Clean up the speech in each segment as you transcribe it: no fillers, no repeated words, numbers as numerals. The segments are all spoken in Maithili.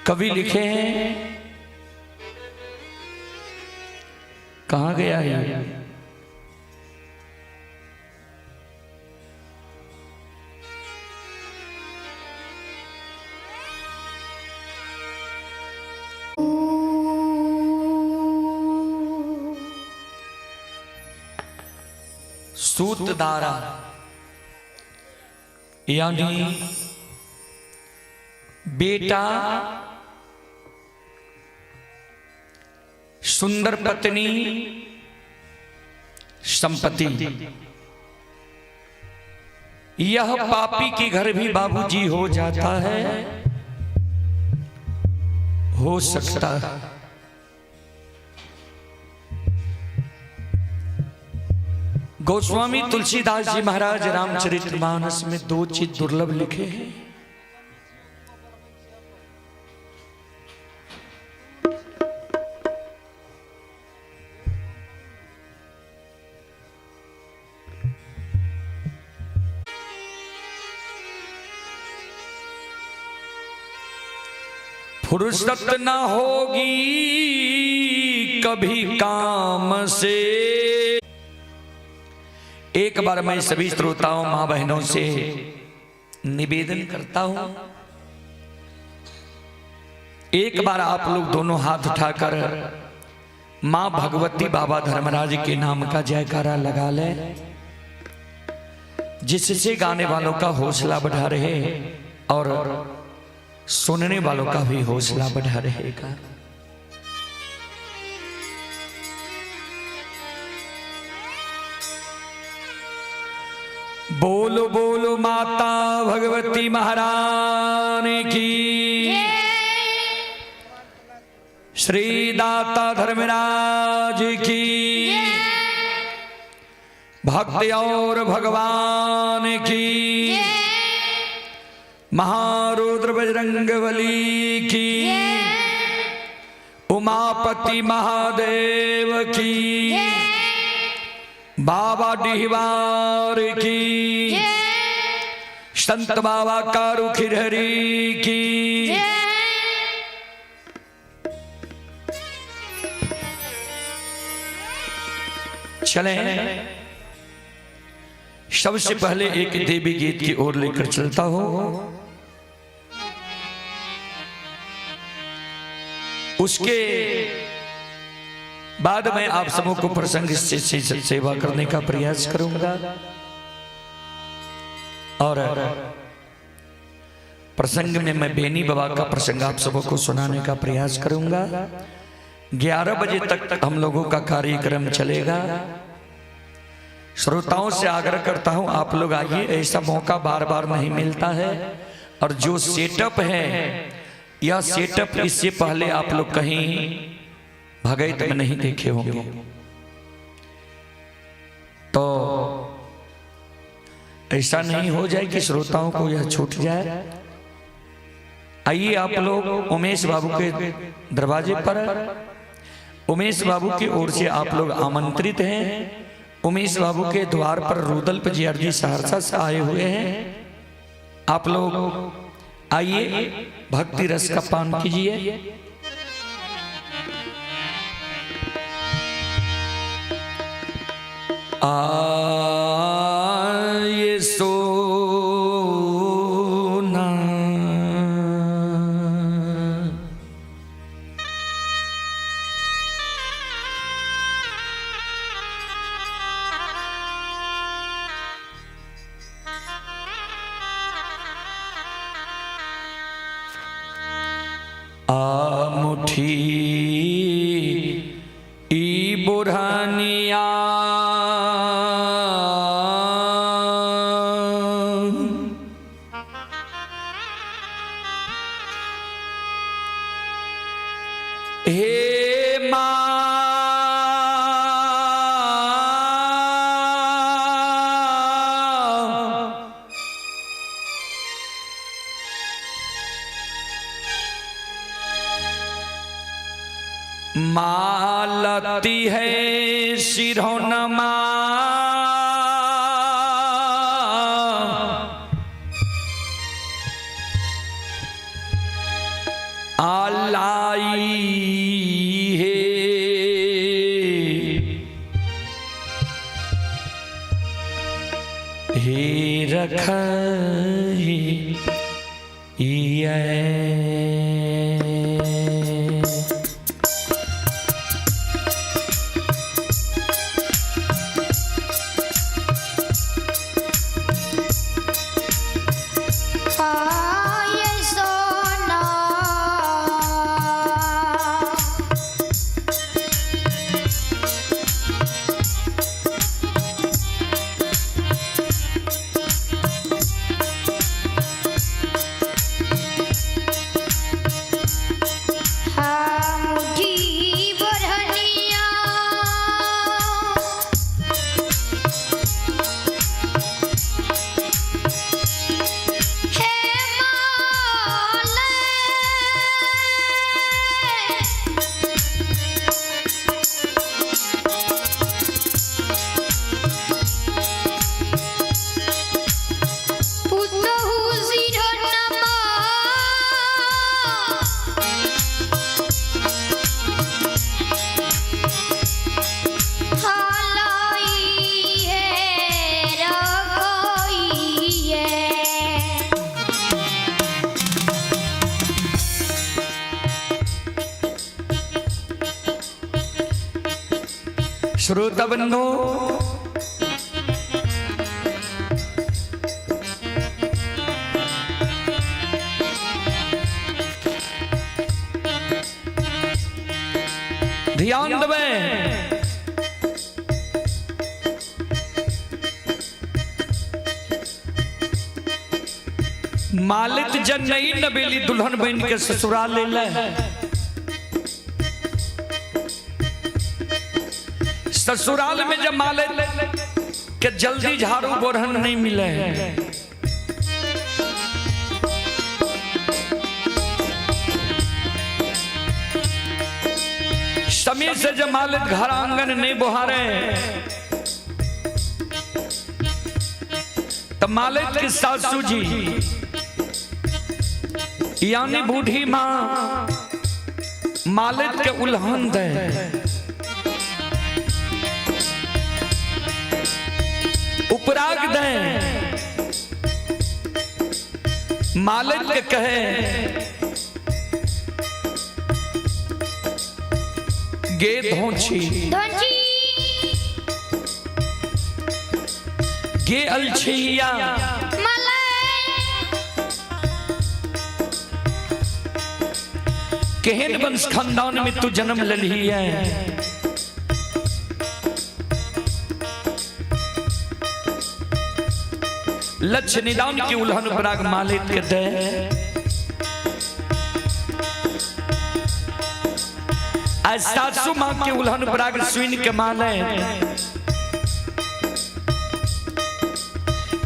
कवि लिखे हैं, कहां गया है? सूतदारा यानी बेटा, सुंदर पत्नी, संपत्ति, यह पापी के घर भी बाबूजी हो जाता है, हो सकता है। गोस्वामी तुलसीदास जी महाराज रामचरितमानस में दो चीज दुर्लभ लिखे हैं। फुर्सत न होगी कभी काम से। एक बार मैं सभी श्रोताओं मां बहनों से निवेदन करता हूं, एक बार आप लोग दोनों हाथ उठाकर मां भगवती बाबा धर्मराज के नाम का जयकारा लगा ले, जिससे गाने वालों का हौसला बढ़ा रहे और सुनने वालों का भी हौसला बढ़ा रहेगा। बोलो बोलो माता भगवती महारानी की, श्री दाता धर्मराज की, भक्ति और भगवान की, महारुद्र बजरंग बली की, उमापति महादेव की, बाबा डिहवार की, संत बाबा कारू खिरहरी की। चलें, सबसे पहले एक देवी गीत की ओर लेकर चलता हूं। उसके बाद मैं आप सबों को प्रसंग से सेवा करने का प्रयास करूंगा और प्रसंग में मैं बेनी बाबा का प्रसंग आप सबों को सुनाने का प्रयास करूंगा। 11 बजे तक हम लोगों का कार्यक्रम चलेगा। श्रोताओं से आग्रह करता हूं, आप लोग आइए, ऐसा मौका बार बार नहीं मिलता है। और जो सेटअप है, यह सेटअप इससे पहले आप लोग कहीं भगैत में नहीं देखे होंगे, तो ऐसा नहीं हो जाए कि श्रोताओं को यह छूट जाए। आइए आप लोग उमेश बाबू के दरवाजे पर, उमेश बाबू की ओर से आप लोग आमंत्रित हैं। उमेश बाबू के द्वार पर रुदल जी सहरसा से आए हुए हैं। आप लोग आइए, भक्ति रस का पान कीजिए। आए सोना आ मुठी ई बुरहानिया हे मां मालती है सिरौनमा आ हे रखई आय सोना। हाँ मुठी बरहनिया। हे माले। पुतहु सिरनमा। हालाई है रखोई है। श्रोता बंधु, ध्यान देवे। मालिक जन नई नबेली दुल्हन बन के ससुराल ले ले। ससुराल में जब मालिक के जल्दी झाड़ू बोरहन नहीं मिले, समय से जब मालिक घर आंगन नहीं बुहारे, तो मालिक की सासू जी यानी बूढ़ी माँ मालिक के उल्हन दे, उपराग दे, मालिक के कहे गे धोछी, धोची। गे अलछिया, मलाई। केहन वंश खानदान में तू जन्म लली है। लक्ष्य निदान की उल्हन पराग मालिक के दे। आज सासू माँ के उल्हन पराग सुन के माले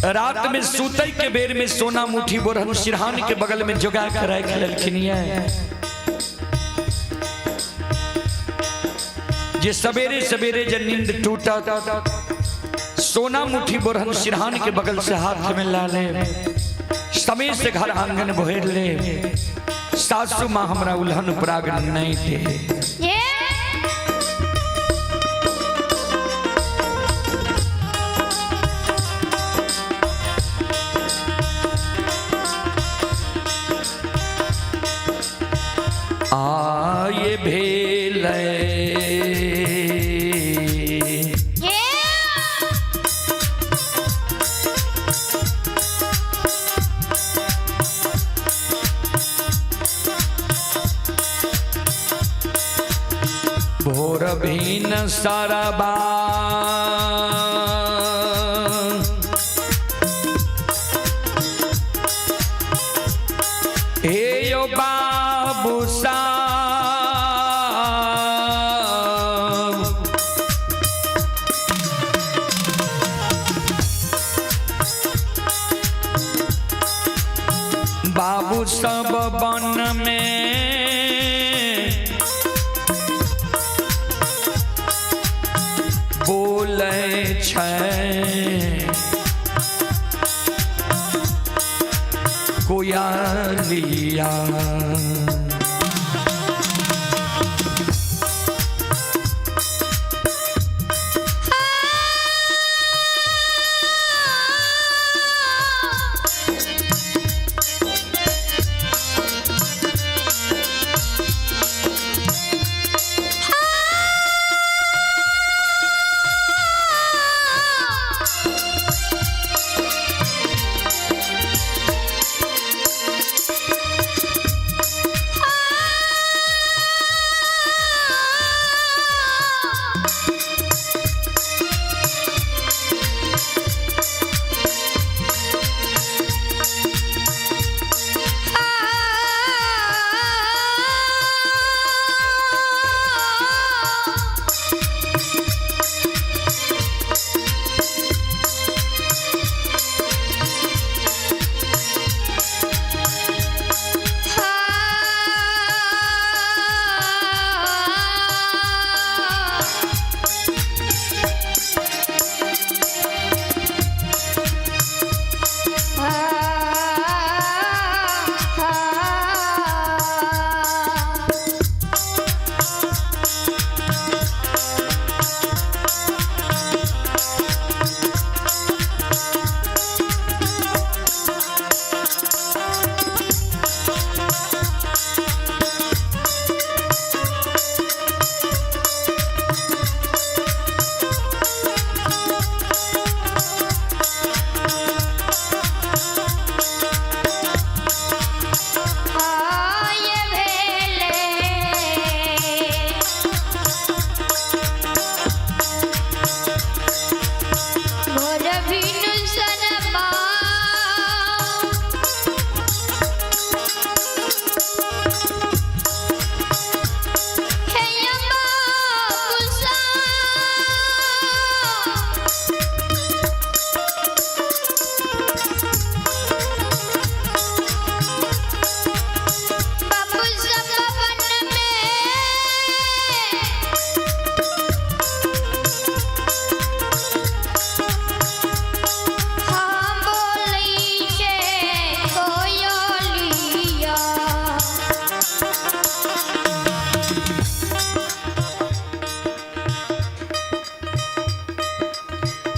रात में सूतई के बेर में सोना मुठी बोरहन सिरहान के बगल में जोगा के रख लेलखिन है। जे सवेरे सवेरे जब नींद टूटा, सोना मुठी बोरहन सिरहान के बगल से हाथ में ला ले, समय से घर आंगन बोहेर ले, सासू माँ हमरा उल्हन उपराग नहीं दे। ये आए भेलै ये भोर भीन सरबा हे यो बाबू साहब, बाबू सब वन में बोलै छै कोयलिया। आ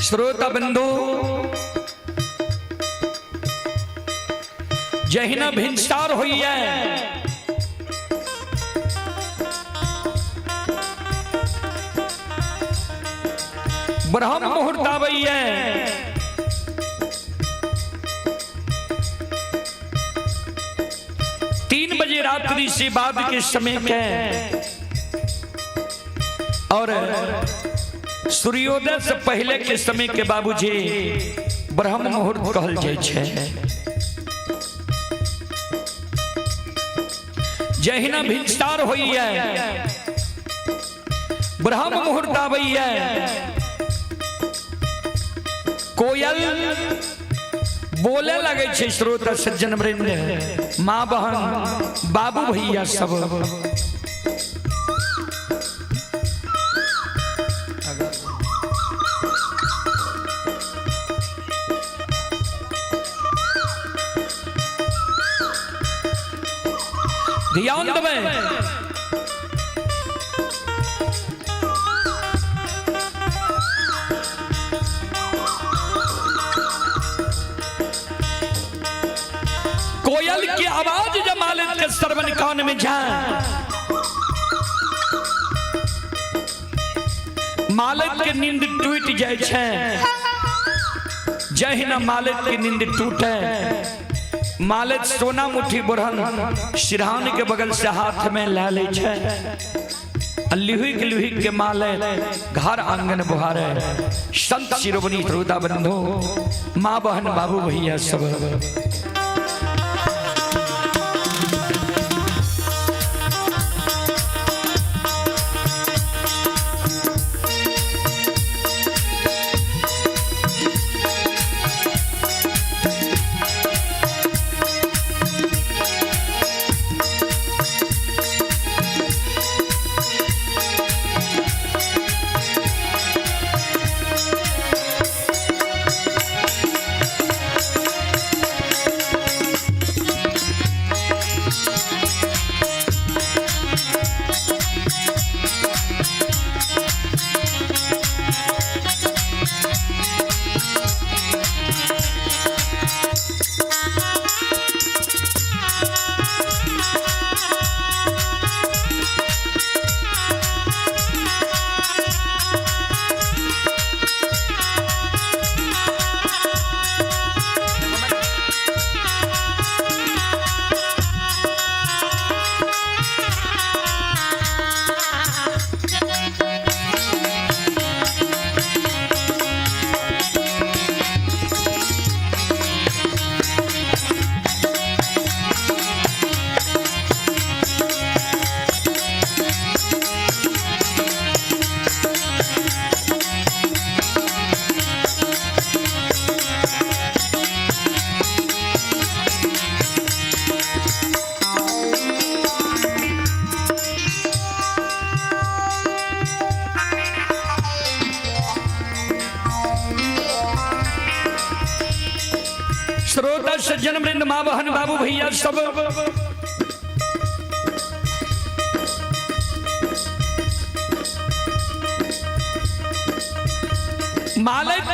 श्रोता बंधु, जहिना भिनसार होइए ब्रह्म मुहूर्त आबैये, 3 बजे रात्रि से बाद के समय के और सूर्योदय से पहले के समय के बाबूजी ब्रह्म मुहूर्त कहल जाइ छै। जहिना भिनसार होइए ब्रह्म मुहूर्त आबैये, कोयल बोले लगे छै। श्रोता सज्जन वृंद, माँ बहन बाबू भैया सब, ध्यान देबै। कोयल की आवाज जब मालिक के श्रवण कान में जाए, मालिक के नींद टूट जाए छै। जहिना मालिक के नींद टूटे, मालिक सोना मुट्ठी बुरहन सिरहान के बगल से हाथ में ला ले छै, लिहुक लिहुक के माले घर आंगन बुहारे। संत शिरोमणि श्रोता बंधु, माँ बहन बाबू भैया सब, श्रोता सज्जन वृंद, माँ बहन बाबू भैया सब, मालिक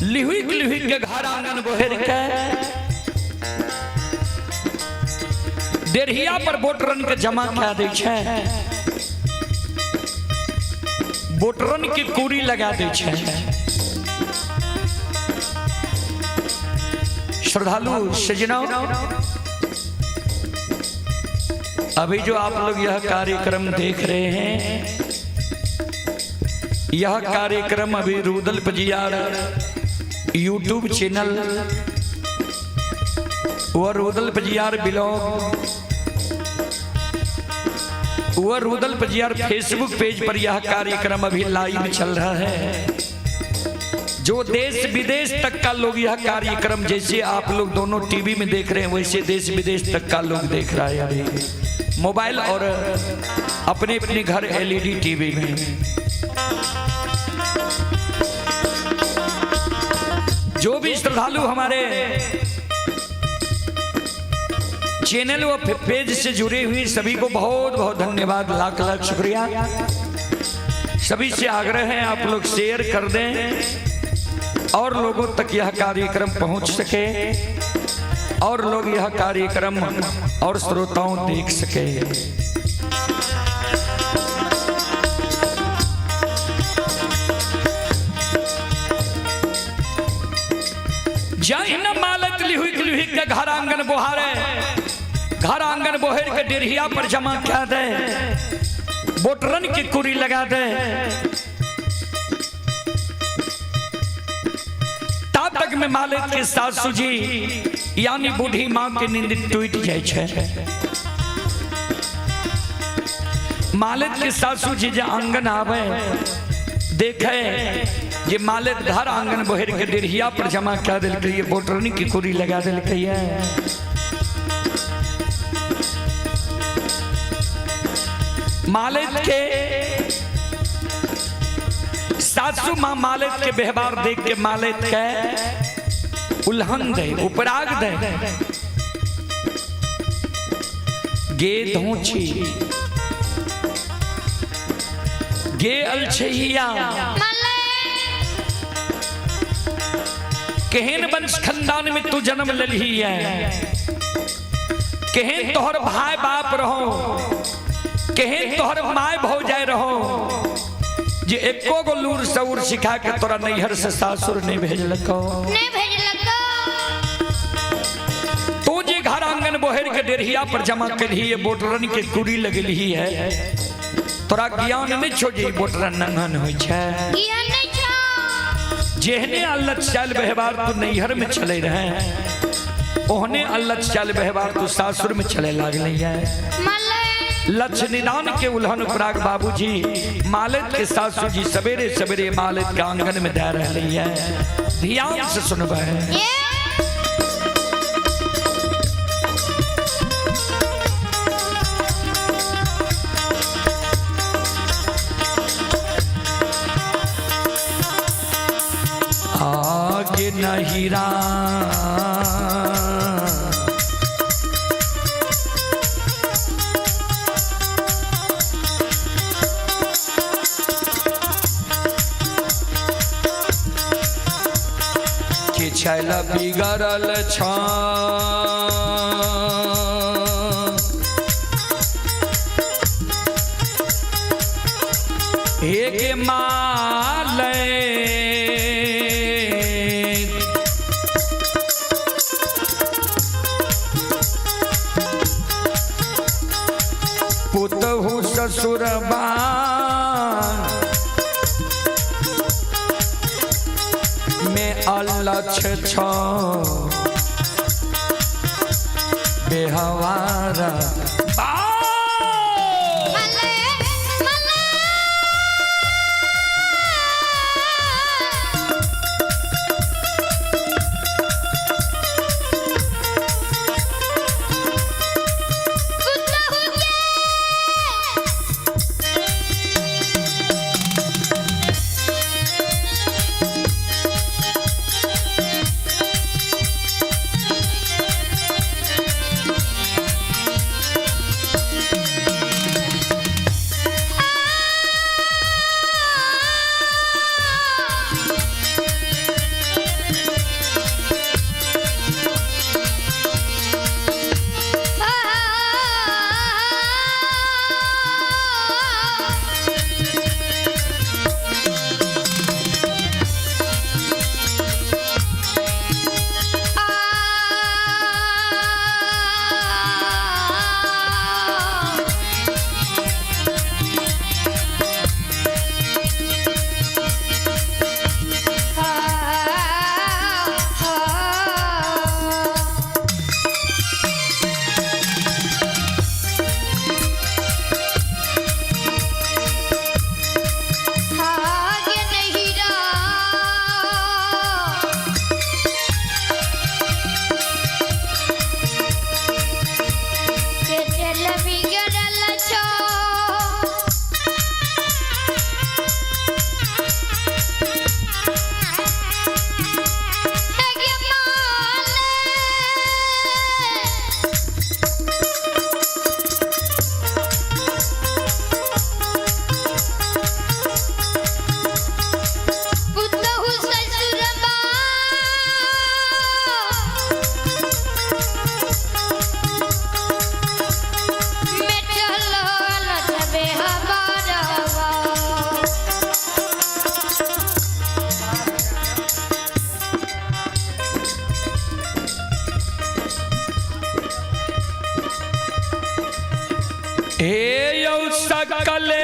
लिहुक लिहुक के घर आंगन बोहेर के देरहिया पर बोटरन के जमा कए दै छै, बोटरन के कूड़ी लगा दै छै। श्रद्धालु सज्जनों, अभी जो आप लोग यह कार्यक्रम देख रहे हैं, यह कार्यक्रम अभी रुदल पजियार यूट्यूब चैनल व रुदल पजियार ब्लॉग व रुदल पजियार फेसबुक पेज पर यह कार्यक्रम अभी लाइव चल रहा है। जो देश विदेश तक का लोग यह कार्यक्रम जैसे आप लोग दोनों टीवी में देख रहे हैं, वैसे देश विदेश तक का लोग देख रहा है अभी मोबाइल और अपने अपने घर एलईडी टीवी में। जो भी श्रद्धालु हमारे चैनल व पेज से जुड़े हुए सभी को बहुत बहुत धन्यवाद, लाख लाख शुक्रिया। सभी से आग्रह है आप लोग शेयर कर दें और लोगों तक यह कार्यक्रम पहुंच सके और लोग यह कार्यक्रम और श्रोताओं देख सके। जहिना मालत लिहुक लिहुक के घर आंगन बोहारे, घर आंगन बोहर के डेढ़िया पर जमा क्या दे, बोटरन की कुरी लगा दे। तब तक में मालिक के सासू जी यानी बूढ़ी माँ के नींद टूट जाए छे। मालिक के सासू जी जे आंगन आवे देखे जे मालिक घर आंगन बोहर के डेढ़िया पर जमा क्या दिल, बोटरनी की कुरी लगा दिल। मालिक के सासू माँ मालिक के व्यवहार देख के मालिक के उल्हन दे, उपराग दे, गे धोची गे अलछिया केहन वंश खानदान में तू जन्म ललही है, केहन तोहर भाई बाप रहो, केहन तोहर my भौजाई रहो, जे एको गो लूर सऊर सिखा के तोरा नैहर से सासुर नहीं भेजलको, नहीं भेजलको। तू जे घर आंगन बोहर के डेढ़िया पर जमा कलही, बोटरन के कुरी लगलही है, तोरा ज्ञान नहीं छो जे बोटरन नंगन होय छै, ज्ञान नहीं छो। जेहने अल्लत चाल व्यवहार तू नैहर में चले रहे, ओहने अल्लत चाल व्यवहार तू सासुर में चले लागले है। लक्ष्य निदान के उल्हन उपराग बाबूजी मालिक के सासू जी सवेरे सवेरे मालिक के आंगन में दे रही है। ध्यान से सुनबे। आगे नहीं छैल बिगड़ल छ, एक माले पुतहु ससुर में अलक्ष छो बेहवार हे यौ सकले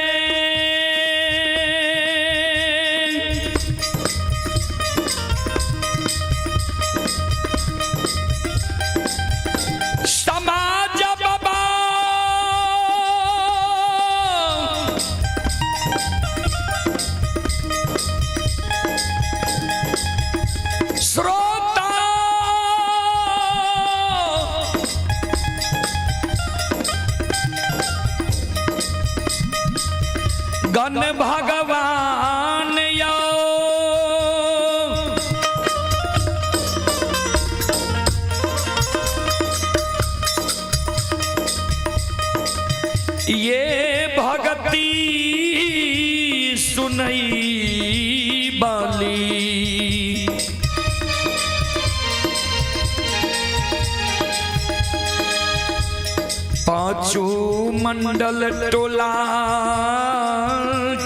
समाज बाबा श्रोता गण भगवान यो ये भगती सुनई बाली। पांचू मंडल टोला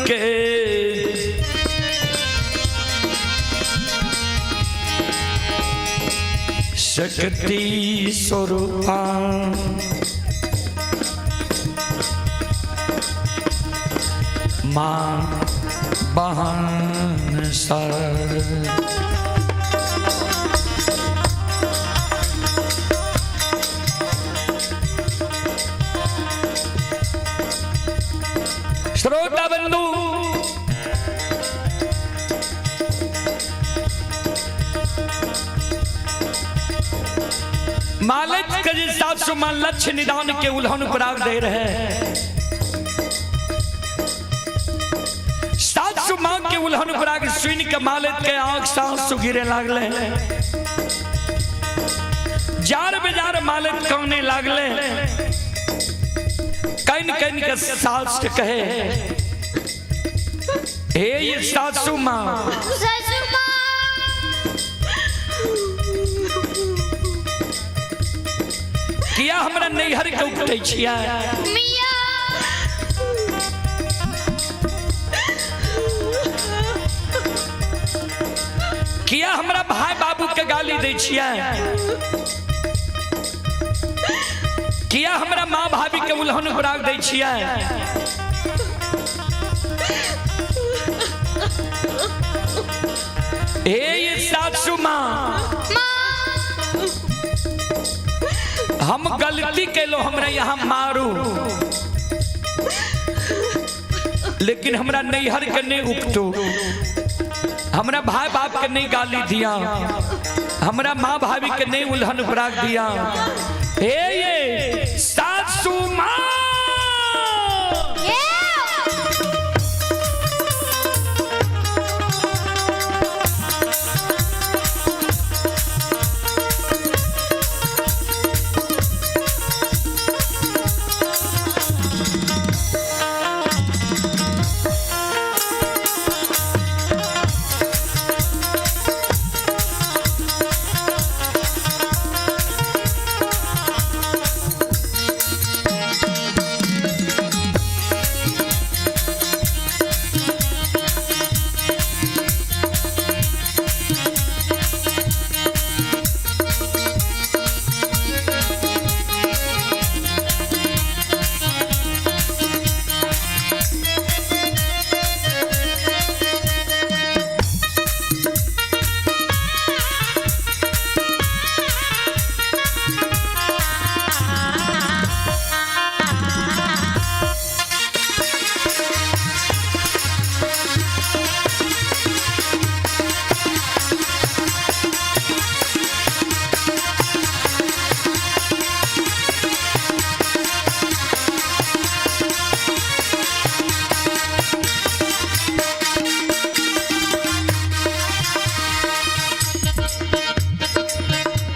के शक्ति स्वरूपा माँ बहन सर। श्रोता बंधु, मालिक के जी सासु मां लक्ष्य निदान के उल्हन पराग दे रहे हैं। सासु मां के उल्हन पराग सुन के मालिक के आंख सासु गिरे लागले, जार बेजार मालिक कहने लागले, कन कन के सास के कहे, हे ये सासु मां, सासू माँ किया हमरा नैहर के उपटै छियै? मिया किया हमरा भाई बाबू के गाली दै छियै? किया हमरा माँ भाभी के उल्हन पराग दै छियै? हे ये सासु माँ, माँ हम गलती केलो, हमरा यहाँ मारू, लेकिन हमरा नैहर के नहीं उपटू, हमरा भाई बाप के नहीं गाली दिया, हमरा माँ भाभी के नहीं उल्हन पराग दिया। हे ये सासू माँ, ये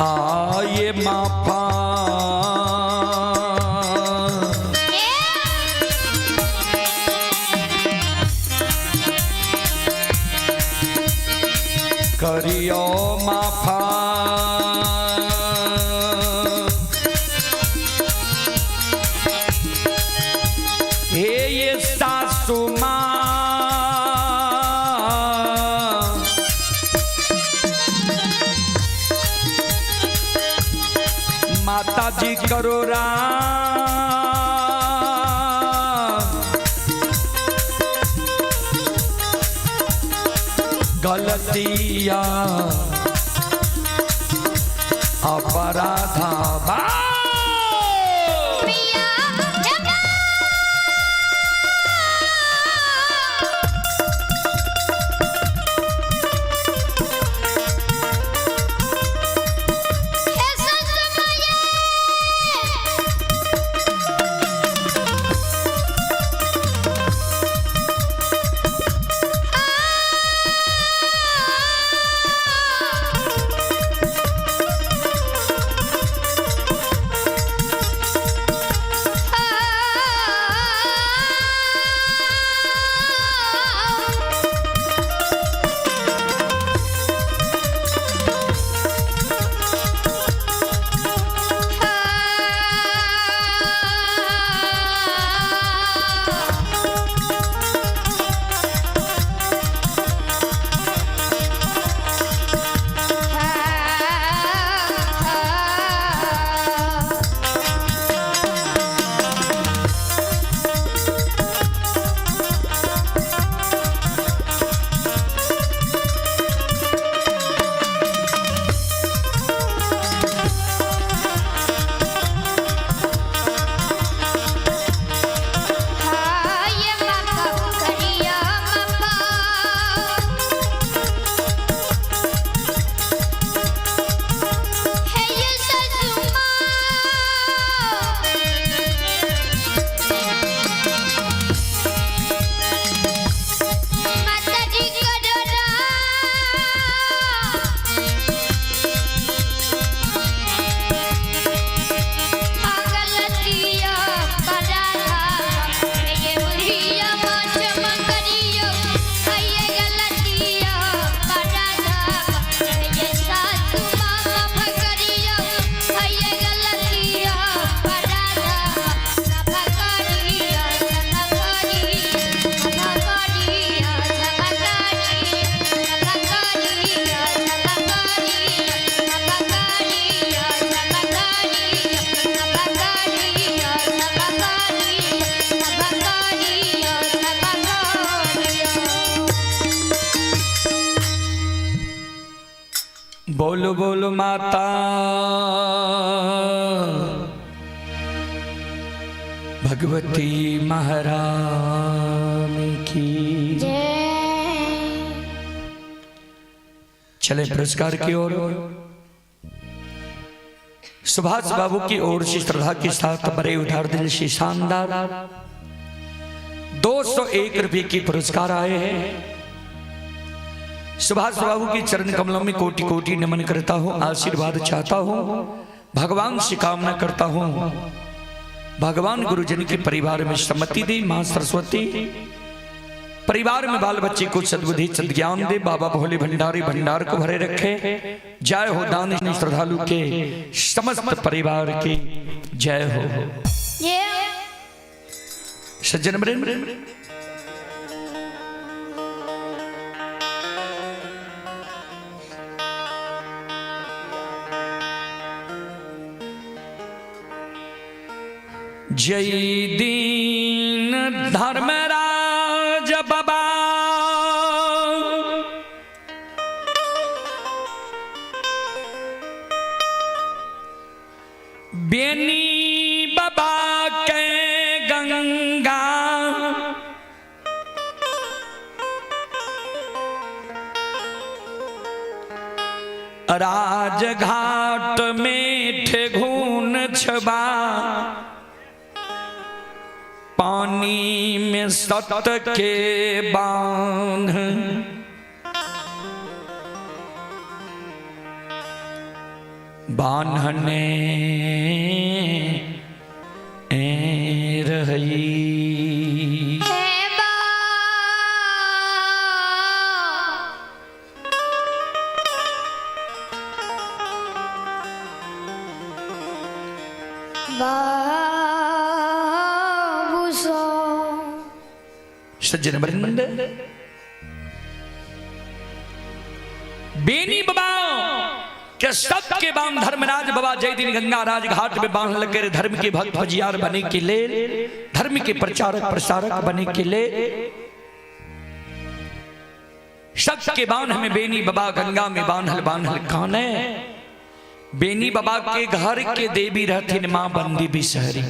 आए माफा करियो माफा, हे ये सासू माँ, माता जी करो राम। गलतिया अपराधा बा। मिया जमा। हे ससु माये। हाय माता करिया मापा। हे ये ससु माँ। माता जी करो गलतिया पराधा ये बुढ़िया माँ चमकरियो। ये गलतिया पराधा ये सासू माँ भकरियो। ये गलतिया पराधा भकरियो भकरियो भकरियो भकरियो भकरियो भकरियो बोलो बोलो माता भगवती महारानी की। चले पुरस्कार की ओर। सुभाष बाबू की ओर से श्रद्धा के साथ बड़े उधार दिल से शानदार 201 रुपये की पुरस्कार आए हैं। सुभाष बाबू के चरण कमलों में कोटि कोटि नमन करता हूँ, आशीर्वाद चाहता हूँ, भगवान से कामना करता हूँ, भगवान गुरुजन के परिवार में सम्मति दे, माँ सरस्वती परिवार में बाल बच्चे को सद्बुद्धि सद्ज्ञान दे, बाबा भोले भंडारी भंडार को भरे रखे। जय हो दान श्रद्धालु के समस्त परिवार की जय हो। सज्जन वृंद, जय दीन धर्मराज बाबा बेनी बाबा के गंगा राजघाट में ठेघून छबा पानी में सत के बांध बांधने ए रही। सज्जन वृंद, बेनी बाबा के सबके बाम धर्मराज बाबा जय दिन गंगा राजघाट में बांध लगे धर्म के भक्त फजियार बने के लिए, धर्म के प्रचारक प्रसारक बने के लिए। शक के बांध में बेनी बाबा गंगा में बांधल बांधल काने। बेनी बाबा के घर के देवी रहथिन मां बंदी बिसहरी।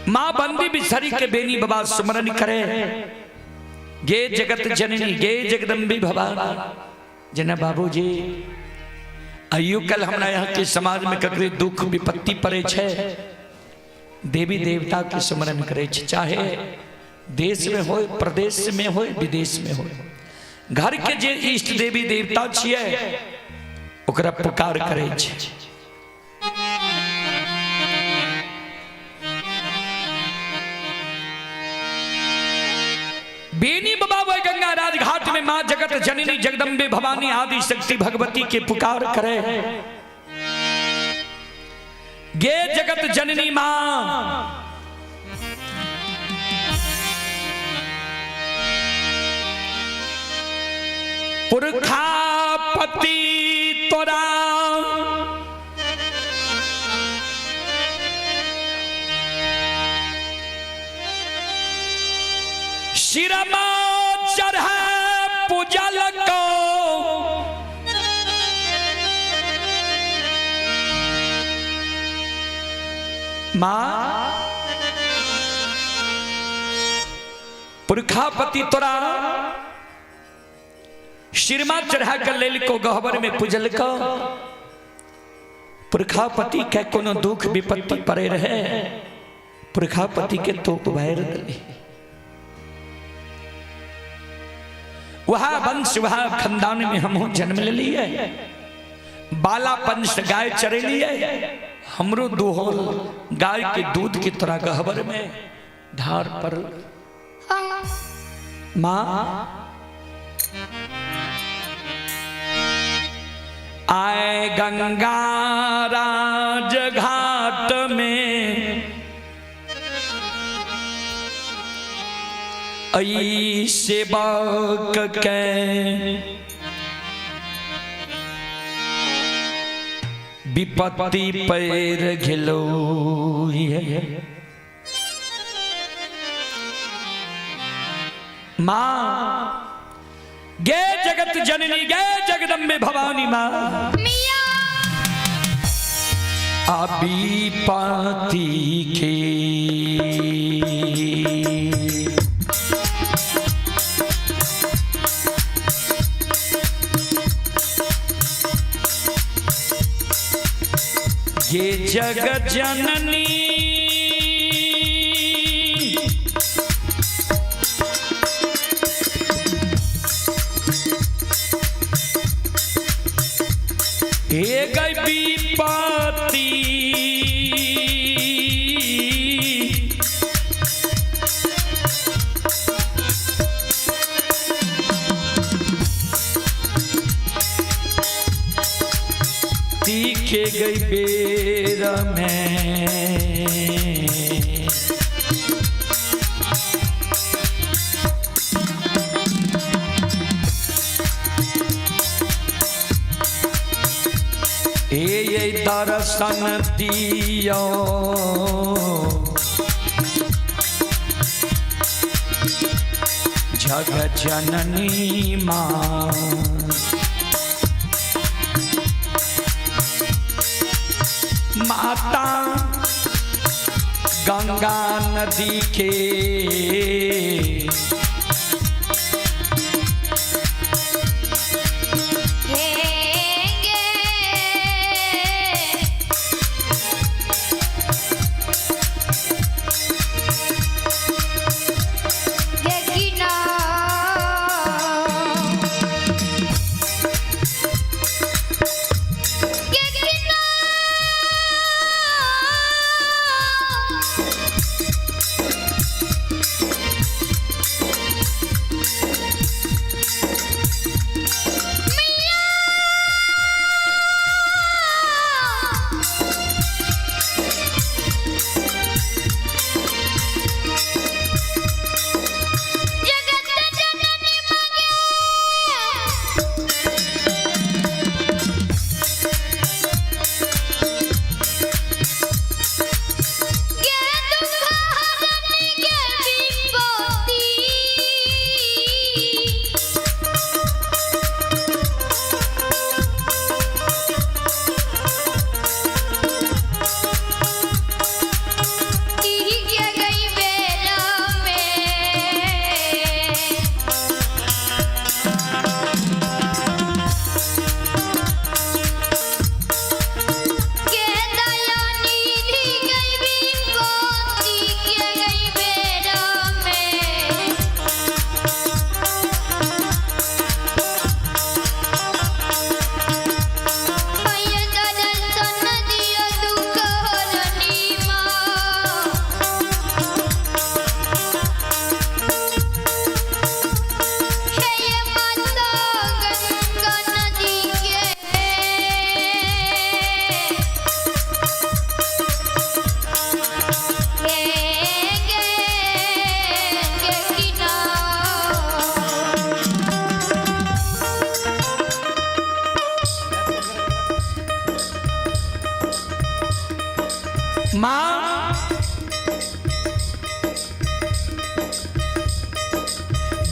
मां बंदी बिसहरी के बेनी बाबा सुमरन करे, गे जगत जननी गे जगदम्बी भवानी। जना बाबूजी आइयो कल हमरा यहाँ के समाज में ककरे दुख विपत्ति पड़े छे, देवी देवता के स्मरण करे छे, चाहे देश में हो, प्रदेश में हो, विदेश में हो, घर के जे इष्ट देवी देवता छिए ओकरा पुकार करे छे। बेनी बाबा वह गंगा राजघाट में मां जगत जननी जगदम्बे भवानी आदि शक्ति भगवती के पुकार करे, गे जगत जननी मां पुरखापति तोरा शिरमा चढ़ पूजल को, मां पुरखापति तोरा शिरमा चढ़ा कर लेल को गहबर में पूजल को, पुरखापति के कोनो दुख विपत्ति पड़े रहे पुरखापति के तो उभार दिले। वह वंश वह खानदान में हम जन्म ले लिए, बालापन से गाय चरे लिए, हमरो दोहल गाय के दूध की तरह गहबर में धार पर। मां आए गंगा राज घाट में ऐसे बाक के विपत्ति पैर घिलो। मां गे जगत जननी गे जगदम्बे भवानी मां अभी पाती के ये जगत जननी हे गई विपत्ति तीखे गई बेर में ये दर्शन दियो जग जननी मां। माता गंगा नदी के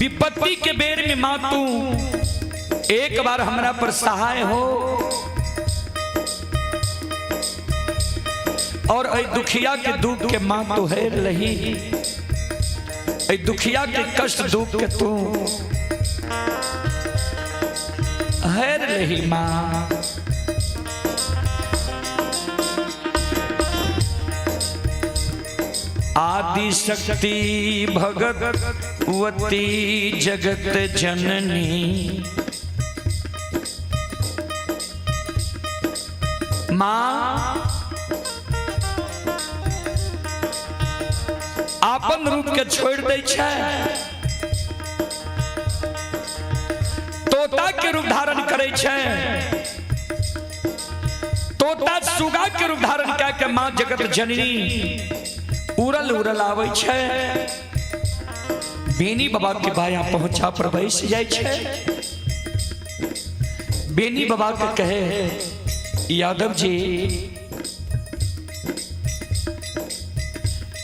विपत्ति के बेर में माँ तू एक बार हमरा पर सहाय हो और ऐ दुखिया के दुख के माँ तू है रही, ऐ दुखिया के कष्ट दुख के तू है रही माँ। आदि शक्ति भगवती जगत जननी माँ आपन रूप के छोड़ दै छै, तोता के रूप धारण करै छै, तोता सुगा के रूप धारण कए के माँ जगत जननी उड़ल उड़ल आबै छै, बेनी बाबा के बाया पहुंचा पर बैस जाइ छै। बेनी बाबा के कहे यादव जी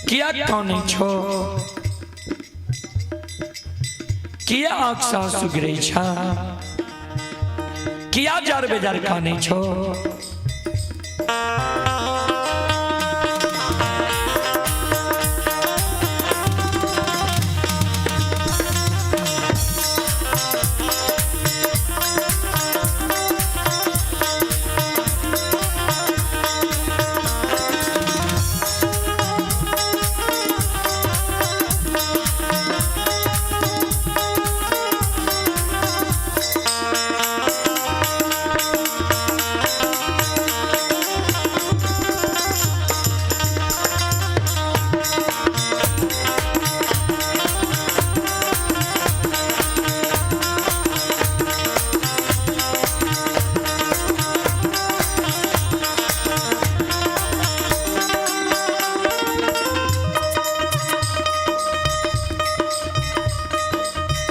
किया कानै छो, किया आंख से आंसू गिरै छा, किया जार बेजार कानै छो।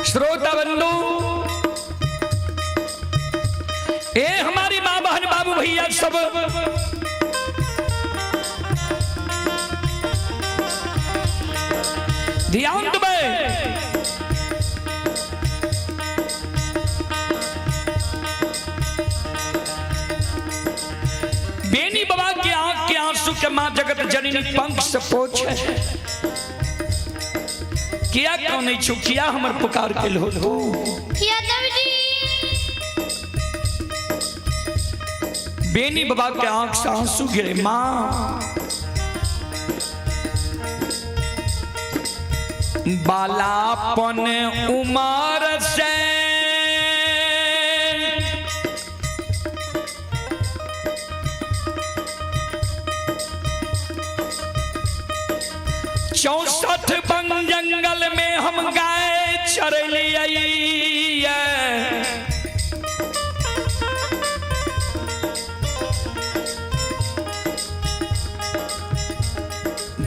श्रोता बंधु, ए हमारी माँ बहन बाबू भैया सब, ध्यान देबै। बेनी बाबा के आंख के आंसू के माँ जगत जननी पंख से पोछे, किया क्यों नहीं छू, किया हमर पुकार के लो तू। यादव जी बेनी बाबा के आंख से आंसू गिरे, माँ बालापन उमर से 64 बन जंगल में हम गाय चरलियै।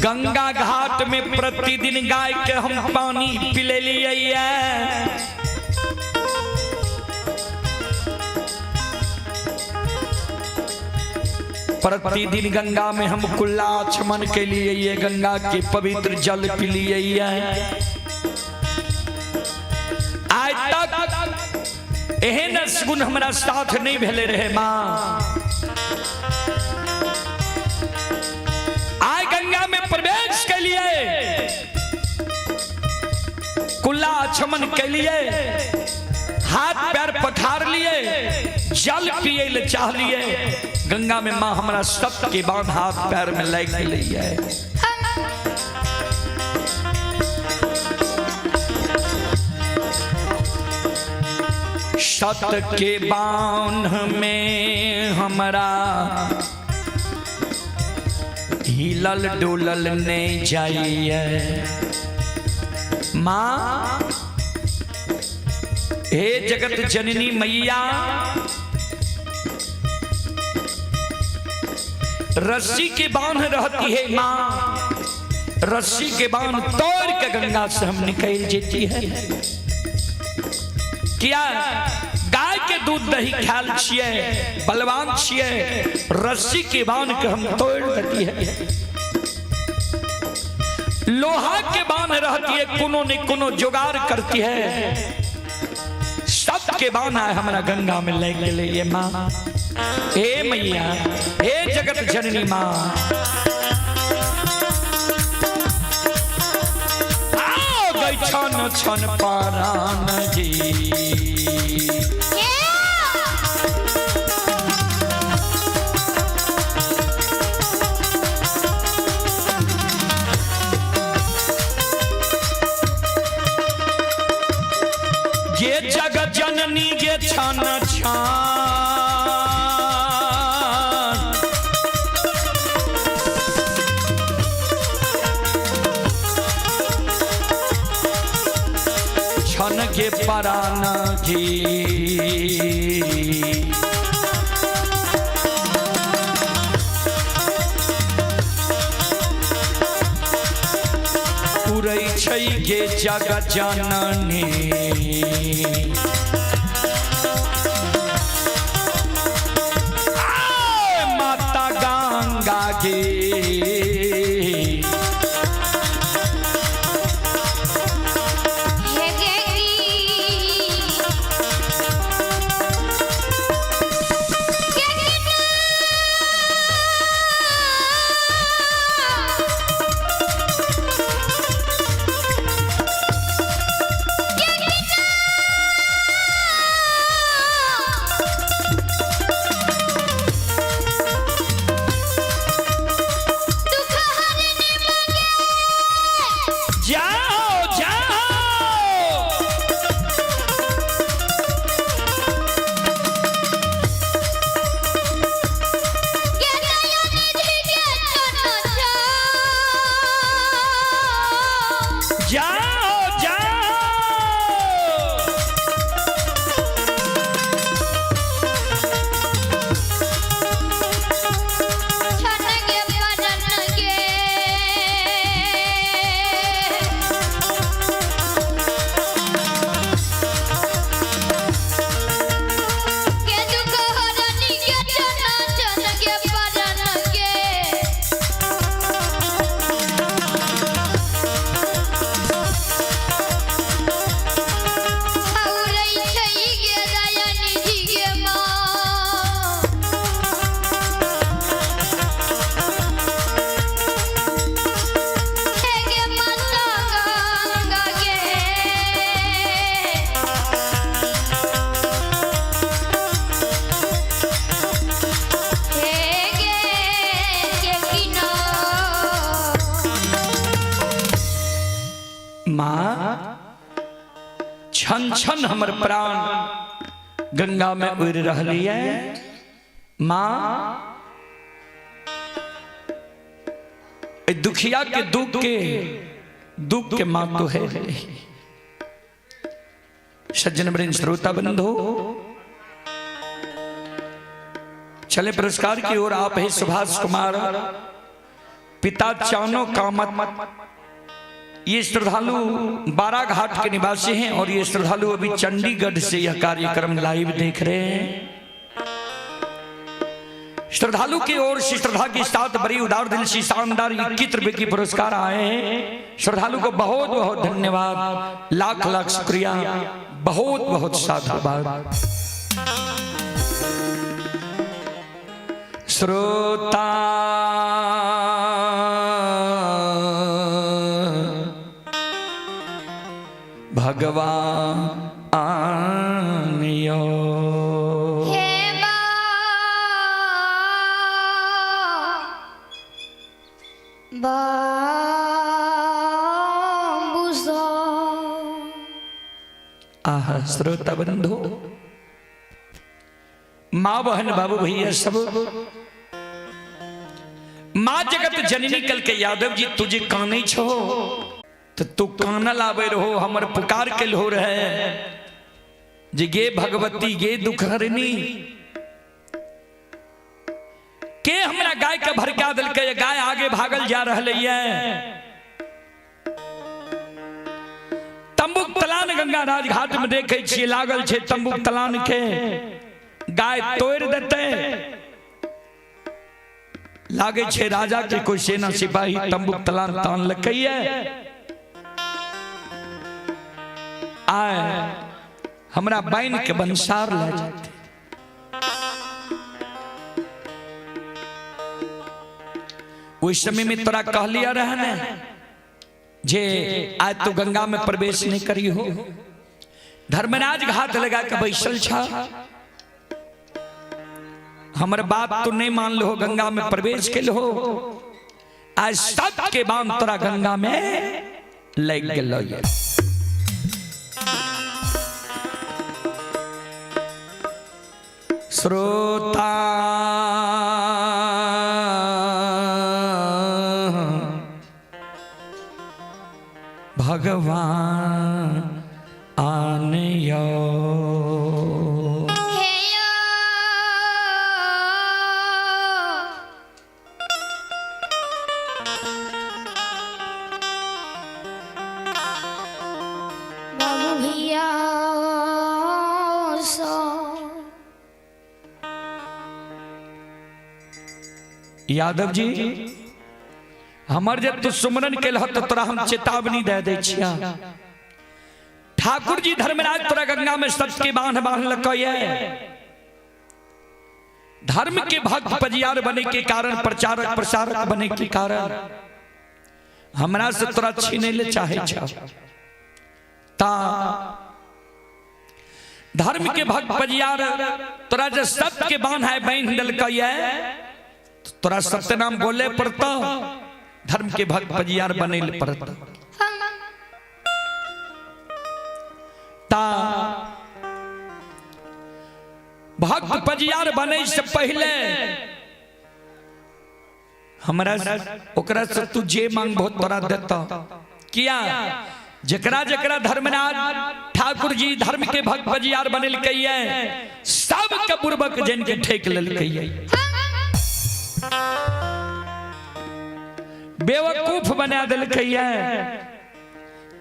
गंगा घाट में प्रतिदिन गाय के हम पानी पिलेलियै। प्रतिदिन गंगा में हम कुल्ला आचमन के लिए ये गंगा के पवित्र जल पिलिए। आज तक एहन गुण हमरा साथ नहीं भेले रहे माँ। आय गंगा में प्रवेश के लिए कुल्ला आचमन के लिए हाथ पैर पखार लिए जल पिए ले चाह लिए, गंगा में माँ हमारा सब के बांध हाथ पैर में लग गई है। सत के बांध में हमारा हिलल डुलल नहीं जाइए माँ। हे जगत जननी मैया, रस्सी के बांध रहती है माँ, रस्सी के बांध तोड़ के गंगा से हम निकल जाती है। क्या गाय के दूध दही खाल छिए, बलवान छिए, रस्सी के बांध के हम तोड़ देती है। लोहा के बांध रहती है, कोनो ने कोनो जुगाड़ करती है। सबके बांध आए हमारा गंगा में ले के लिए माँ। हे मैया, हे जगत जननी माँ। आओ गई छन छन परान जी। ये जगत जननी ये छन छन, छन के परान जी। उड़ै छै गे जगत जननी। आय माता गंगा गे। जाओ जाओ। जाओ जाओ। माँ छन छन हमर प्राण गंगा में उड़ रही है। माँ दुखिया के दुख के माँ तो है। सज्जन वृंद श्रोता बंधु, चले पुरस्कार की ओर। आप है सुभाष कुमार, पिता चानो कामत। ये श्रद्धालु बाराघाट के निवासी हैं और ये श्रद्धालु अभी चंडीगढ़ से यह कार्यक्रम लाइव देख रहे हैं। श्रद्धालु की ओर से श्रद्धा के साथ बड़ी उदार दिल से शानदार 21 रुपए की पुरस्कार आए हैं। श्रद्धालु को बहुत बहुत धन्यवाद, लाख लाख शुक्रिया, बहुत बहुत साधुवाद। श्रोता भगवान यो आह श्रोता बंधु, माँ बहन बाबू भैया सब, माँ जगत जननी कल के यादव जी तुझे काने छो तो तू कानल आवे रहो, हमर पुकार के हो रहे जे गे भगवती गे दुख हरनी। के हमरा गाय के भड़का दिल के गाय आगे भागल जा रहा है। तंबुक तलान गंगा राजघाट में देखे छियै लागल छे तंबुक तलान के गाय तोड़ देते, लागे छे राजा के कोई सेना सिपाही तंबू तलान तान लकैया आए हमरा बाइन के बंसार ले जाते। उस समय में तोरा कहलिया रहे ने जे आज तो गंगा में प्रवेश नहीं करी हो। धर्मराज घात लगा के बैसल छा, हमर बात तो नहीं मान लो, गंगा में प्रवेश के लो, आज सब के बांध तोरा गंगा में लग गेलो। श्रोता भगवान आनयो बाबू भैया सो। यादव जी हमर जब तू सुमरन के लह तो तोरा हम चेतावनी दे दे छिया। ठाकुर जी धर्मराज तोरा गंगा में सबके बांध बांध लकये। धर्म के भक्त पजियार बने के कारण, प्रचारक प्रसारक बने के कारण हमरा से तोरा छीने ले चाहे छा। ता धर्म के भक्त पजियार तोरा जे सबके बांध है बांध दलकये, तोरा सत्य नाम बोले पड़ता, धर्म के भक्त पजियार बने पड़ता। ता भक्त पजियार बने से पहले हमरा ओकरा से तू जे मांगबो तोरा देता। किया जकरा जकरा धर्मराज ठाकुर जी धर्म के भक्त पजियार बनेलकै सब के बुर्बक जन के ठेक लेलकै, बेवकूफ बना देलकै।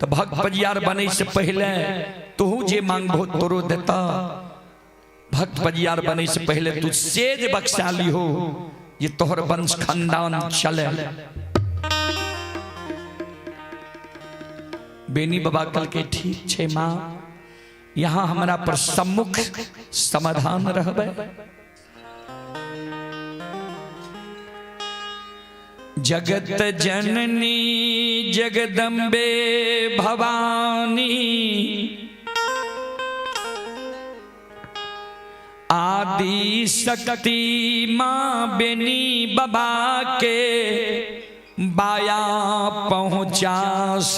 तो भक्त पजियार बने से पहले तू जे मांगबो तोरो देता। भक्त पजियार बने से पहले तू सेज बख्शा ली हो, ये तोहर वंश खानदान चले। बेनी बाबा कल के ठीक छे माँ, यहाँ हमरा पर सम्मुख समाधान रहबे। जगत जननी जगदम्बे भवानी आदि शक्ति माँ बेनी बाबा के बाया पहुँचास।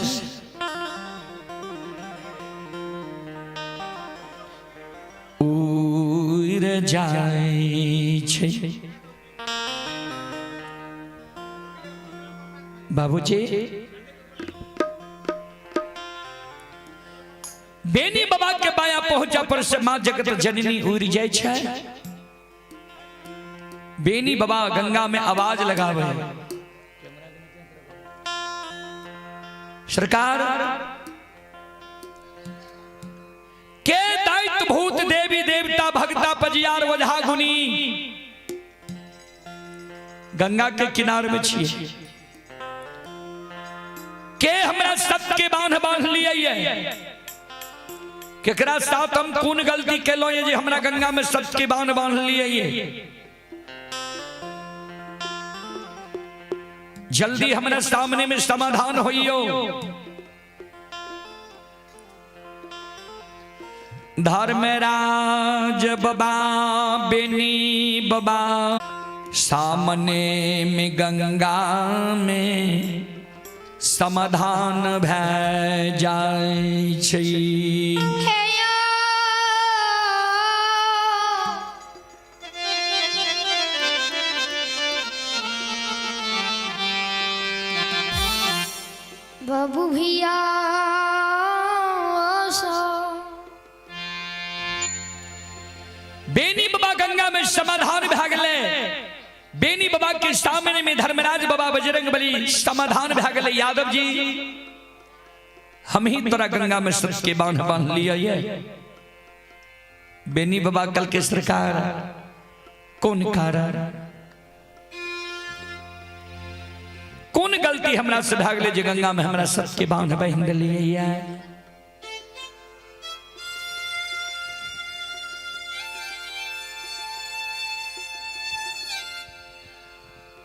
उड़ जाय छे। बाबूजी बेनी बाबा के बाया पहुंचा पर से मां जगत जननी उड़ जाय छे। बेनी बाबा गंगा में आवाज लगावे, सरकार के दायित्व भूत देवी देवता भक्ता पजियार वजहा गुनी गंगा के किनारे में छिए के हमरा सबके बांध बांध लिए, केकरा साथ हम कोन गलती केलो जे हमरा गंगा में सबके बांध बांध लिए। जल्दी हमरा सामने में समाधान होइयो। धर्मराज बाबा बेनी बाबा सामने में गंगा में समाधान भय जाय छै। बाबू भैया बेनी बाबा गंगा में समाधान भए गेलै। बेनी बाबा के सामने में धर्मराज बाबा बजरंग बली समाधान भए गेलै। यादव जी हम ही तोरा गंगा में सबके बांध बांध लिया। बेनी बाबा कल के सरकार कौन कारण? कोन गलती हमरा से भए गेलै जे गंगा में हमरा सत्य के बांध बान्हि देलियै ये?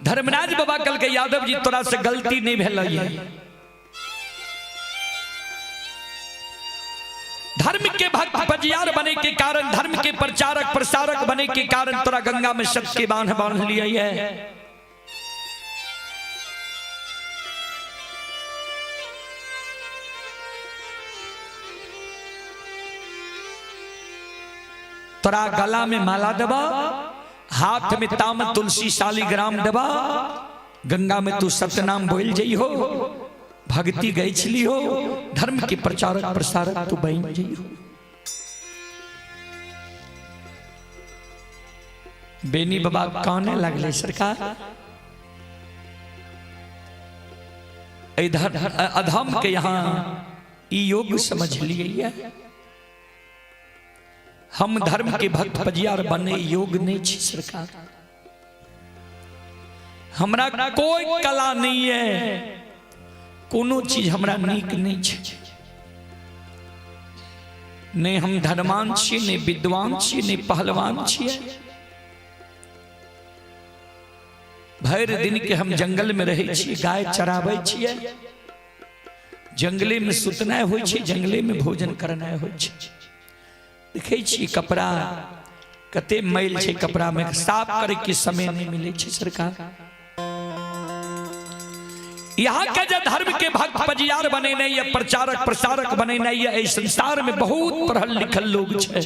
धर्मराज बाबा कहलकै यादव जी तोरा से गलती नहीं भेलै। धर्म के भक्त पजियार बने के कारण, धर्म के प्रचारक प्रसारक बने के कारण तोरा गंगा में सत्य के बांध बांध लिया है। तोरा गला में माला दबा, हाथ में ताम तुलसी शालिग्राम दबा, गंगा में तू सतनाम बोल जई हो, भक्ति गई हो, धर्म के प्रचारक प्रसारक तू बन जई हो। बेनी बाबा काने लगले सरकार इधर अधम के यहाँ ई योग समझ लिए, हम धर्म के भक्त पजियार बने योग नहीं छी सरकार, हमरा कोई कला नहीं है, कोनो चीज हमरा नीक नहीं छे, नहीं हम धनवान छी, नहीं विद्वान छी, नहीं पहलवान छी, भरि दिन के हम जंगल में रहे छी, गाय चराबै छियै, जंगले में सुतनाइ होइ छै, जंगले में भोजन करनाइ होइ छै। देखै छी कपड़ा कते मैल छै, कपड़ा में साफ करे के समय नहीं मिले छै सरकार। यहाँ के जो धर्म के भक्त पजियार बने नहीं या प्रचारक प्रसारक बने नहीं या इस संसार में बहुत पढ़ल लिखल लोग छे,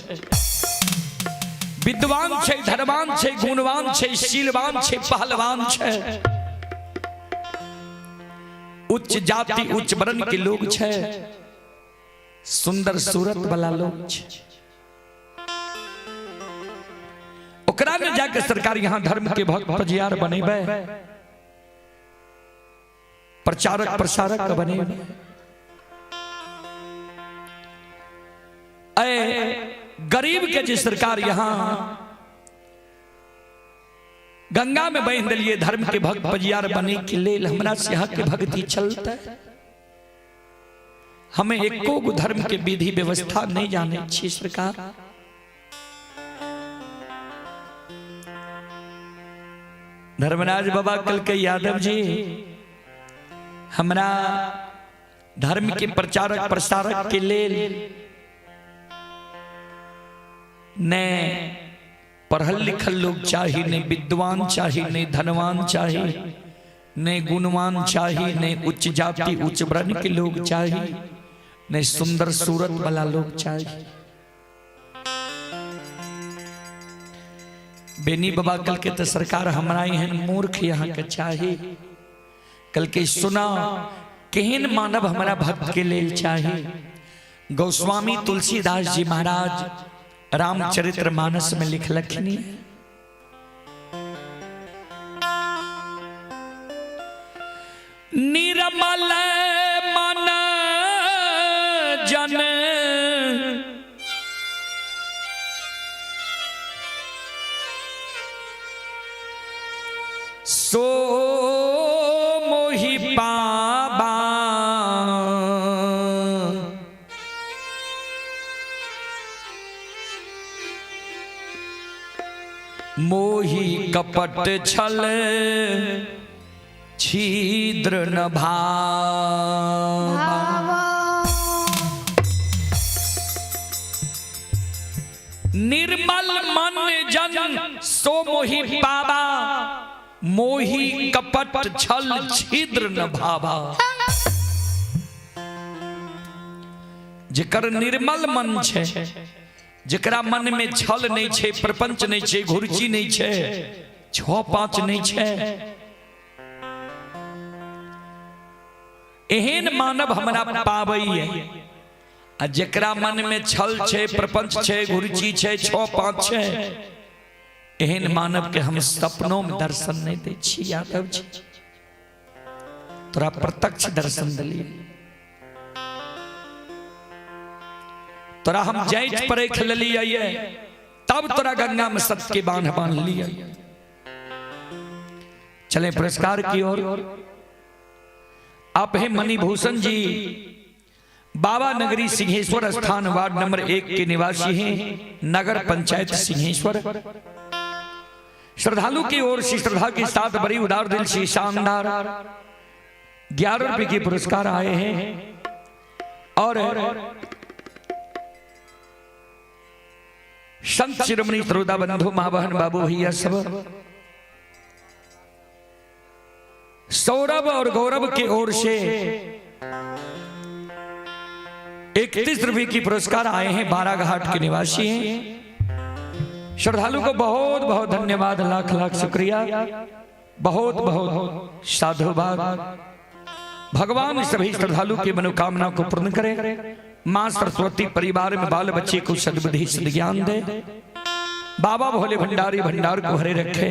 विद्वान छे, धनवान छे, गुणवान छे, शीलवान छे, पहलवान छे, उच्च जाति उच्च वर्ण के लोग छे, सुंदर सूरत वाला लोग छे, ओकरा में जाके सरकार यहाँ धर्म के भक्त पजियार बनेबे, प्रचारक प्रसारक बनेबे। ऐ गरीब के जे सरकार यहाँ गंगा में बह दिलिए धर्म के भक्त पजियार बने के लेल, हमरा से यहाँ के भक्ति चलते, हमें एको गो धर्म के विधि व्यवस्था नहीं जाने छी सरकार। धर्मराज बाबा कल के यादव जी हमरा धर्म के प्रचारक प्रसारक के लेल ने पढ़ल लिखल लोग चाहिए, ने विद्वान चाहिए, ने धनवान चाहिए, ने गुणवान चाहिए, ने उच्च जाति उच्च वर्ण के लोग चाहिए, ने सुंदर सूरत वाला लोग चाहिए। बेनी बाबा कल के तो सरकार हमरा एहन मूर्ख यहाँ के चाहिए, कल के सुना केहन मानव हमारा भक्त के लेल चाहिए। गोस्वामी तुलसीदास जी महाराज रामचरित्र मानस में लिखलखिन, निर्मल मन जन सो मोहि पाबा, मोहि कपट छल छिद्र न भावा। निर्मल मन जन सो मोहि पाबा, मोहि कपट छल छिद्र न भावा। जेकर निर्मल मन छे, जेकरा मन में छल नहीं छे, प्रपंच नहीं छे, घुर्ची नहीं छे, 6-5 नहीं छे, एहन मानव हमरा पाबैये। आ जेकरा मन में छल छे, प्रपंच छे, घुर्ची छे, 6-5 छे, एहन मानव के हम सपनों में दर्शन नहीं दै छी। यादव जी तोरा प्रत्यक्ष दर्शन दिलियै, तोरा हम जांच परख लेलियै, तब तोरा गंगा में सत्य के बांध बांध लियै। चले पुरस्कार की ओर। आप हैं मणिभूषण जी, बाबा नगरी सिंहेश्वर स्थान वार्ड नंबर 1 के निवासी हैं, नगर पंचायत सिंहेश्वर। श्रद्धालु की ओर से श्रद्धा के साथ बड़ी उदार दिल से शानदार 11 रुपए के पुरस्कार आए हैं। और संत शिरोमणि श्रोता बंधु माँ बहन बाबू भैया सब सौरभ और गौरव की ओर से 31 रुपए की पुरस्कार आए हैं, बाराघाट के निवासी हैं। श्रद्धालु को बहुत बहुत धन्यवाद, लाख लाख शुक्रिया, बहुत बहुत साधुवाद। भगवान सभी श्रद्धालु की मनोकामना को पूर्ण करे। मां सरस्वती परिवार में बाल बच्चे को सद्बुद्धि सद्ज्ञान दे। बाबा भोले भंडारी भंडार को हरे रखे।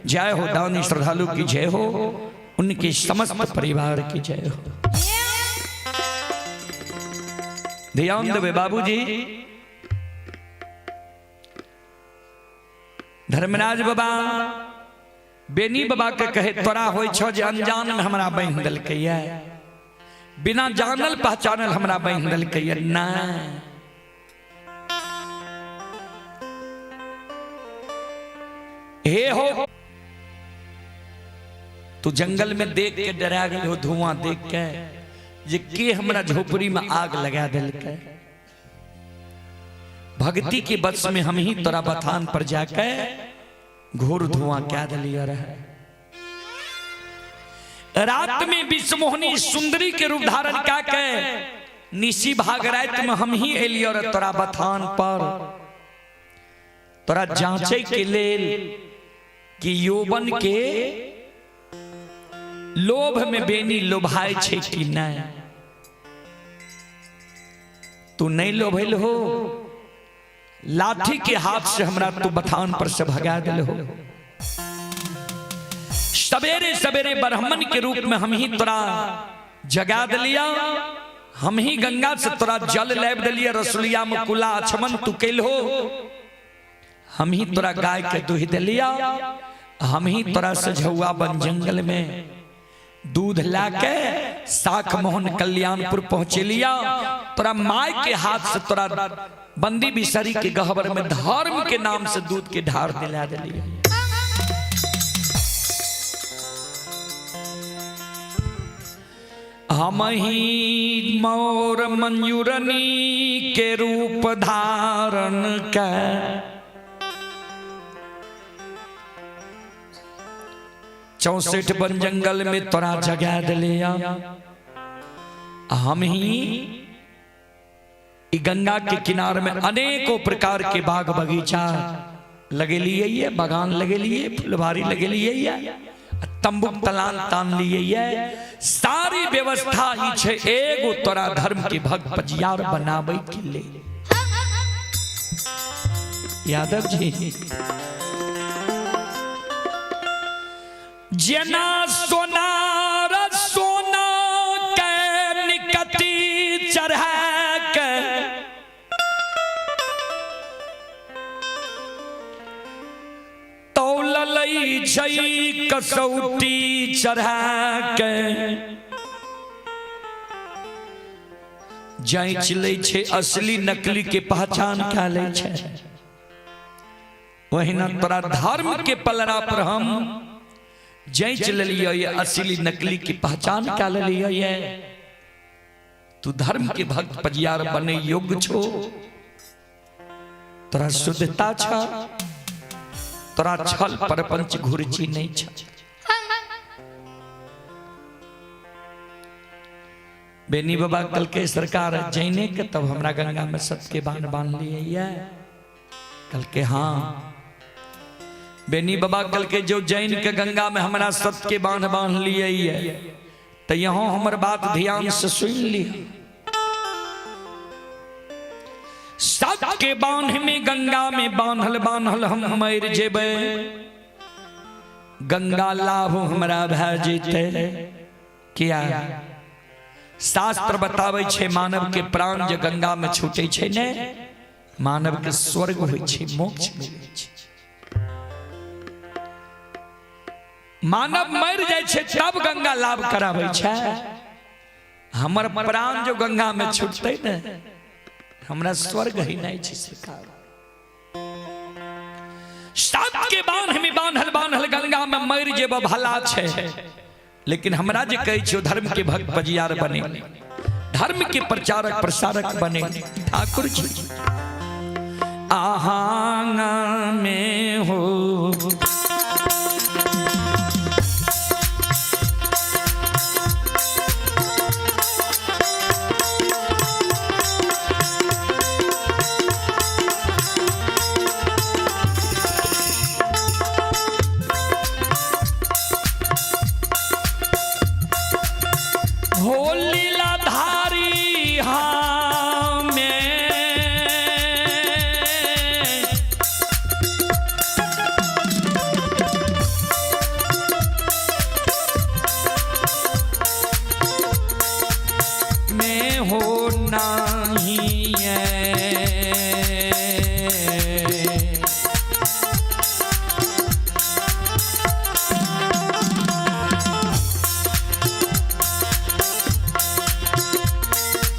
जय हो दानी श्रद्धालु की जय हो, उनके समस्त परिवार की जय हो। ध्यान देवे बाबूजी। धर्मराज बाबा बेनी बाबा के कहे तोरा होइ छो जे अनजान में हमरा बान्हि देलकै, बिना जानल पहचानल हमरा बान्हि देलकै। ना हे हो, तू जंगल में देख के डरा गेल हो, धुआं देख के जे के हमरा झोपड़ी में आग लगा देलकै। भक्ति के बस में हम ही तोरा बथान पर जाके घोर धुआं क्या दिलिया रहे। रात में विश्वमोहनी सुंदरी के रूप धारण क्या के निशी भाग रात में हम ही एलियो रहे तोरा बथान पर, तोरा जांचे के लेल कि यौवन के लोभ में बेनी लोभाय छे कि नहीं। तू नहीं लोभल हो, लाठी के हाथ से हमरा तू बथान पर से भगा दिल हो। सवेरे सवेरे ब्राह्मण के रूप में हम ही तोरा जगा दिलिया, हम ही गंगा से तोरा जल लाब दिलिया, रसुलिया में कुला अछमन तू कैल हो। हम ही तोरा गाय के दूध दिलिया, हम ही तोरा सझौआ बन जंगल में दूध लाके साख मोहन कल्याणपुर पहुंचे लिया। तोरा माय के हाथ से तोरा बंदी बिसरी के गहबर में धर्म के नाम से दूध के ढार दिला दिलिया। हम ही मोर मंजूरनी के रूप धारण के 64 वन जंगल में तोरा जगा दिलिया। हम ही गंगा के किनार में अनेकों प्रकार के बाग बगीचा लगे लिए, बगान लगे लिए, फुलवारी लगे लिए, तंबू तलान तान लिए, सारी व्यवस्था ई छे एगो तोरा धर्म के भक्त पजियार बनावे के लिए। यादव जी जना सोनार सोना के निकटी चढ़ा के तौललै छै कसौटी चढ़ा के जांच लै छै असली नकली के पहचान क्या लै छै। वहिना तोरा धर्म के पलड़ा पर हम जांच लेलियै ये असली नकली की पहचान क्या लेलियै ये। तू धर्म के भक्त पजियार बने योग्य छो, तोरा शुद्धता छ, तोरा छल परपंच घुरची नहीं छ। बेनी बाबा कल के सरकार जैने के तब हमरा गंगा में सबके बांध बांध लिए। कल के हाँ बेनी बाबा कल के जो जैन के गंगा में हमरा सबके बांध बांध लिए तो यहाँ हमर बात ध्यान से सुन लिया। सबके बांध में गंगा में बांधल बांधल हम मर जेबे, गंगा लाभ हमरा भए जेतै। किया शास्त्र बताबै छै मानव के प्राण जे गंगा में छूटे छै ने, मानव के स्वर्ग होइ छै, मोक्ष मिलै छै। मानव मर जाइ छै तब गंगा लाभ कराबै छै। हमर प्राण जो गंगा में छूटते ने, हमरा स्वर्ग ही नहीं छै सरकार। सात के बांध में बांधल बांधल गंगा में मर जेब भला छै, लेकिन हमरा जे कहै छियो धर्म के भक्त पजियार बने, धर्म के प्रचारक प्रसारक बने। ठाकुर जी आहांगा में हो हो लीलाधारी हमें में हो नहीं है।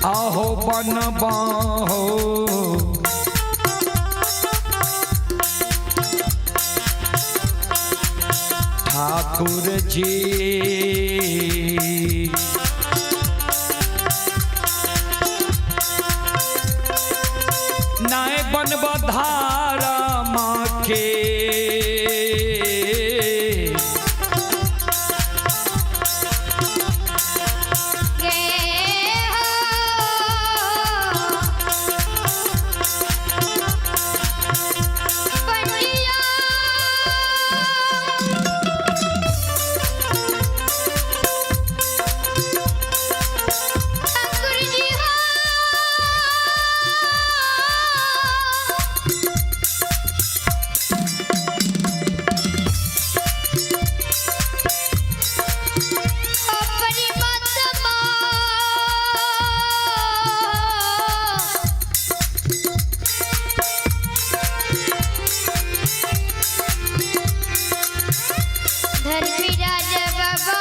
आहो बनबाहो ठाकुर जी नाय बनब धारा माँ के। गे हो पंडिया ठाकुर जी हो। अपनी मत धर्मी राजा बाबा।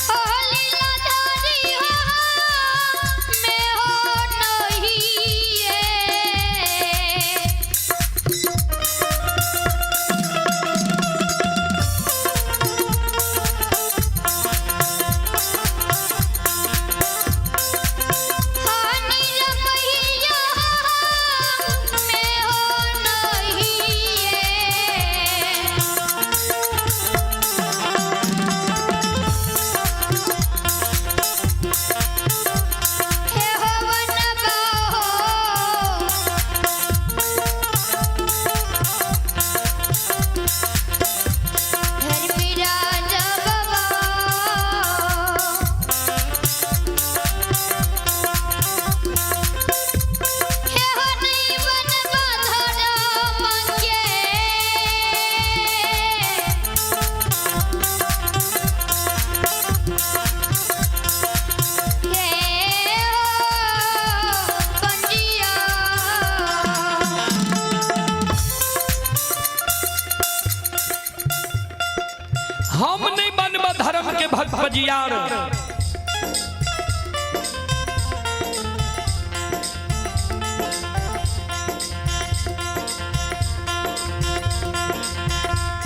ओ लीलाधारी हो मैं हो नहीं है। नीलमैया मैं हो नहीं है। हे हो वनबाहो धर्मी राजा बाबा। हे हो नहीं बनबा धर्म के। हे हो पंजिया। हम नहीं बनब धर्म के भक्त पजियार।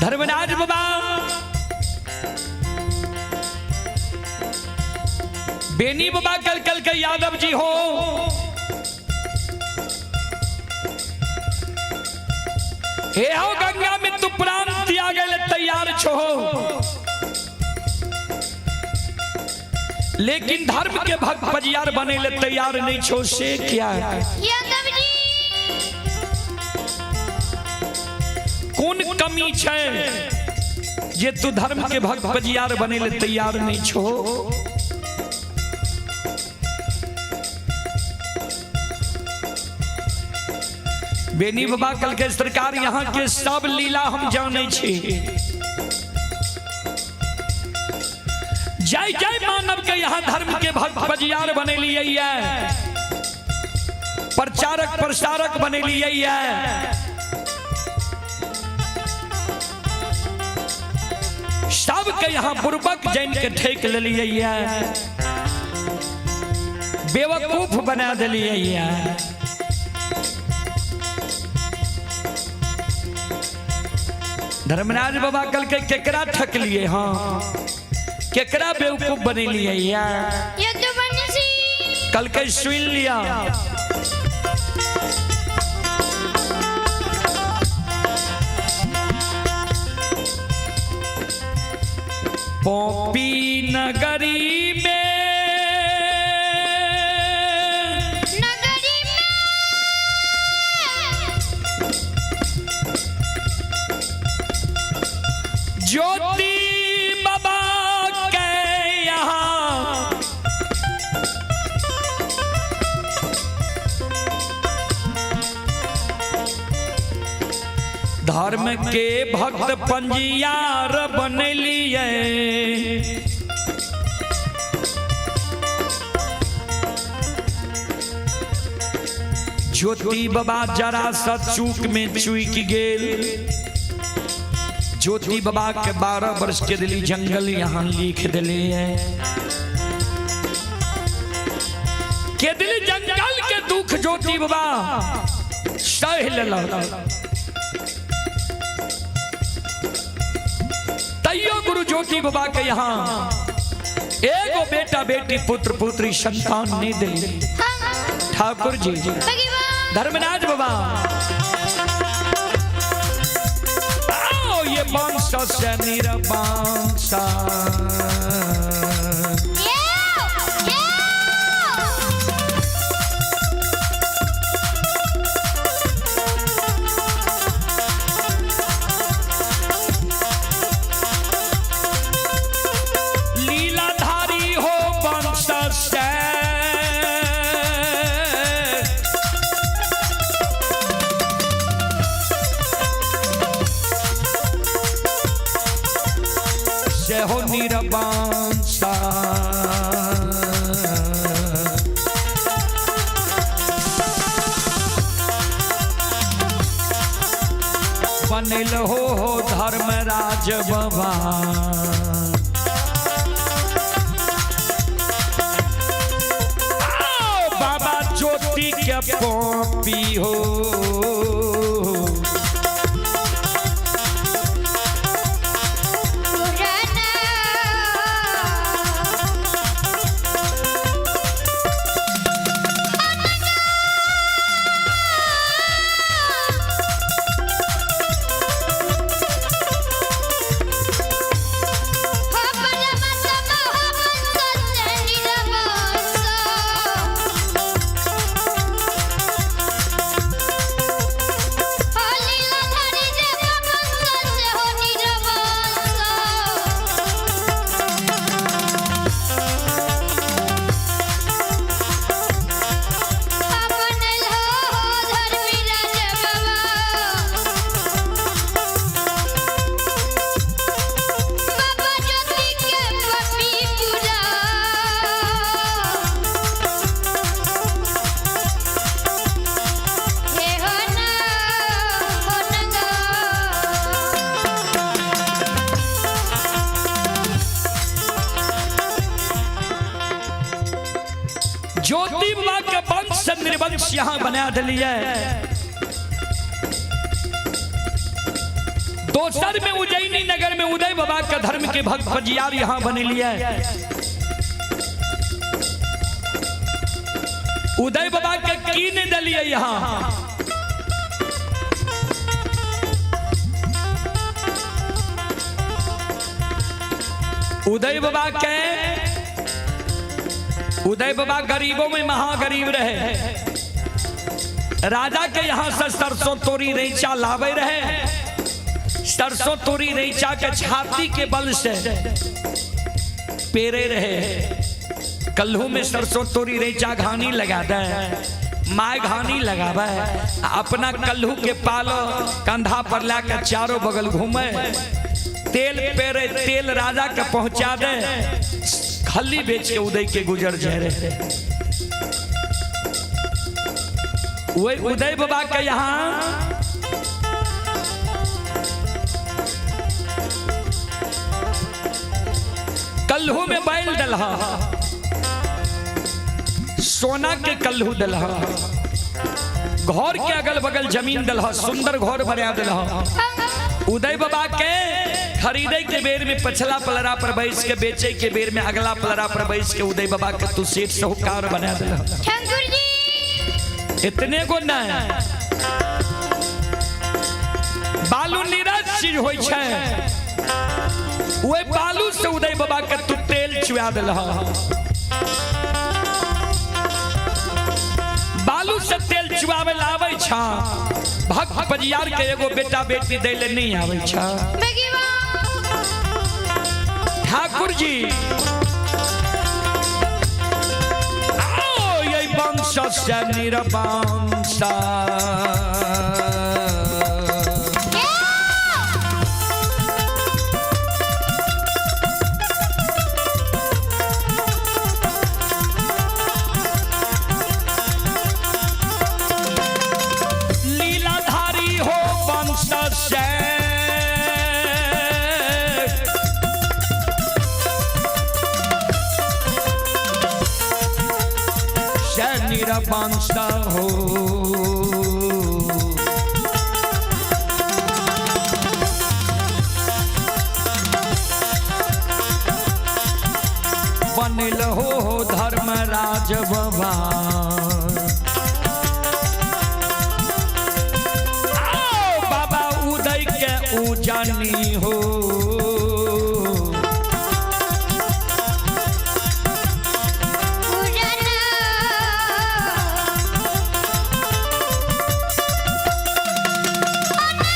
धर्मराज बाबा बेनी बाबा कल कल के यादव जी हो, हे हो गंगा में तू प्राण त्याग ले तैयार छो, लेकिन धर्म के भक्त पजियार बने ले तैयार नहीं छो, से क्या है? यादव जी कौन कमी छै जे तू धर्म के भक्त पजियार बने ले तैयार नहीं छो? बेनी बाबा कल के सरकार यहाँ के सब लीला हम जाने छी। जय जय मानव के यहाँ धर्म के भक्त पजियार बने लिए। प्रचारक प्रसारक बनेलियै है। सबके यहाँ बुर्बक जैन के ठेक लेलियै है, बेवकूफ बना दिलियै है। धर्मराज बाबा कल के केकरा ठकलिए, हाँ केकरा बेवकूफ बनेलियै है? यदुवंशी। कल के सुन लिया। पोपी नगरी में, नगरी में, ज्योति बाबा के यहाँ धर्म के भक्त पंजियार बनलिए। ज्योति बाबा जरा सा चूक में चूक गेल। ज्योति बाबा के 12 वर्ष के दिली जंगल यहाँ लिख दिले है के दिली जंगल के दुख ज्योति बाबा सह लेलक। तैयो गुरु ज्योति बाबा के यहाँ एगो बेटा बेटी पुत्र पुत्री संतान नहीं दिली। हाँ। ठाकुर जी भगवान। धर्मराज बाबा आओ ये वंश से निरवंश। ये ये लीलाधारी हो वंश से, से हो निरवंश। बनल हो धर्मराज बाबा। आओ बाबा ज्योति के पॉपी हो। पुराना। हो परमात्मा हो वंश से निरवंश। हो लीलाधारी देव वंश से हो निरवंश। बनल हो धर्मराज बाबा। बाबा ज्योति के पपी पूरा। हे हो ना हो नगा। ज्योति बाबा के वंश से निर्वंश यहाँ बना दिलिए। दोसर में उज्जैनी नगर में उदय बाबा के धर्म के भक्त फजियार यहाँ बने लिए। उदय बाबा के की नहीं दिलिए यहाँ। उदय बाबा के, उदय बाबा गरीबों में महागरीब रहे। राजा के यहाँ से सरसों तोरी रैचा लावे रहे। सरसों तोरी रैचा के छाती के बल से पेरे रहे। कल्हू में सरसों तोरी रैचा घानी लगा दे, my घानी लगावे, अपना कल्हू के पालो कंधा पर ला के चारों बगल घूमे, तेल पेरे, तेल राजा के पहुंचा दे, खल्ली बेच के उदय के गुजर जा रहे। वही उदय बाबा के यहाँ कल्हू में बैल दलहा, सोना के कल्हू दलहा, घर के अगल बगल जमीन दलहा, सुंदर घर बना दलहा। उदय बाबा के खरीदे के बेर में पछला पलरा पर बैस के, बेचे के बेर में अगला पलरा पर बैस के उदय बाबा के तू सेठ साहूकार बना दलहा। ठाकुर जी इतने गो नहीं, बालू नीरज चीज होई छै, वही बालू से उदय बाबा के तू तेल चुआ दिलहा। बालू से तेल चुआवे ला आबै छा, भक्त पजियार के एगो बेटा बेटी दै ले नहीं आबै छा। भगवा ठाकुर जी आओ ये वंश से निरवंश, लीलाधारी हो वंश से, से निरवंश हो। बनल हो धर्मराज बाबा, आओ बाबा उदय के उजानी हो। उड़ना ठाकुर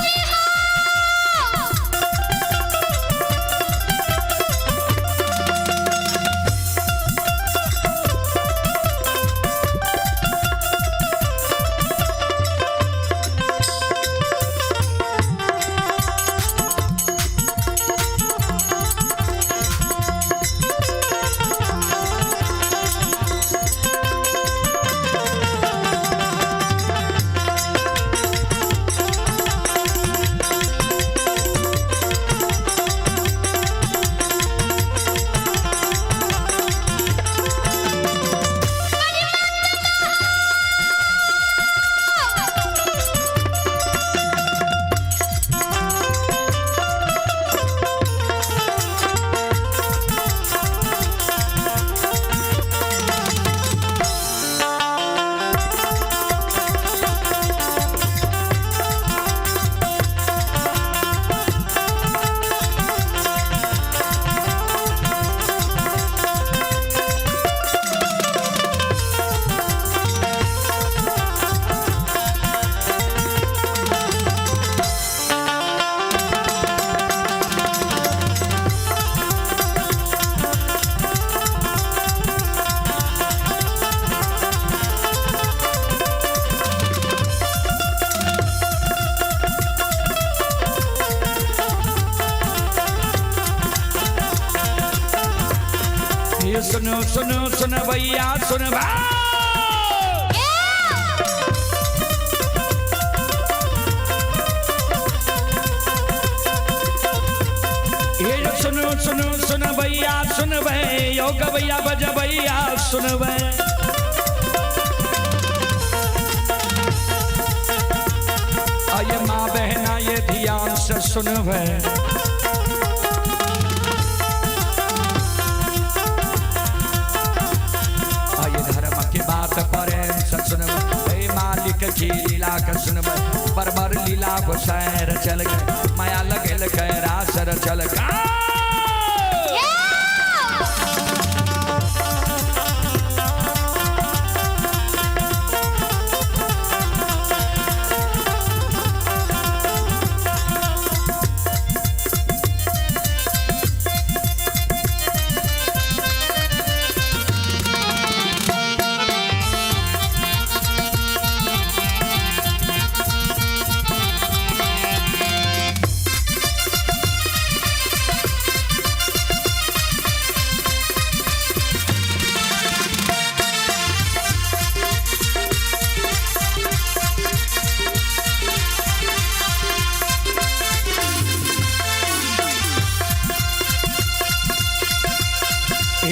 जी हो। ये सुनो सुनो सुन भैया सुन भा। ये जो सुनो सुनो सुन भैया सुन भै, यो गवैया बज भैया सुन भै। आये माँ बहना ये ध्यान से सुन भै। आये धर्म के बात प्रेम से सुनबै, हे मालिक की लीला के सुनबै। बरबर लीला को सैर चल गए, माया लगेल के रासर चल गए।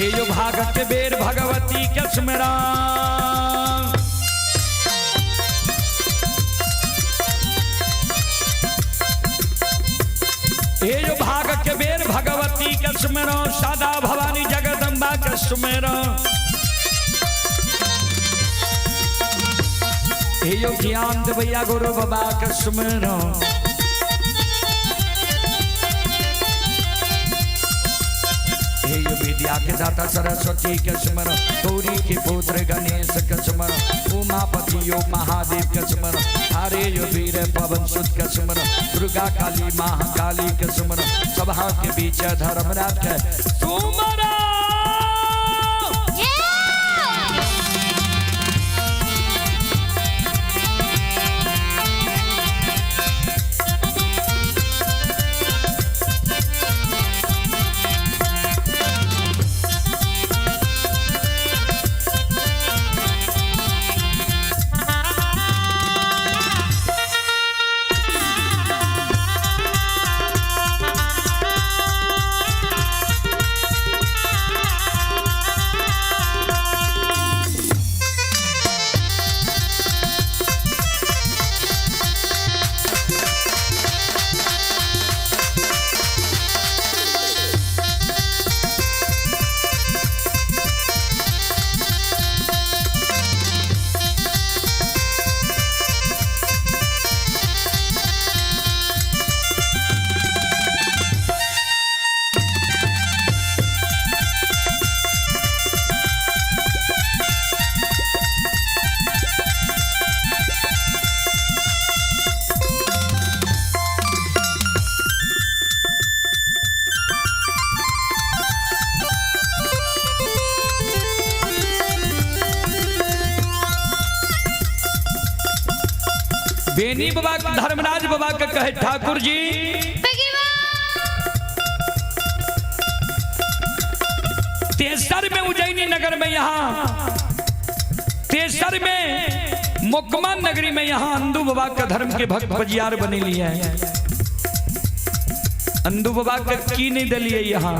हे यो भागत बेर भगवती के सुमरान। हे यो भाग के बेर भगवती के सुमरो, सदा भवानी जगदम्बा के सुमरो। हे यो ज्ञान देवैया गुरु बाबा के सुमरो। हे यो विद्या के दाता सरस्वती के सुमरो, गौरी के पुत्र गणेश के सुमरो, उमापति यो महादेव के सुमरो, हरे यो वीर पवन सुत के सुमरो, दुर्गा काली महाकाली के सुमरो, सभा के बीच धर्मराज के सुमरो। बेनी बाबा धर्मराज बाबा के कहे ठाकुर जी तेसर में उज्जैनी नगर में यहाँ तेसर में मोकमा नगरी में यहाँ अंदू बाबा का धर्म के भक्त बजियार बने लिए हैं। अंदू बाबा के की नहीं दिलिए यहाँ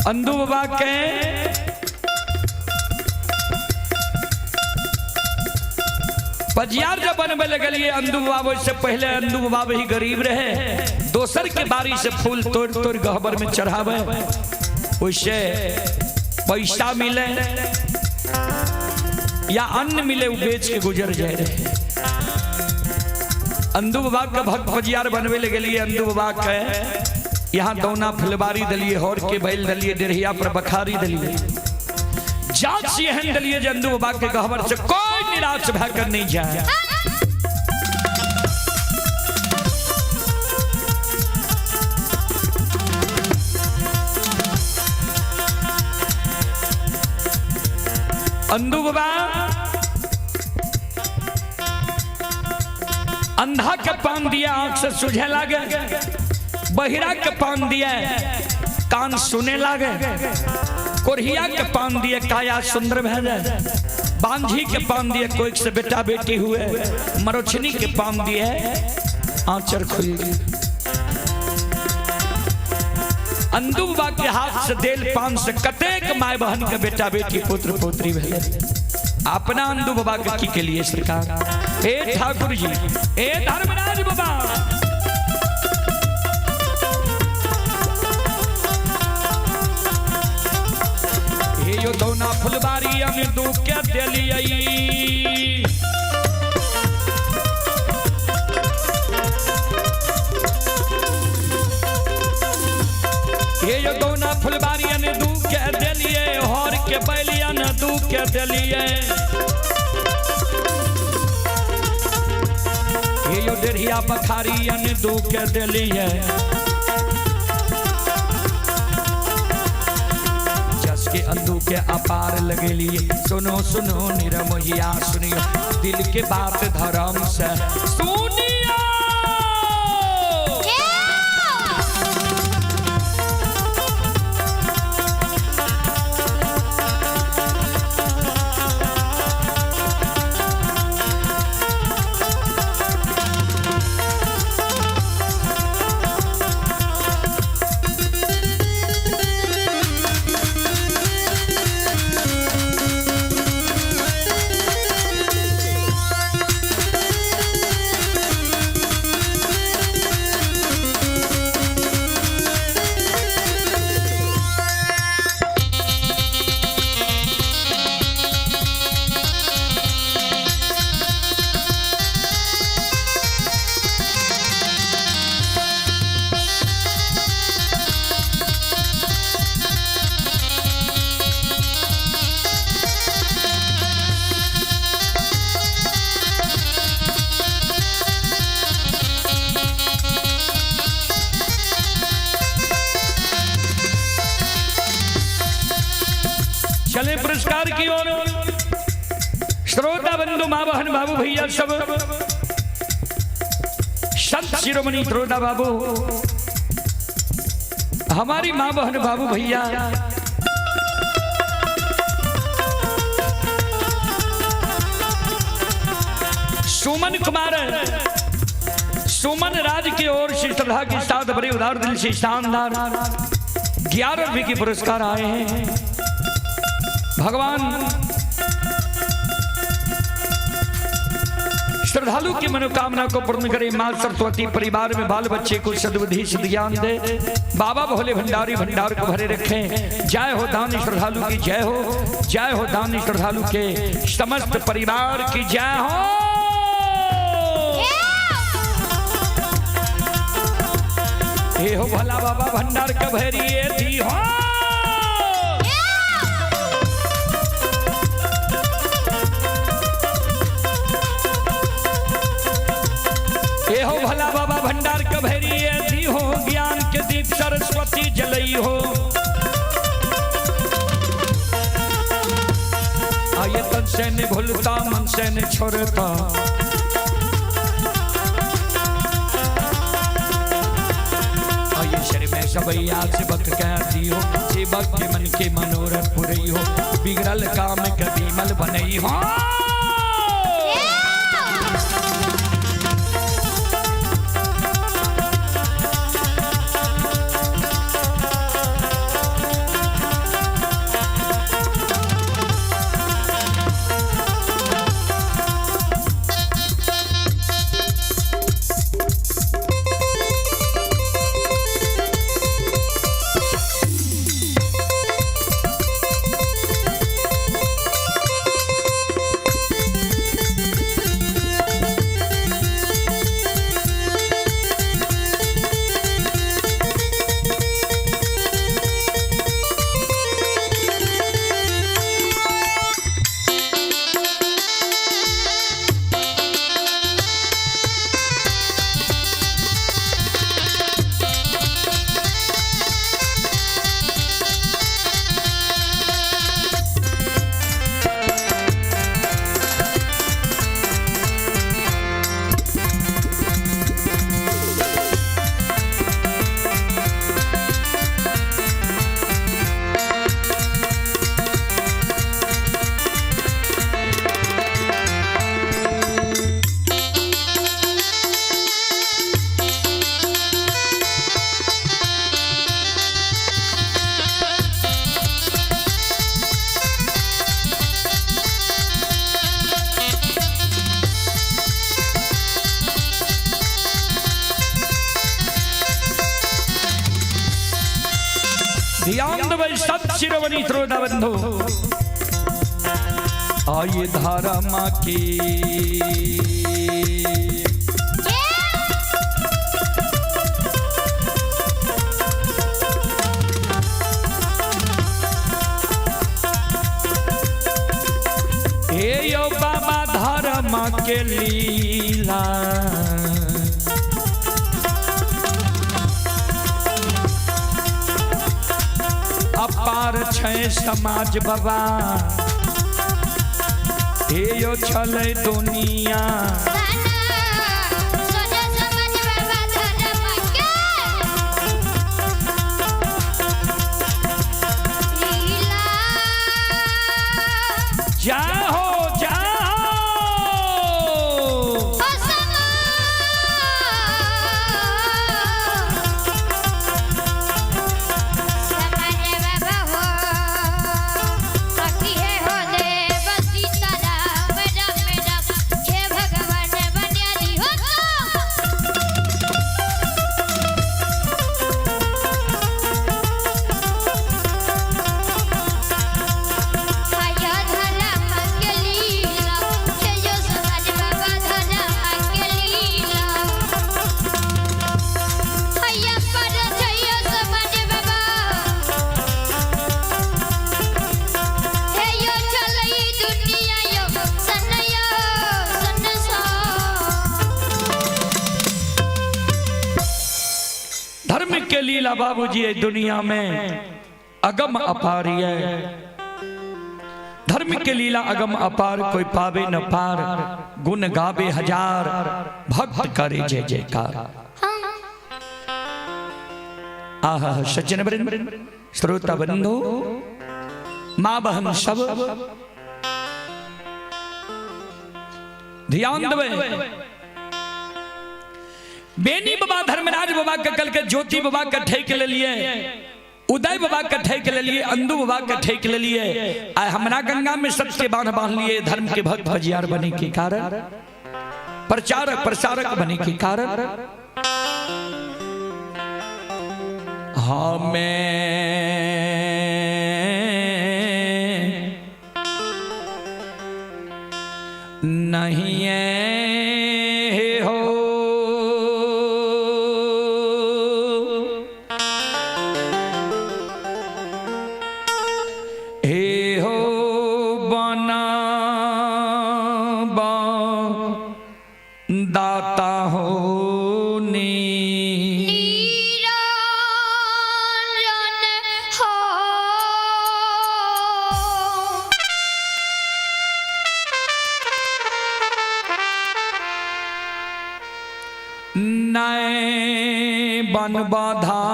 अंदू बाबा के बजियार जब बनबे लगलिए अंदू बाबा से पहले अंदू बाबा ही गरीब रहे, दोसर के बारी से फूल तोड़ तोड़ गहबर में चढ़ावे, उससे पैसा मिले या अन्न मिले वो बेच के गुजर जाए रहे। अंदू बाबा के भक्त बजियार बनबे लगलिए अंदू बाबा के यहाँ दौना फुलबारी दलिए, हौर के बैल दलिए, डेढ़िया पर बखारी दलिए, जात एहन दलिए जे अंदू बाबा के गहबर से कोई निराश भकर नहीं जाए। अंदू बाबा अंधा के पान दिया आंख से सुझे लागे, बहिरा के पान दिया कान सुने लागे, कोरिया के पान दिए काया सुंदर भय जाए, बांझी के पान दिए कोई से बेटा बेटी हुए, मरोछनी के पान दिए आंचर खुल गई। अंदू बाबा के हाथ से देल पान से कतेक my बहन के बेटा बेटी पुत्र पुत्री भेले। अपना अंदू बाबा के की के लिए सरकार हे ठाकुर जी हे धर्मराज बाबा। हे यो दोना फुलबारी अंदू के देलियै, हे यो दोना फुलबारी अंदू के देलियै, हर के बैलियन दू के देलियै, हे यो डेढ़िया बखारी अंदू के देलियै, जस के अंदू के अपार लगेलिए। सुनो सुनो निरमोहिया सुनियो दिल के बात धर्म से सुनियो। पुरस्कार की ओर श्रोता बंधु माँ बहन बाबू भैया सब संत शिरोमणि त्रोदा बाबू, हमारी माँ बहन बाबू भैया सुमन कुमार सुमन राज की ओर से श्रद्धा के साथ बड़े उदार दिल से शानदार 11 रुपए के पुरस्कार आए हैं। भगवान श्रद्धालु की मनोकामना को पूर्ण करे। मां सरस्वती परिवार में बाल बच्चे को सद्बुद्धि सद्ज्ञान दे। बाबा भोले भंडारी भंडार को भरे रखें। जय हो दानी श्रद्धालु की जय हो, जय हो दानी श्रद्धालु के समस्त परिवार की जय हो। हे हो भला बाबा भंडार के भरिए दी हो। हे हो भला बाबा भंडार के भरिए दी हो, ज्ञान के दीप सरस्वती जलई हो। आये तन से न भूलता मन से न छोड़ता, सबैया सेवक कहती हो, सेवक के मन के मनोरथ पुरई हो, बिगड़ल काम कभी मल बनई हो। ध्यान दो सब शिरोमणि श्रोता बंधु, आइए धारा माँ की हे यो बाबा धारा माँ के लीला, अपार छै समाज बाबा, हे यो छलै दुनिया। जाओ जाओ धर्म के लीला बाबूजी दुनिया में अगम अपारी है। धर्म के लीला अगम अपार, कोई पावे न पार, गुण गावे हजार, भक्त करे जय जयकार। आहा सज्जन वृंद, श्रोता बंधु, माँ बहन सब ध्यान देवे। बेनी बाबा धर्मराज बाबा के कल के ज्योति बाबा के ठेक ले लिए, उदय बाबा के ठेक ले लिए, अंदू बाबा के ठेक ले लिए। आय हमरा गंगा में सत्य बांध बांध लिए। धर्म के भक्त भजियार बने के कारण, प्रचारक प्रसारक बने के कारण हमें नहीं हो हे हो बना दाता हो नी निरंजन हो। नए बन बाधा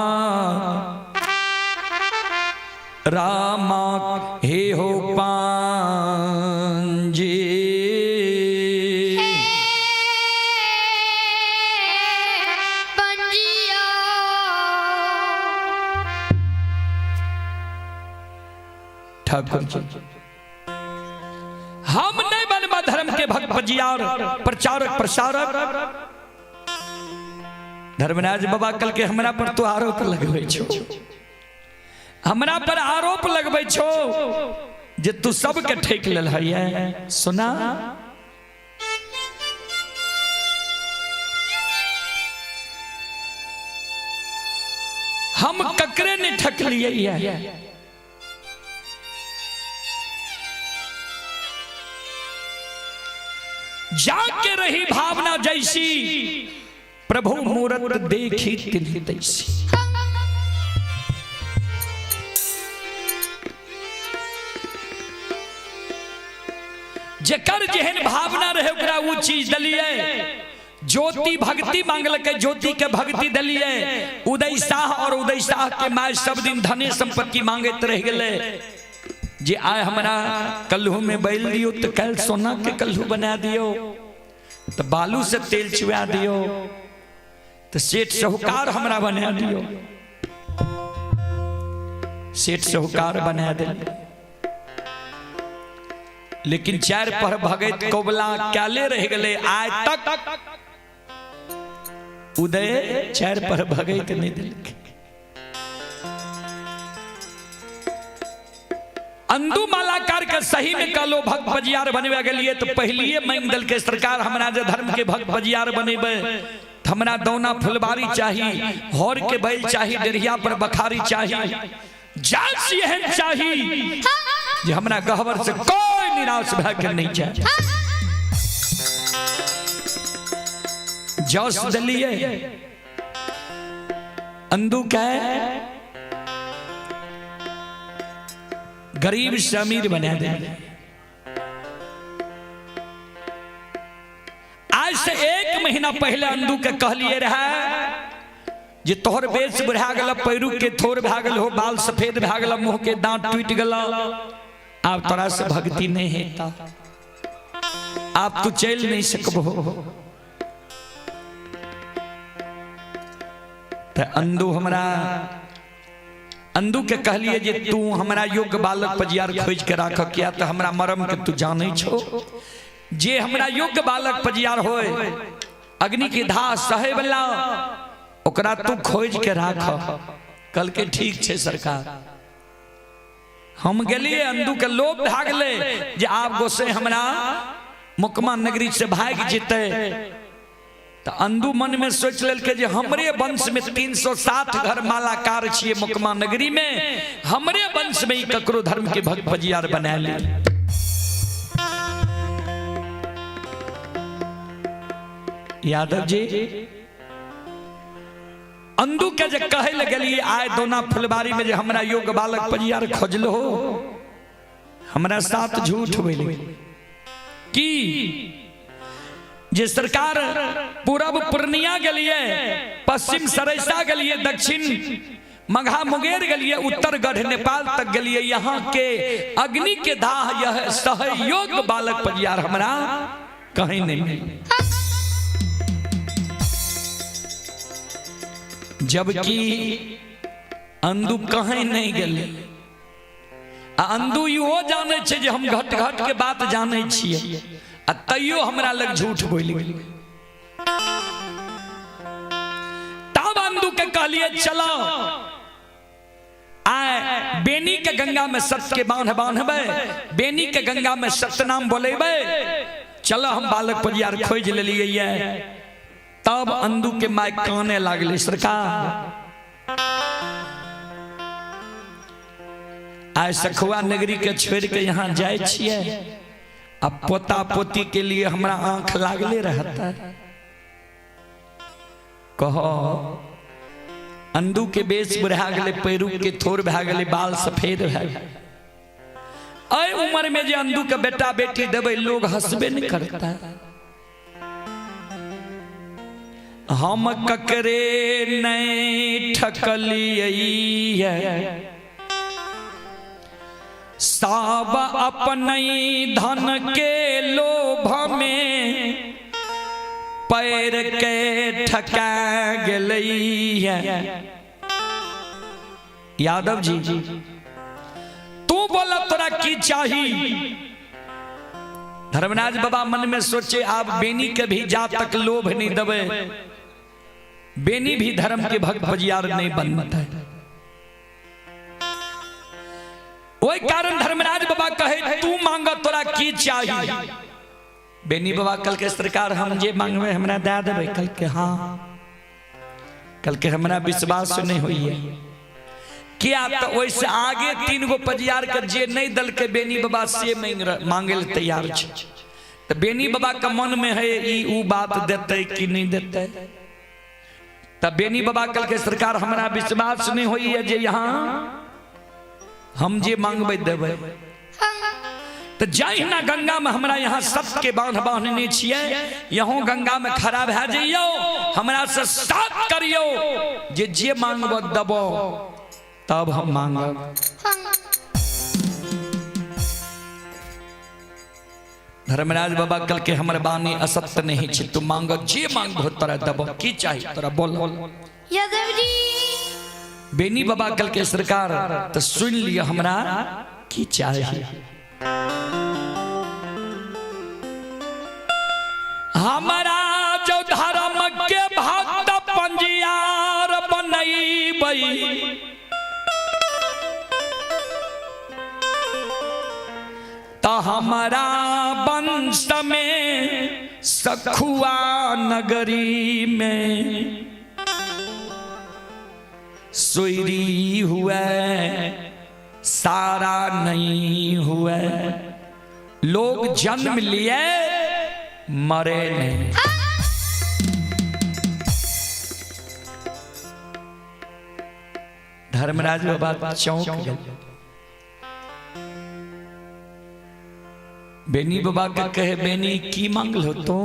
रामा हे हो पांजी। पंजिया ठाकुर जी, हम नहीं बनबा धर्म के भक्त भजियार प्रचारक प्रसारक। धर्मराज बाबा कल के हमरा पर तो आरोप लगबै छो, हमरा पर आरोप लगबै छो जे तू सबके ठेक लेल है। सुना, हम ककरे नहीं ठकलिए है। जाके रही भावना जैसी, प्रभु मूरत देखी तिन्ही तैसी। जेकर जेहन भावना रहे ओकरा उ चीज दलिए। ज्योति भक्ति मांगलकै, ज्योति के भक्ति दलिए। उदय शाह और उदय शाह के my सब दिन धने संपत्ति मांगैत रह गेलै जे आय हमरा कल्हू में बैल दियो तो कल सोना के कल्हू बना दियो, तो बालू से तेल चुआ दियो, तो सेठ साहूकार हमरा बना दियो। सेठ साहूकार बना दे, लेकिन चार पर भगत कोबला क्याले रह गए आय तक उदय चार पर भगत नहीं दिल। अंदू मालाकार के सही में कहलो भक्त बजियार बनवे के लिए तो पहलिए मांग दल के सरकार हमरा जे धर्म के भक्त बजियार बनेबे हमरा दौना फुलबारी चाही, हर के बैल चाही, डेरिया पर बखारी चाही, जात एहन चाही जे हमरा गहवर से कोई निराश भए के नहीं जाए। जस दलिए अंदू के गरीब से अमीर बना दे। आज से 1 महीना पहले अंदू के कहलिए रहा जे तोहर बेच बढ़ा गल, पैरू के थोर भा गल हो, बाल सफेद भा गल, मुंह के दांत टूट गल, आप तोरा से भक्ति नहीं हेता, आप तू चल नहीं सकबो। तो अंदू हमरा अंदू के कहलिए जे तू हमरा योग्य बालक पजियार खोज के राख, किया तो हमरा मरम के तू जानै छो। जे हमरा योग्य बालक पजियार होए, अग्नि के धाह सहे वाला, ओकरा तू खोज के राख। कल के ठीक छे सरकार, हम गेलिए अंदू के लोभ भागले जे आप गोसे हमरा मुकमा नगरी से भाग जेते। तो अंदू मन में सोच लेलकै जे हमरे वंश में 360 घर मालाकार छिए मुकमा नगरी में, हमरे वंश में ही ककरो धर्म के भक्त बजियार बना ले। यादव जी अंदू के जे कहे लगलिए आए दोना फुलबारी में जे हमरा योग बालक पजियार खोजलो हो, हमरा साथ झूठ बोले की जे सरकार पूरब पूर्णिया गेलिए, पश्चिम सरैसा गेलिए, दक्षिण मघा मुंगेर गेलिए, उत्तर गढ़ नेपाल तक गेलिए, यहाँ के अग्नि के दाह यह सहयोग बालक परियार हमरा कहीं नहीं मिले। जबकि अंदू कहीं नहीं गेले। आ अंदू इहो जाने छे जे हम घट घट के बात जाने छिए, आ तैयो हमरा लग झूठ बोलि गेलै। तब अंदू के कहलिए चलो आए बेनी के गंगा में सत के बांध बांधबे, बेनी के गंगा में सतनाम बोलेबे, चलो हम बालक परियार खोज लेलिए। तब अंदू के my काने लागले, सरकार आइ सखुआ नगरी के छोड़ के यहाँ जाए छिए, अब पोता पोती के लिए हमरा आंख लागले रहता है। कहो अंदू के बेस बुढ़ा गेले, पैरू के थोर भए गेले, बाल सफेद भए गेले। अय उम्र में जे अंदू के बेटा बेटी देबै लोग हंसबे नहीं करता। हम ककरे नहीं ठकलिए, साब अपने धन के लोभ में पैर के ठका गेलै। यादव जी तू बोला तोरा की चाही। धर्मराज बाबा मन में सोचे आप बेनी के भी जा तक लोभ नहीं दबे, बेनी भी धर्म के भक्त भजियार नहीं बनता है। वही कारण धर्मराज बाबा कहे तू मांग तोरा की चाही। बेनी बाबा कल के सरकार हम जे मांगवे हमरा दे देबै। कल के हाँ, कल के हमरा विश्वास नहीं होइए क्या। तो ओइसे आगे 3 गो पजियार के जे नहीं दल के बेनी बाबा से मांगे ले तैयार छे। तो बेनी बाबा के मन में है ई ऊ बात देते कि नहीं देते। तब बेनी बाबा कल के सरकार हमरा विश्वास नहीं होइए जे यहाँ हम जे मांगबै देबै। तो जहिना गंगा में हमरा यहाँ सत के बांध बांधने छिए, यहाँ गंगा में खड़ा भए जइयो, हमरा से साथ करियो जे जे मांगब देबो तब हम मांगब। धर्मराज बाबा कल के हमर बानी असत्य नहीं छे, तू मांग जे मांगबो तोरा देबो, की चाही तोरा बोल। यादव जी बेनी बाबा कल के सरकार तो सुन लिया हमरा की चाही। हमारा जो धर्म के भक्त पंजियार बनैबै, तो हमारा वंश में सखुआ नगरी में सोयरी हुए सारा नहीं हुए, लोग जन्म लिए मरे नहीं। धर्मराज बाबा चौंक गए। बेनी बाबा के कहे बेनी की मांगल हो तो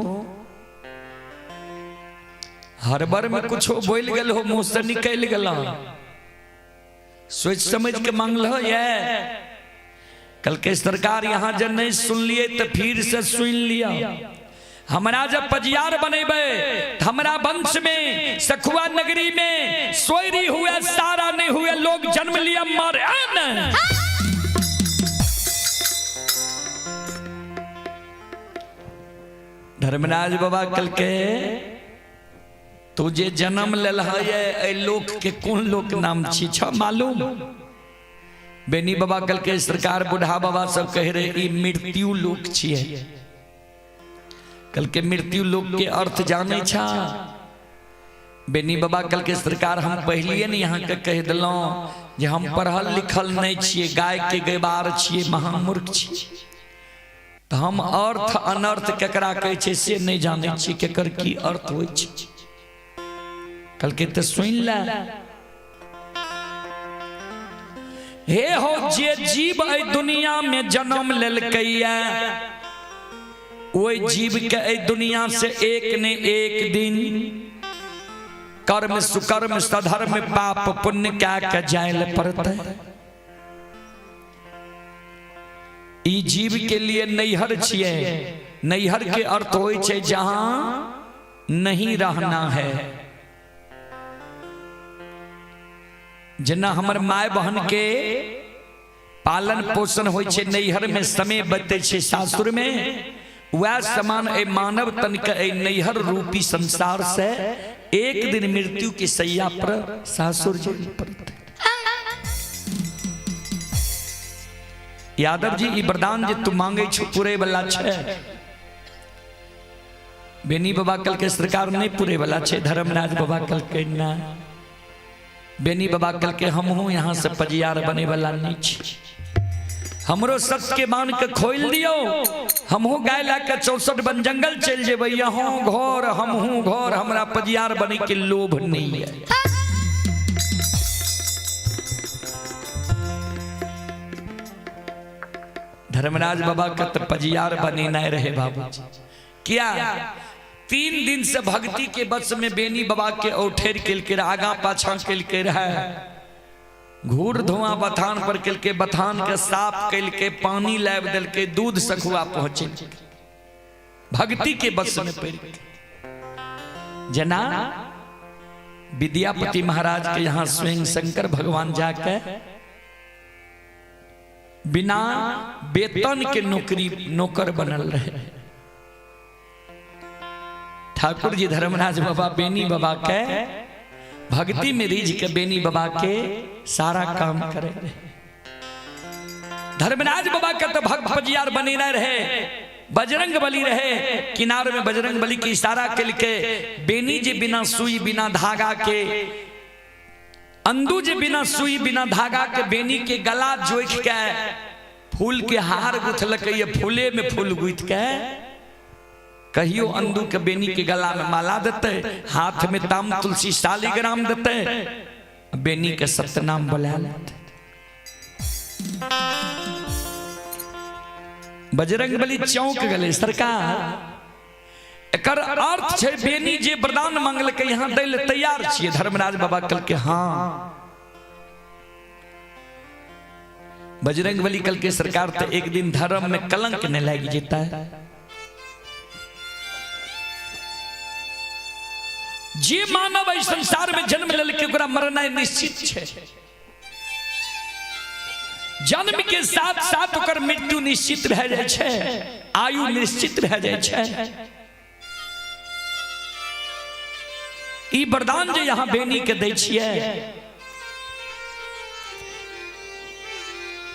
हर बार में कुछ बोल गल हो, मुंह से निकल गल, सोच समझ के मांगल हो। ये कल के सरकार यहाँ जब नहीं सुन लिए तो फिर से सुन लिया। हमरा जब पजियार बनेबे हमरा वंश में सखुआ नगरी में सोयरी हुए सारा नहीं हुए, लोग जन्म लिया मरे नहीं। धर्मराज बाबा कल के तू जे जन्म लेल है लोक के कौन लोक नाम छी छ मालूम। बेनी बाबा कल के सरकार बुढ़ा बाबा सब कह रहे ई मृत्यु लोक छिए। कल के मृत्यु लोक के अर्थ जाने छा। बेनी बाबा कल के सरकार हम पहलिए ने यहाँ के कह दिलौं जे हम पढ़ल लिखल नहीं छिए, गाय के गैबार छिए, महामूर्ख छिए, तो हम अर्थ अनर्थ केकरा कहै छै से नहीं जानै छिए, केकर की अर्थ होइ छै। कल के तो सुन ले हे हो जे जीव एहि दुनिया में जन्म लेलकैया, ओहि जीव के एहि दुनिया से एक ने एक दिन कर्म सुकर्म सधर्म पाप पुण्य क्या के जाय ले पड़तै। ई जीव के लिए नैहर छियै। नैहर के अर्थ होइ छै जहां नहीं रहना है। जेना हमर माय बहन के पालन पोषण होइ छै नैहर में, समय बतै छै सासुर में, वएह समान एहि मानव तन के एहि नैहर रूपी संसार से एक दिन मृत्यु के सैया पर सासुर जाय पड़तै। यादव जी, ई वरदान जे तू मांगे छो पूरे वाला छै? बेनी बाबा कल के सरकार नहीं पूरे वाला छै। धर्मराज बाबा कल के ना। बेनी बाबा कल के हमहू यहाँ से पजियार बने वाला नहीं छी, हमरो सत्य के मान के खोल दियो, हमहू गाय ला के 64 वन जंगल चल जेबै, यहाँ घर हमहू घर, हमरा पजियार बने के लोभ नहीं है। धर्मराज बाबा के तो पजियार बनेना रहे बाबूजी। क्या 3 दिन से भक्ति के बस में बेनी बाबा के औठेर केलके रहे, आगा पाछा केलके रहे, घूर धुआं बथान पर केलके, बथान के साफ केलके, पानी लाबि देलके, दूध सखुआ पहुंचे, भक्ति के बस में पड़ के। जना विद्यापति महाराज के यहाँ स्वयं शंकर भगवान जाके बिना वेतन के नौकरी नौकर बनल रहे। ठाकुर जी धर्मराज बाबा बेनी बाबा के भक्ति में रिझ के बेनी बाबा के सारा काम करे रहे। धर्मराज बाबा के तो भक्त पजियार बने रहे, बजरंग बली रहे, किनार में बजरंग बली के इशारा के बेनी जी बिना सुई बिना धागा के, अंदू जे बिना सुई बिना धागा के बेनी के गला जोख के फूल के हार गुथलक, ये फूले में फूल गुथ के कहियो अंदू के बेनी के गला में माला देते, हाथ में ताम तुलसी शालिग्राम देते, बेनी के सत्यनाम बोला लेते। बजरंग बली चौंक गए, सरकार एकर अर्थ छै बेनी जे वरदान मांगलकै यहाँ दै ले तैयार छियै। धर्मराज बाबा कहलकै हाँ। बजरंग बली कहलकै सरकार तो एक दिन धर्म में कलंक नहीं लागि जेता है। जे मानव एहि संसार में जन्म लेलकै ओकरा मरनाइ निश्चित छै। जन्म के साथ साथ ओकर मृत्यु निश्चित भए जाइ छै, आयु निश्चित भए जाइ छै। ई वरदान जे यहाँ बेनी के दै छियै,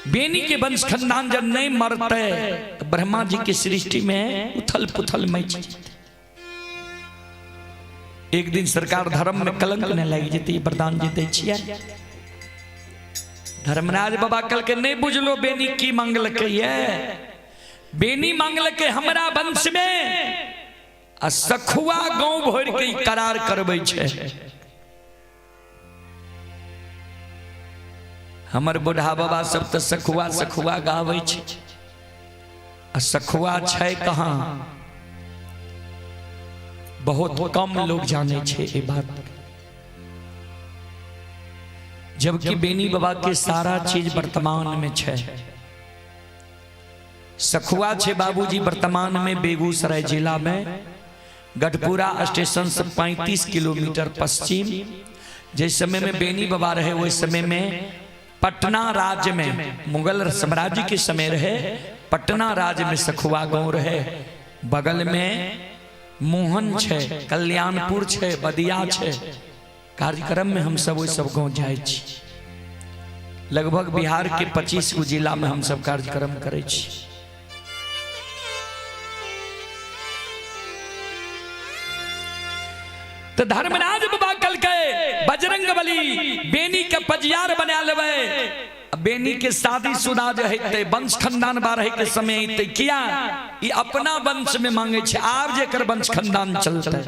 बेनी के वंश खानदान जब नहीं मरते तो ब्रह्मा जी के सृष्टि में उथल पुथल मच जेतै। एक दिन सरकार धर्म में कलंक नहीं लागि जेतै, ई वरदान जे दै छियै। धर्मराज बाबा कल के नहीं बुझलो बेनी की मांगलकै ये, बेनी मांगलकै हमरा वंश में आ सखुआ गांव भरि के करार करबै छै। हमर बुढ़ा बाबा सब तऽ सखुआ सखुआ गाबै छै, आ सखुआ छै कहाँ बहुत कम लोग जाने छै ई बात। जबकि बेनी बाबा के सारा चीज वर्तमान में छै। सखुआ छे बाबूजी वर्तमान में बेगूसराय जिला में गढ़पुरा स्टेशन से 35 किलोमीटर पश्चिम। जिस समय में बेनी बाबा रहे वही समय में पटना राज्य में मुगल साम्राज्य के समय रहे, पटना राज्य में सखुआ गांव रहे। बगल में मोहन छे, कल्याणपुर छे, बदिया छे। कार्यक्रम में हम सब वही सब गांव जाए छी। लगभग बिहार के 25 गो जिला में हम सब कार्यक्रम करै छी। तो धर्मराज बाबा कहलकै बजरंग बली बेनी के पजियार बना लेबै, बेनी के शादी शुदा जे हेतै, वंश खानदान बाढ़े के समय अयतै, किया ई अपना वंश में मांगे छै, आब जेकर वंश खानदान चलतै।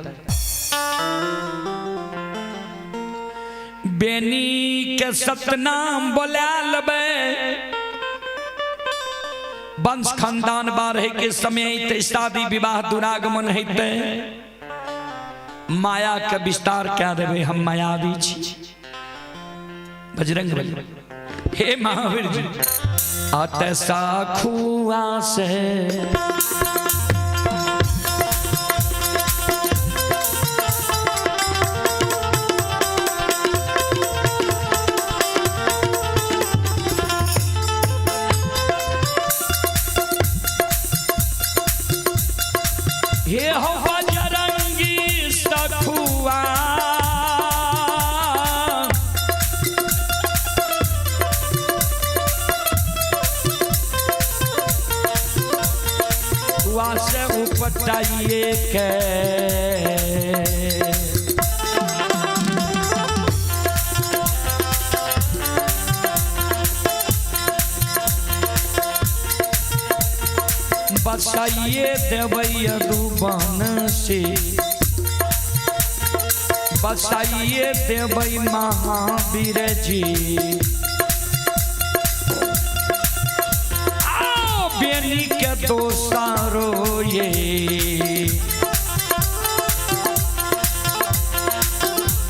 बेनी के सतनाम बोला लेबै, वंश खानदान बाढ़े के समय अयतै, शादी विवाह दुरागमन हेतै, माया के विस्तार कए देबै, हम मायावी छी। बजरंग बली हे महावीर जी अत साखुआ से हे हो बजरंगी सखुआ, से उपटाइए के बसाइए देबै डूबन से, बसाइए देबै महावीर जी। आओ बेनी के दोसारो ये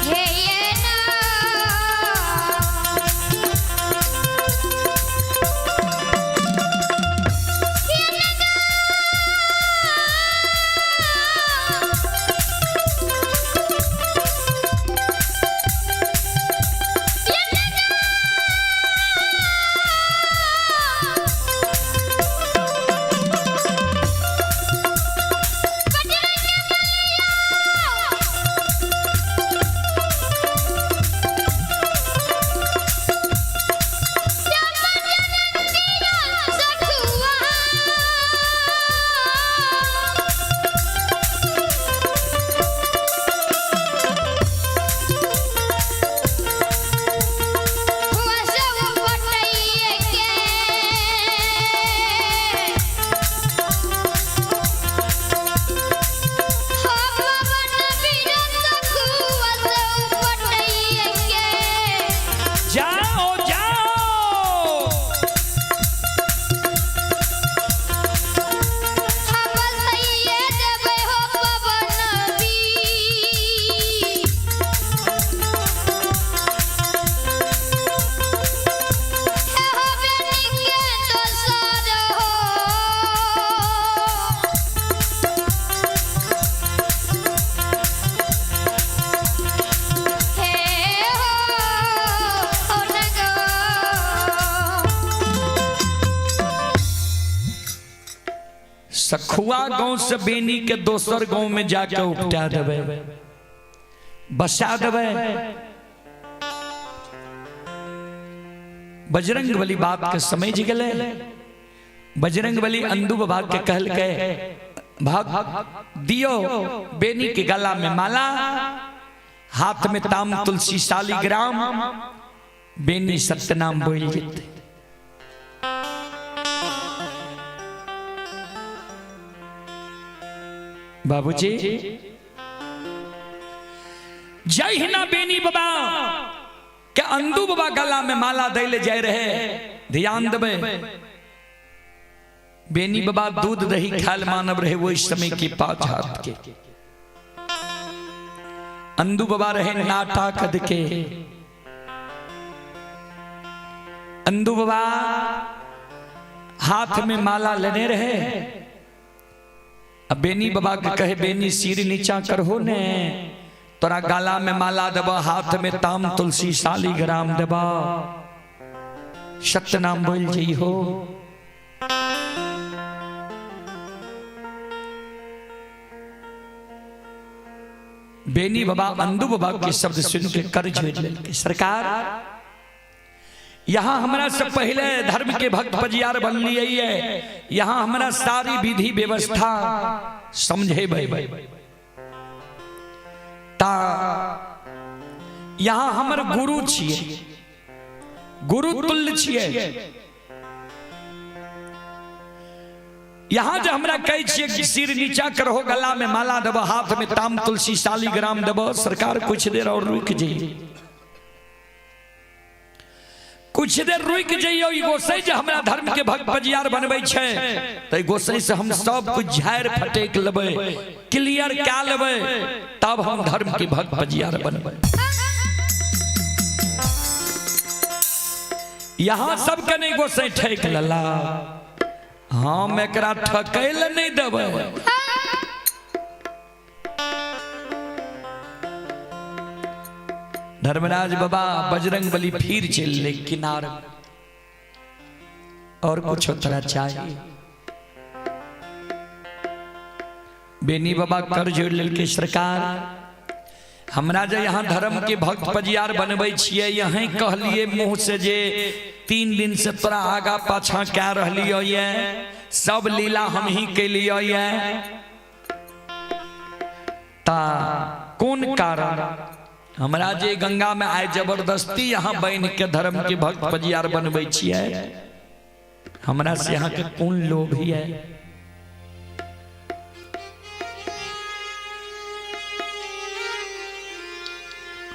हे ये ना सखुआ हुआ सब बटैये के हो पवन बीर सखुआ सब बटैये के। जाओ जाओ हम सैये देबै हो पवन बीर। हे हो बेनी के दोसर हो। हे हो ओ नगो। सखुआ गांव से बेनी के दोसर गांव में जाके उपटा देबै, बसा देबै। बजरंग बली बात के समझ गेलै। बजरंग बली अंदू बाबा के कहलकै, भाग दियो बेनी के गला में माला, हाथ में ताम तुलसी शालिग्राम, बेनी सत्यनाम बोल जेतै। बाबूजी जहिना बेनी बाबा के अंदू बाबा गला में माला दै ले जाय रहे, ध्यान देबै, बेनी बाबा दूध दही खाल मानव रहे वही समय की पांच हाथ के। अंदू बाबा रहे नाटा कद के। अंदू बाबा हाथ में माला लेने रहे। अब बेनी बाबा के कहे, बेनी सिर नीचा करहो ने, तोरा गला में माला देबा, हाथ में ताम तुलसी शालिग्राम देबा, सत्यनाम बोल जई हो। बेनी बाबा अंदू बाबा के शब्द सुन के कर जोड़ लेलकै, सरकार यहाँ हमरा से पहले धर्म के भक्त पजियार बन लिए है, यहाँ हमरा सारी विधि व्यवस्था समझे ता यहाँ हमर गुरु छिए, गुरु तुल्य छिए। यहाँ जो हमरा कहै छिए कि सिर नीचा करहो, गला में माला देबो, हाथ में ताम तुलसी शालिग्राम देबो, सरकार कुछ देर और रुक जाइए। कुछ देर रुकि जइयो, ई गोसाई जे हमरा धर्म के भक्त पजियार बनबै छै तऽ गोसाई से हम सब कुछ झाड़ि फटेक लेबै, क्लियर कए लेबै, तब हम धर्म के भक्त पजियार बनबै। यहाँ सबके नहीं गोसाई ठेक लला, हम एकरा ठकै लए नहीं देबै। धर्मराज बाबा बजरंग बली फिर चल ले किनार, और कुछ तोरा चाहिए। बेनी बाबा कर जोड़ लेलकै, सरकार हमरा जे यहाँ धर्म के भक्त पजियार बनबै छियै, यहीं कहलिए मुँह से जे 3 दिन से तोरा आगा पाछा कए रहलियै ये, सब लीला हम ही केलियै ये, ता कोन कारण हमरा जे गंगा में आइ जबरदस्ती यहाँ बनि के धर्म के भक्त पजियार बनबै छियै, हमरा से यहाँ के कोन लोभ ये?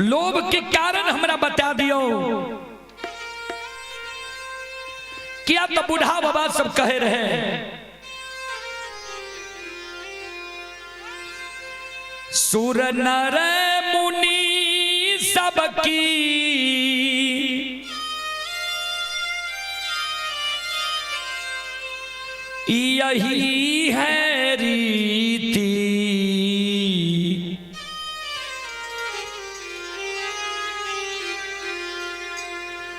लोभ के कारण हमरा बता दियो। क्या तो बूढ़ा बाबा सब कहे रहे, सुर नर मुनि सबकी यही है रीति,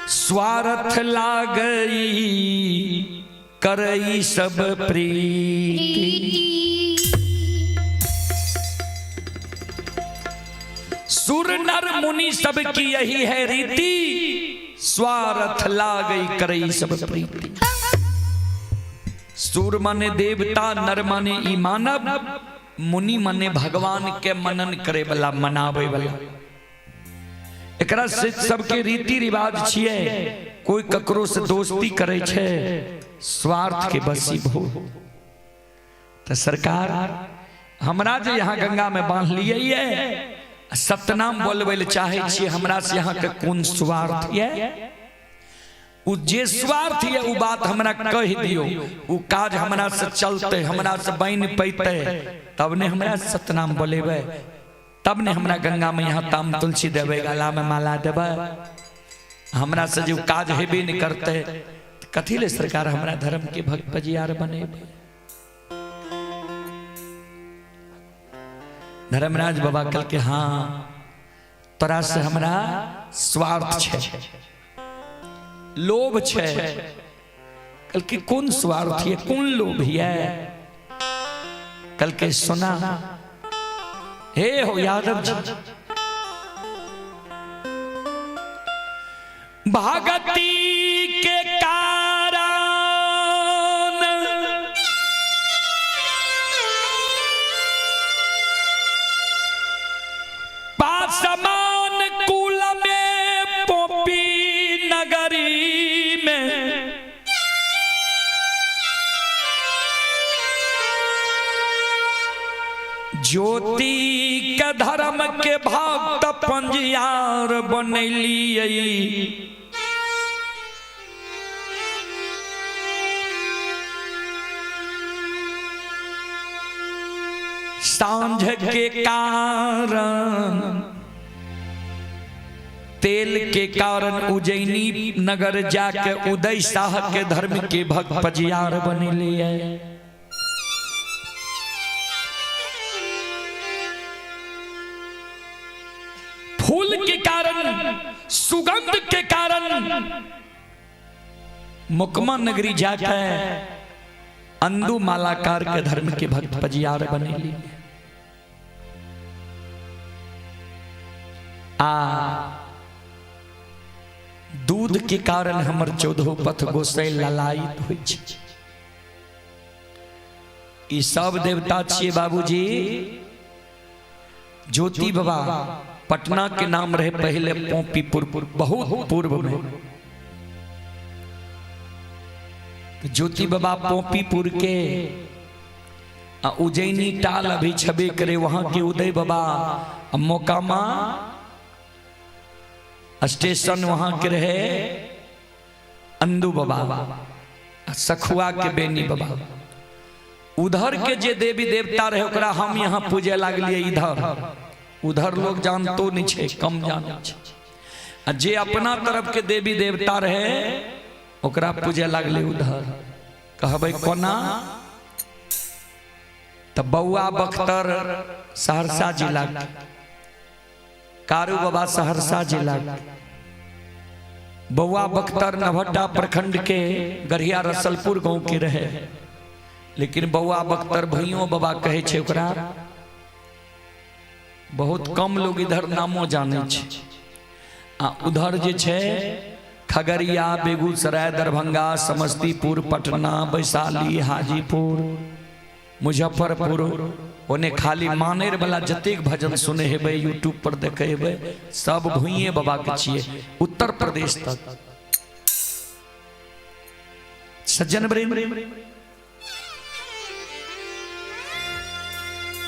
स्वार्थ लागई करई सब प्रीति। सुर नर मुनि सबकी यही है रीति, स्वार्थ लागई करई सब प्रीति। सुर माने देवता, नर माने ई मानव, मुनि माने भगवान के मनन करे वाला, मनावे वाला। एकरा से सबके रीति रिवाज छियै, कोई ककरो से दोस्ती करे छै, स्वार्थ के बसीभूत। तो सरकार हमरा जे यहाँ गंगा में बांध लिए ये, सतनाम बोलबै ले चाहे छियै, हमरा से यहाँ के कोन स्वार्थ ये? उ जे स्वार्थ ये उ बात हमरा कहि दियो, उ काज हमरा से चलते, हमरा से बनि पैते, तब ने हमरा सतनाम बोलेबै, तब ने हमरा गंगा में यहाँ ताम तुलसी देबै, गला में माला देबै। हमरा से जो काज हेबे नहीं करते, कथी ले सरकार हमरा धर्म के भक्त पजियार बनेबै? धर्मराज बाबा कल के हाँ तोरा से हमरा स्वार्थ छै, लोभ छै। कल के कौन स्वार्थ है, कौन लोभ है? कल के सुना, हे हो यादव जी, भगती के कारण पासमान कुल में पोपी नगरी में ज्योति के धर्म के भक्त पंजियार बनैलियै। सांझ के कारण तेल के कारण उज्जैनी नगर जाके उदय शाह के धर्म के भक्त पजियार बनलियै। फूल के कारण, सुगंध के कारण मुकमा नगरी जाके अंदू मालाकार के धर्म के भक्त पजियार बनेली। आ दूध के कारण हमर चौदहो पथ गोसाई ललायित होइ छै। ई सब देवता छियै बाबूजी। ज्योति बाबा पटना के नाम रहे पहले पोपीपुर, बहुत पूर्व में। तो ज्योति बाबा पोपीपुर के उज्जैनी टाल अभी छबे करे, वहां के उदय बाबा मोकामा स्टेशन वहां के रहे। अंदू बाबा, सखुआ के बेनी बाबा। उधर के जे देवी देवता रहे ओकरा हम यहाँ पूजे लागलिए। इधर उधर लोग जानतो नहीं छे, कम जाने छे। आ जे अपना तरफ के देवी देवता रहे ओकरा पूजे लागले उधर। कहबै कोना? त बौआ बख्तर सहरसा जिला के, कारू बाबा सहरसा जिला के, बौआ बख्तर नभट्टा प्रखंड के गढ़िया रसलपुर गांव के रहे, लेकिन बौआ बख्तर भैयो बाबा कहे छे ओकरा। बहुत कम लोग इधर नामो जाने छे। आ उधर जे छे खगड़िया, बेगूसराय, दरभंगा, समस्तीपुर, पटना, वैशाली, हाजीपुर, मुजफ्फरपुर, ओने खाली मानेर वाला जतेक भजन सुने हेबै, यूट्यूब पर देखे हेबै, सब भुइये बाबा के छियै, उत्तर प्रदेश तक। सज्जन वृंद,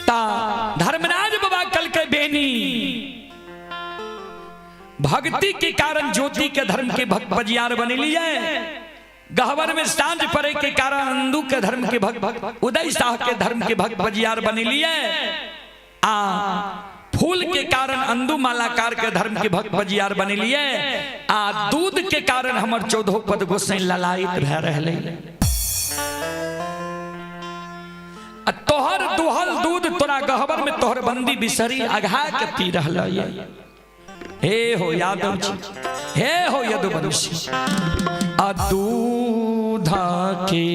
ता धर्मराज बाबा कल के बेनी भक्ति के कारण ज्योति के धर्म के भक्त बजियार बने लिए, गहवर में सांझ पड़े के कारण अंदू के धर्म के भक्त उदय शाह के धर्म के भक्त बजियार बने लिए, आ फूल के कारण अंदू मालाकार के धर्म के भक्त बजियार बने लिए, आ दूध के कारण हमर 14 पद गोसाई ललायित भए रहले। आ तोहर दुहल दूध तोरा गहबर में तोहर बंदी बिसरी अघा के पी रहल। हे हो यादव जी, हे हो यदुवंशी, आ दूध के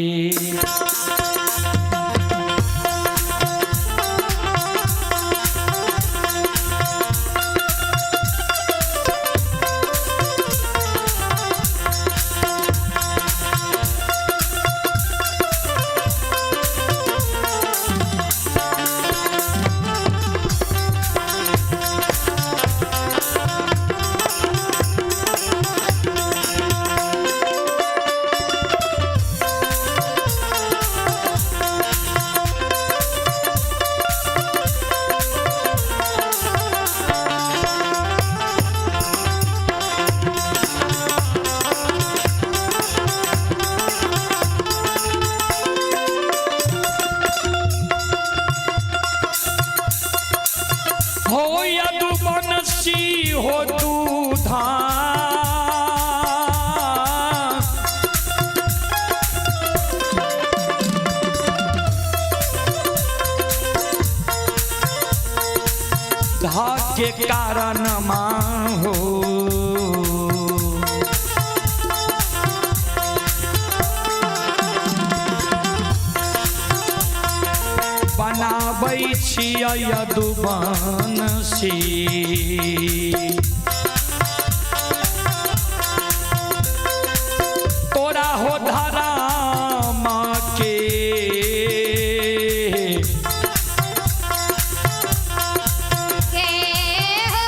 हो यदुवंशी हो दूधा धा के कारण मां हो बनाबै छियै यदुवंशी। तोरा हो धराम के हो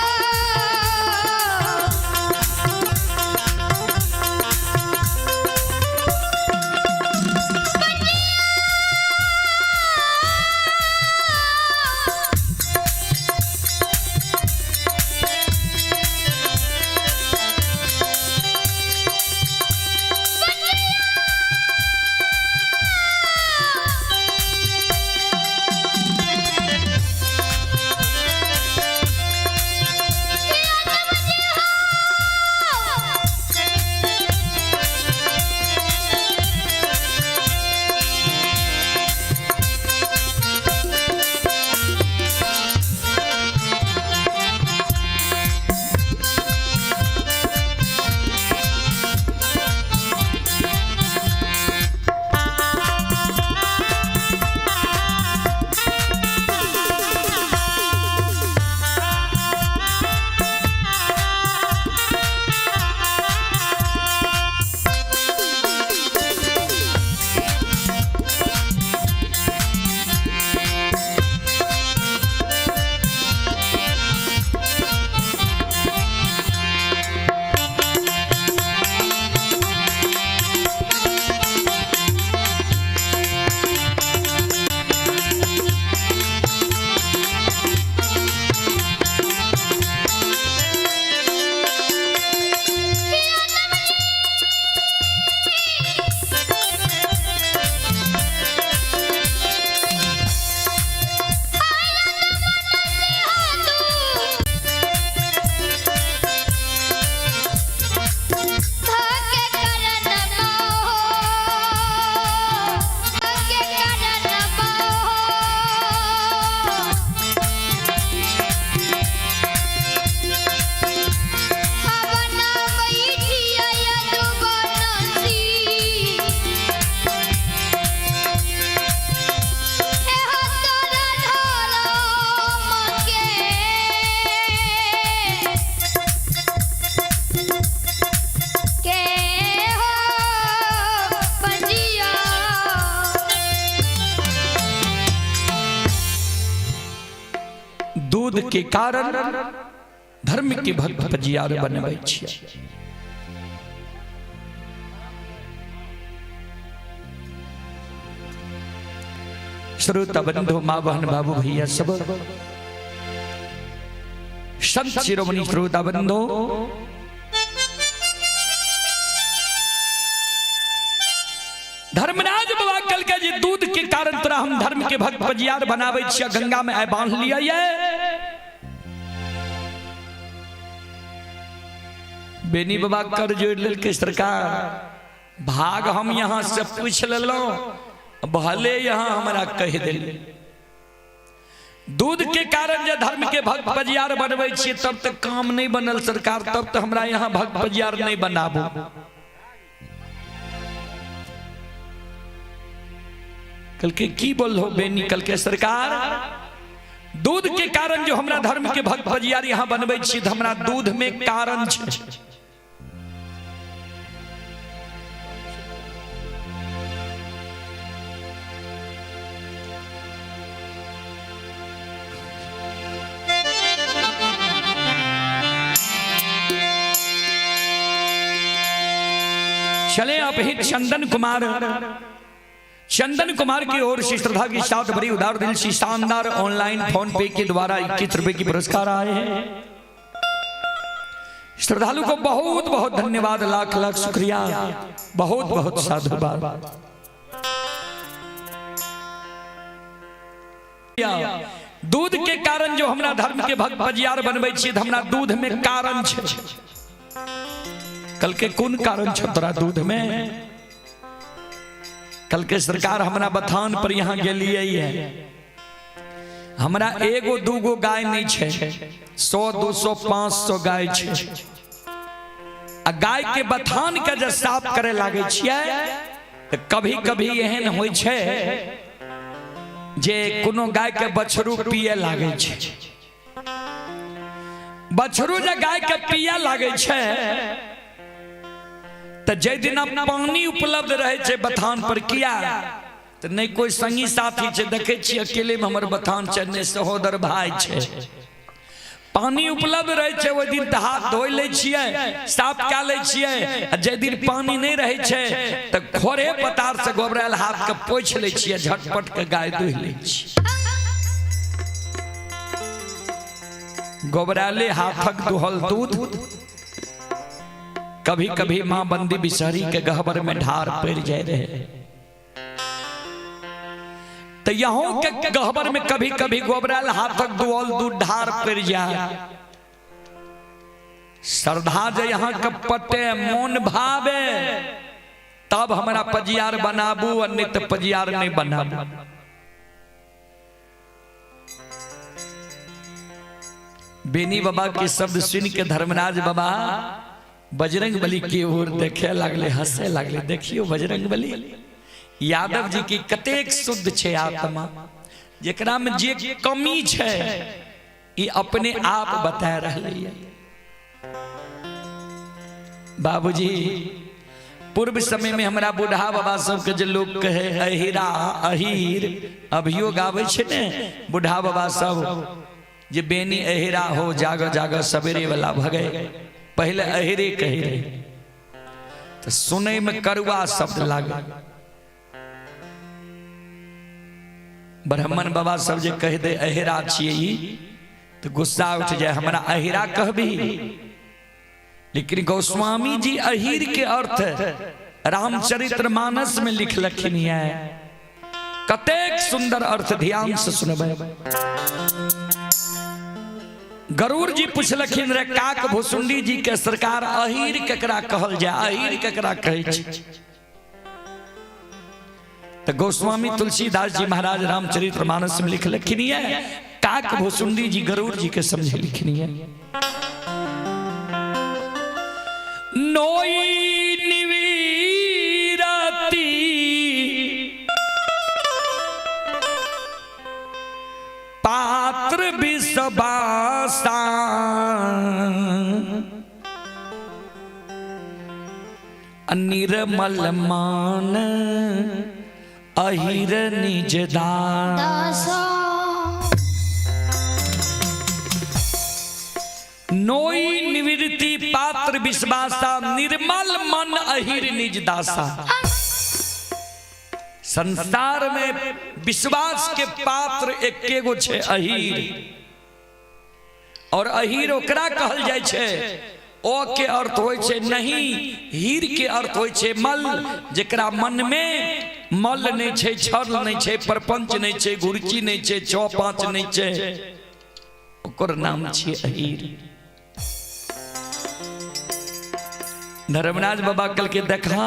दूध के कारण धर्म के भक्त पजियार बनबै छियै। श्रोता बंधु, माँ बहन, बाबू भैया सब, संत शिरोमणि श्रोता बंधु, धर्मराज बाबा कल के जे दूध के कारण तोरा हम धर्म के भक्त पजियार बनाबै छियै, गंगा में आइ बांध लिया ये। बेनी बाबा कर जोड़ लेलकै, सरकार भाग हम यहाँ से पूछ लेलहुं, भले यहाँ हमरा कहि देल। दूध के कारण जे धर्म के भक्त पजियार बनबै छियै तब तक काम नहीं बनल सरकार, तब तक हमरा यहाँ भक्त पजियार नहीं बनाबू। कल के की बोल हो बेनी? कल के सरकार दूध के कारण जो हमरा धर्म के भक्त पजियार यहाँ बनबै छियै तऽ हमरा दूध में कारण छै। चले आप ही चंदन कुमार, चंदन कुमार की ओर से श्रद्धा के साथ बड़ी उदार दिल से शानदार ऑनलाइन फोन पे के द्वारा 21 रुपए की पुरस्कार आए हैं। श्रद्धालु को बहुत बहुत धन्यवाद, लाख लाख शुक्रिया, बहुत बहुत साधुवाद। दूध के कारण जो हमरा धर्म के भक्त पजियार बनबै छियै तऽ हमरा दूध में कारण छै। कल के कोन कारण छै तोरा दूध में? कल के सरकार हमरा बथान पर यहाँ गेलियै है, हमरा एगो दूगो गाय नहीं छै, 100 200 500 गाय छै। आ गाय के बथान के जब साफ करे लागे छियै तऽ कभी कभी एहन होइ छै जे कोनो गाय के बछरू पिए लागे छै। बछरू जे गाय के पिए लागे छै तऽ जाहि दिना पानी उपलब्ध रहै छै बथान पर, किया तऽ नहि कोई संगी साथी छै, देखै छियै अकेले में हमर बथान छै, नहि सहोदर भाई छै, पानी उपलब्ध रहै छै ओहि दिन तऽ हाथ धोइ लै छियै, साफ कए लै छियै। आ जाहि दिन पानी नहि रहै छै तऽ खोरे पतार से गोबरायल हाथ के पोछि लै छियै, झटपट के गाय दुहि लै छियै। गोबराले हाथक दुहल दूध कभी कभी मां बंदी बिसहरी के गहबर में ढार पड़ जाए रहे, तो यहों के गहबर में कभी कभी गोबराल हाथक दुहल दूध ढार पड़ जाए। श्रद्धा जे यहाँ के पटे मोन भावे तब हमरा पजियार बनाबू, और नहीं तो पजियार नहीं बनाबू। बेनी बाबा के शब्द सुन के धर्मराज बाबा बजरंग बली की ओर देखे लागले, हंसे लागले। देखियो बजरंग बली यादव जी की कतेक शुद्ध छे आत्मा, जेकरा में जे कमी छे ई अपने आप बता रहले है। बाबूजी पूर्व समय में हमरा बूढ़ा बाबा सबके जे लोग कहे अहिरा अहीर, अभियो गाबै छै ने बूढ़ा बाबा सब जे बेनी अहिरा हो जाग जाग सवेरे वाला भगे, पहले अहिरे कहे रहे तो सुनै में करुआ शब्द लागे। ब्राह्मण बाबा सब जे कह दे अहिरा छियै तो गुस्सा उठ जाए, हमरा अहिरा कहबी। लेकिन गोस्वामी जी अहिर के अर्थ रामचरित्र मानस में लिखलखिन है, कतेक सुंदर अर्थ, ध्यान से सुनबै। गरुड़ जी पुछलखिन रे काक भुसुंडी जी के, सरकार अहिर केकरा कहल जाय, अहिर केकरा कहै छै? तो गोस्वामी तुलसीदास जी महाराज रामचरित्र मानस में लिखलखिन है, काक भुसुंडी जी गरुड़ जी के समझेलखिन है। नोई निवीरती पात्र विषबासा, निर्मल मान अहिर निज दास। नोई निवृत्ति पात्र विश्वासा, निर्मल मन अहिर निज दासा। संसार में विश्वास के पात्र एके गो छै, अहीर। और अहीर ओकरा कहल जाइ छै, ओ के अर्थ होइ छै नहीं, हीर के अर्थ होइ छै मल। जेकरा मन में मल नहीं छै, छल नहीं छै, प्रपंच नहीं छै, घुरची नहीं छै, 6 5 नहीं छै, ओकर नाम छियै अहीर। धर्मराज बाबा कल के देखा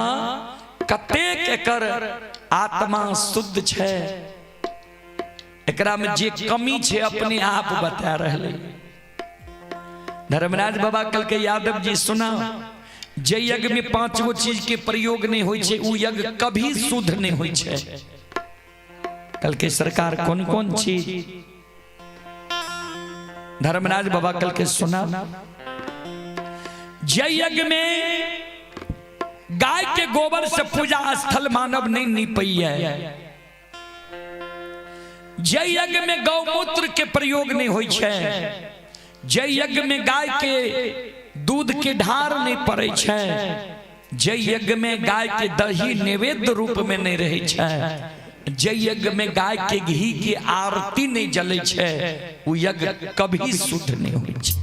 कतेक एकर आत्मा शुद्ध छै, एकरा में जे कमी छै अपने आप बता रहले। धर्मराज बाबा कल के यादव जी सुना, जे यज्ञ में 5 गो चीज के प्रयोग नहीं होय छै उ यज्ञ कभी शुद्ध नहीं होय छै। कल के सरकार कौन कौन चीज? धर्मराज बाबा कल के सुना, जे यज्ञ में गाय के गोबर से पूजा स्थल मानव नहीं नीपैया, जे यज्ञ में गौमूत्र के प्रयोग नहीं होय छै, जे यज्ञ में गाय के दूध के ढार नहीं पड़े छै, जे यज्ञ में गाय के दही नैवेद्य रूप में नहीं रहे छै, जे यज्ञ में गाय के घी के आरती नहीं जले छै, उ यज्ञ कभी शुद्ध नहीं होय छै।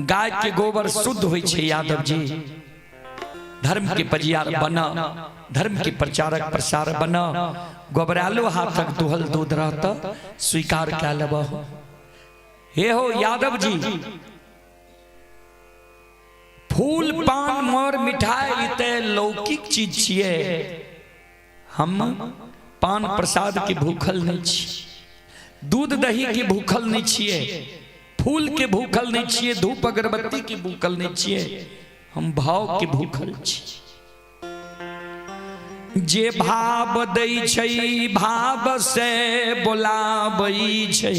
गाय के गोबर शुद्ध होय छै यादव जी। धर्म के पजियार बना, धर्म के प्रचारक प्रसार बना, गोबरालो हाथक दुहल दूध रहत स्वीकार कै लेब। हे हो यादव जी, फूल पान मोर मिठाई ते लौकिक चीज छियै, हम पान प्रसाद के भूखल नहीं छी, दूध दही के भूखल नहीं छियै, फूल के भूखल नहीं छियै, धूप अगरबत्ती के भूखल नहीं छियै, हम भाव के भूखल छी। जे भाव दै छै भाव से बोलाबै छै,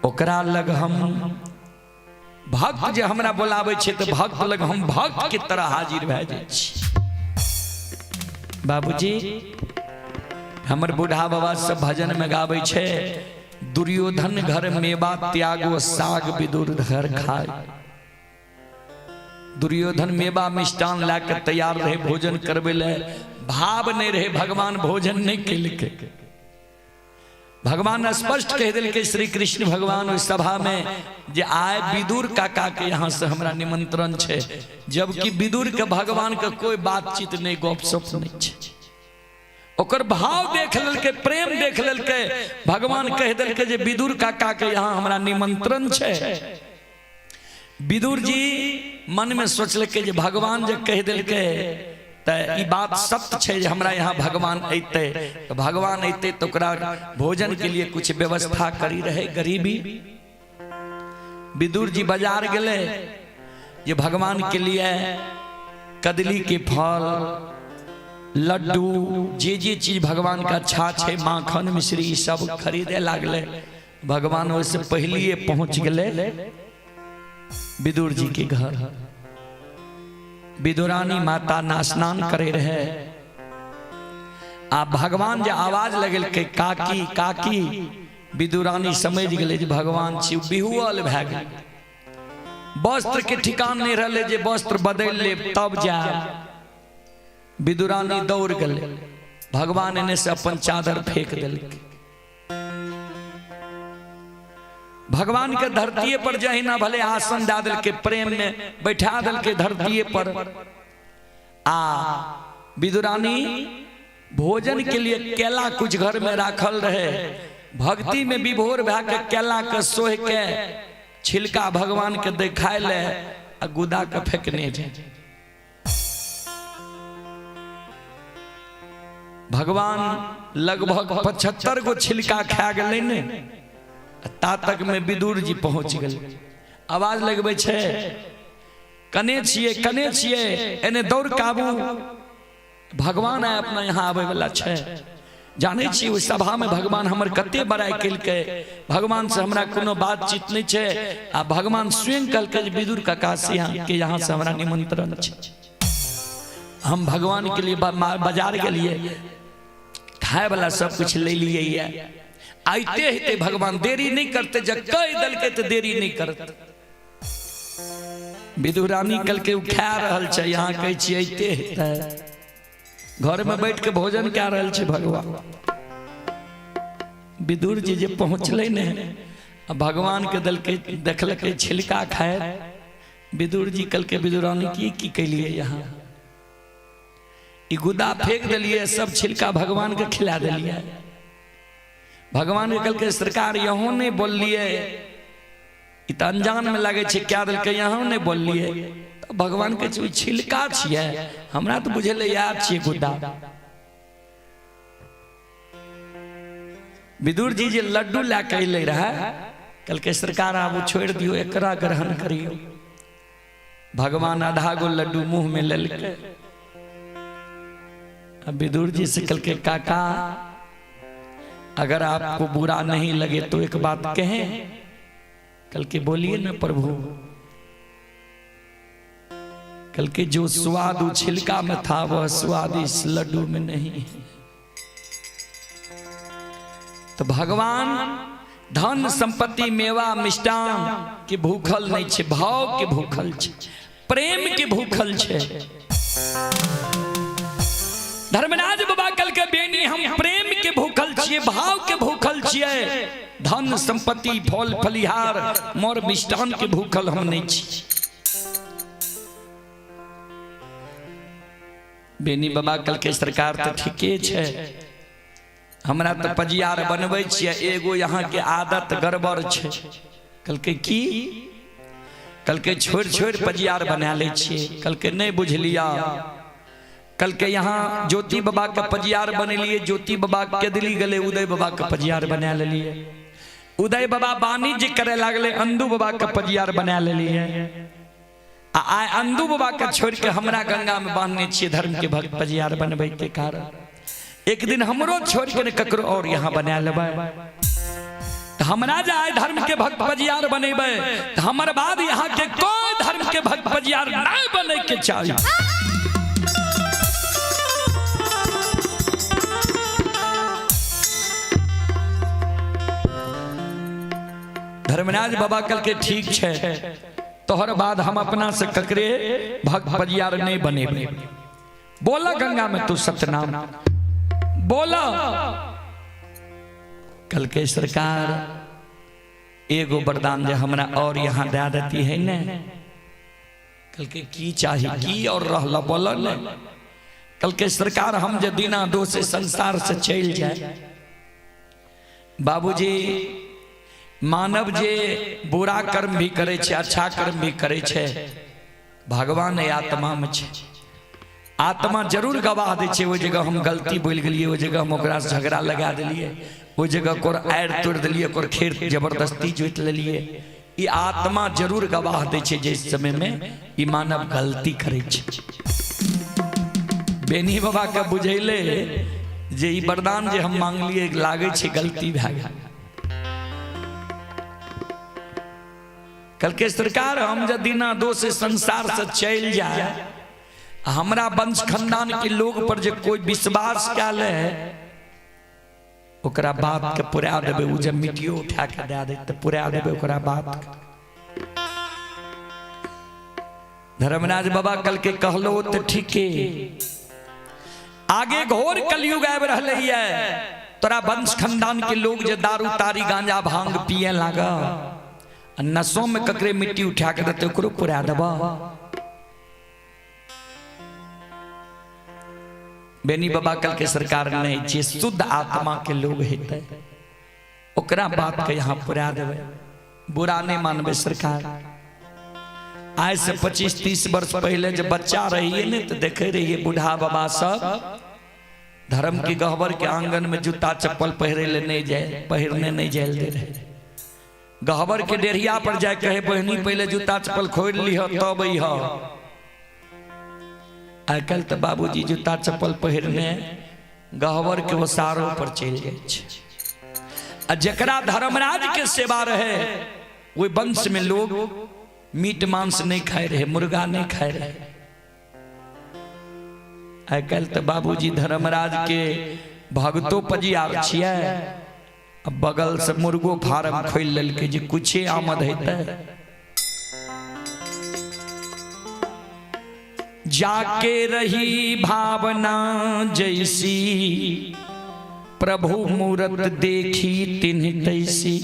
ओकरा लग हम भक्त जे हमरा बोलाबै छै तऽ भक्त लग हम भक्त के तरह हाजिर भए जाइ छी। बाबूजी हमर बूढ़ा बाबा सब भजन में गाबै छै, दुर्योधन घर मेवा त्यागो साग विदुर घर खाए। दुर्योधन मेवा मिष्टान ला के तैयार रहे भोजन करबे ले, भाव नहीं रहे, भगवान भोजन नहीं केलकै। भगवान स्पष्ट कह दिलकै श्री कृष्ण भगवान ओहि सभा में जे आए विदुर काका के यहाँ से हमरा निमंत्रण छै, जबकि विदुर के भगवान के कोई बातचीत नहीं, गपशप नहीं छै। ओकर भाव देख लेलकै, प्रेम देख लेलकै, भगवान कह दिलकै जे विदुर काका के यहाँ हमरा निमंत्रण छै। विदुर जी मन में सोचलकै जे भगवान जे कह दिलकै तऽ ई बात सत्य छै जे हमरा यहाँ भगवान अयतै, तऽ भगवान अयतै तऽ ओकरा भोजन के लिए कुछ व्यवस्था करी रहे गरीबी। विदुर जी बाजार गेलै जे भगवान के लिए कदली के फल, लड्डू, जे जे चीज भगवान का अच्छा छै, माखन मिश्री सब खरीदे लागले। भगवान ओहिसे पहलिए पहुंच गेलै विदुर जी के घर। विदुरानी माता ना स्नान करे रहे, आ भगवान जे आवाज लगेलकै काकी काकी, विदुरानी समझ गेलै जे भगवान छी, बिहुअल भए गेल। वस्त्र के ठिकान नहीं रहले जे वस्त्र बदलि लेब तब जायब। विदुरानी दौड़ गेलै, भगवान एने से अपन चादर फेंक देलकै। भगवान के धरतीये पर जहिना भले आसन दे देलकै, प्रेम में बैठा देलकै धरतीये पर। आ विदुरानी भोजन के लिए केला कुछ घर में राखल रहे, भक्ति में विभोर भए के केला के सोह के छिलका भगवान के देखाय ले आ गुदा के फेंकने जाय। भगवान लगभग 75 गो छिलका खा गेलै ने, ता तक में विदुर जी पहुंच गेलै। आवाज लगबै छै, कने छियै कने छियै, एने दौड़ काबू, भगवान आइ अपना यहाँ आबै वाला छै। जानै छी ओहि सभा में भगवान हमर कते बड़ाइ केलकै, भगवान से हमरा कोनो बातचीत नहीं छै, आ भगवान स्वयं कहलकै जे विदुर काका से यहाँ के यहाँ से हमरा निमंत्रण छै। हम भगवान के लिए बाजार गेलिए, खाए वाला सब कुछ ले लिए। ये आइते हेते भगवान, देरी नहीं करते। जब कह दलके तो देरी नहीं करते। विदुरानी कल के खा रहल छै, यहाँ कहै छियै अइते हेतै। घर में बैठ के भोजन कए रहल छै भगवान। विदुर जी जे पहुँचलै ने, आ भगवान के दलके देखलकै छिलका खाए। विदुर जी कल के विदुरानी की की कैलिए यहाँ? ई गुदा फेंक देलिए, सब छिलका भगवान के खिला देलिए। भगवान के कहलकै सरकार यहाँ नहीं बोललिए, ई तऽ अनजान में लागै छै क्या देलकै, यहाँ नहीं बोललिए। तऽ भगवान कहै छै छिलका छियै, हमरा तऽ बुझेलै याद छियै गुदा। विदुर जी जे लड्डू लए के अयलै रहए, कहलकै सरकार आबू छोड़ि दियौ, एकरा ग्रहण करियौ। भगवान आधा गो लड्डू मुँह में लेलकै। विदुर जी से कहलकै काका अगर आपको बुरा नहीं लगे तो एक बात कहें। कल के बोलिए ना प्रभु। कल के जो स्वाद छिलका में था वह स्वाद इस लड्डू में नहीं है। तो भगवान धन संपत्ति मेवा मिष्टान के भूखल नहीं छे, भाव के भूखल छे, प्रेम के भूखल छे। धर्मराज बाबा कल के बेनी हम प्रेम के भूखल छिए, भाव के भूखल छिए, धन संपत्ति फल फलिहार मोर मिष्टान के भूखल हम नहीं छी। बेनी बाबा कल के सरकार तो ठीके छे, हमरा तो पजियार बनबै छियै, एगो यहाँ के आदत गड़बड़ छे। कल के की? कल के छोड़ छोड़ पजियार बना लै छियै। कल के नहीं बुझलिया, कल के यहाँ ज्योति बाबा के पजियार बनेलिए, ज्योति बाबा के दिल्ली गले उदय बाबा के पजियार बना लेलिए, उदय बाबा वाणिज्य करे लागले अंदू बाबा के पजियार बना लेलिए। आ आइ अंदू बाबा के छोड़ के हमरा गंगा में बांधने छियै धर्म के भक्त पजियार बनबै के कारण। एक दिन हमरो छोड़ के ककरो और यहाँ बना लेबै। तो हमरा जे आइ धर्म के भक्त पजियार बनेबै तो हमर बाद यहाँ के कोई धर्म के भक्त पजियार नहीं बने के चाही। धर्मराज बाबा कल के ठीक छे, तोहर बाद हम अपना से ककरे भक्त पजियार नहीं बनेबै। बोला गंगा में तू सतनाम बोला। कल के सरकार एगो वरदान जे हमरा और यहाँ दे देती है ने। कल के की चाही, की और रहला बोला ने। कल के सरकार हम जे दिना दोष संसार से चल जाए। बाबूजी मानव जे बुरा कर्म भी करे छे, अच्छा कर्म भी करे छे, भगवान आत्मा में छे। आत्मा जरूर गवाह दै छै, ओहि जगह हम गलती बोलि गेलियै, ओहि जगह हम ओकरा से झगड़ा लगा देलियै, ओहि जगह ओकर आड़ि तोड़ि देलियै, ओकर खेत जबरदस्ती जोति लेलियै। ई आत्मा जरूर गवाह दै छै जे समय में ई मानव गलती करै छै। बेनी बाबा के बुझैले जे ई वरदान जे हम मांगलियै लागै छै गलती भए गेल। कल के सरकार हम जब दिना दोष संसार से चलि जाए, हमरा वंश खानदान के लोग पर जे कोई विश्वास कए ले ओकरा बात के पुरा देबै। उ जब मिट्टियो उठा के दे दे तऽ पुरा देबै ओकरा बात के। धर्मराज बाबा कल के कहलो तऽ ठीके, आगे घोर कलयुग आबि रहलै ये, तोरा वंश खानदान के लोग जे दारू तारी गांजा भांग पिए लागा, नसों में ककरे मिट्टी उठा के देते ओकरो पुरा देबा। बेनी बाबा कल के सरकार नहीं जे शुद्ध आत्मा के लोग हेतै ओकरा बात के यहाँ पुरा देबै, बुरा नहीं मानबै सरकार। आज से 25-30 वर्ष पहले जब बच्चा रहिए ने तो देखे रहिए बूढ़ा बाबा सब धर्म के गहबर के आंगन में जूता चप्पल पहिरे ले नहीं जाए, पहिरने नहीं जाए दे रहे। गहबर के डेढ़िया पर जाए कहे बहनी पहले जूता चप्पल खोल लिह तब अइह। आइ काल्हि तऽ बाबूजी जूता चप्पल पहिरने गहबर के ओसारो पर चलि जाइ छै। आ जकरा धर्मराज के सेवा रहे ओहि वंश में लोग मीट मांस नहीं खाए रहे, मुर्गा नहीं खाए रहे। आइ काल्हि तऽ बाबूजी धर्मराज के भगतो पजियार छियै, आ बगल से मुर्गो फार्म खोलि लेलकै जे कुछे आमद हेतै। जाके रही भावना जैसी, प्रभु मूरत देखी तिन्ह तैसी।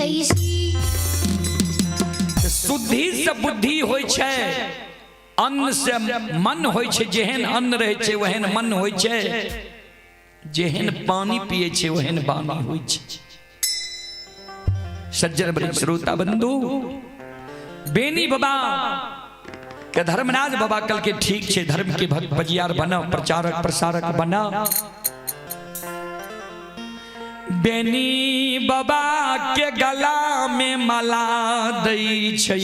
शुद्धि से बुद्धि होइ छै, अन्न से मन होइ छै। जेहन अन्न रहै छै ओहन मन होइ छै, जेहन पानी पिए छै ओहन बानी होइ छै। सज्जन बड़ी श्रोता बंधु, बेनी बाबा के धर्मराज बाबा कल के ठीक छै, धर्म के भक्त बजियार बना, प्रचारक प्रसारक बना। बेनी बाबा के गला में माला दै छै,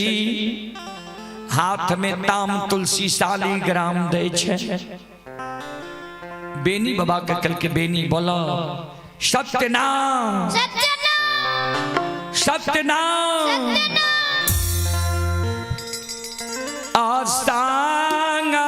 हाथ में ताम तुलसी शालिग्राम दै छै। बेनी बाबा के कल के बेनी बोलो सत्यनाम सत्यनाम। आसांगता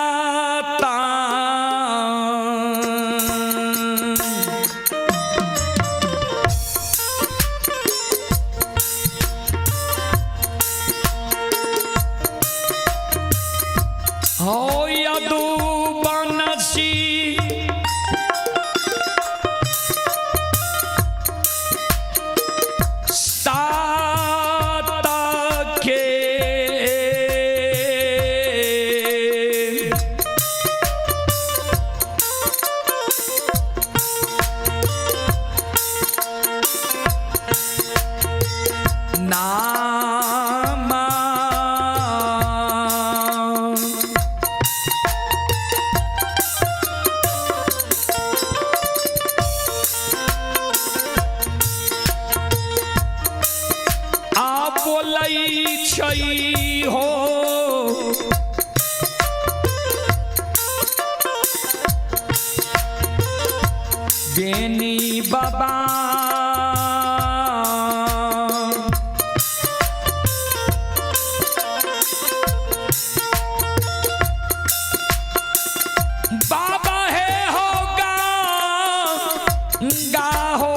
हो यदु बनसी सात के नामा आ बोलै छै हो बेनी बाबा। बाबा है होगा गाहो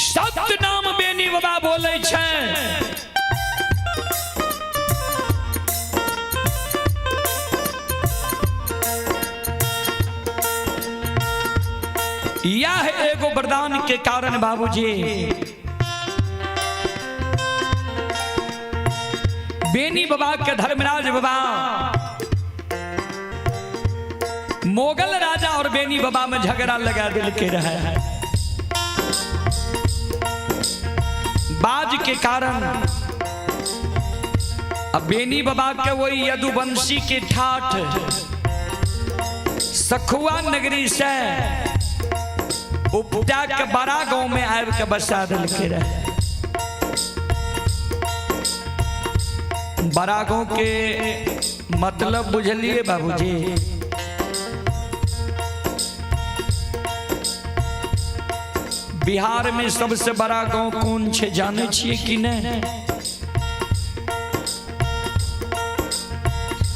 सत्यनाम बेनी बाबा बोलै छै। यह एगो वरदान के कारण बाबूजी बेनी बाबा के धर्मराज बाबा मोगल राजा और बेनी बाबा में झगड़ा लगा दिल के रहे। बाज के कारण अब बेनी बाबा के वही यदुवंशी के ठाठ सखुआ नगरी से उपजा के बड़ा गांव में आबि के बसा दिल के रहे। बड़ा गांव के मतलब बुझलिए बाबूजी? बिहार में सबसे बड़ा गांव कौन छे जाने छिए कि नहीं?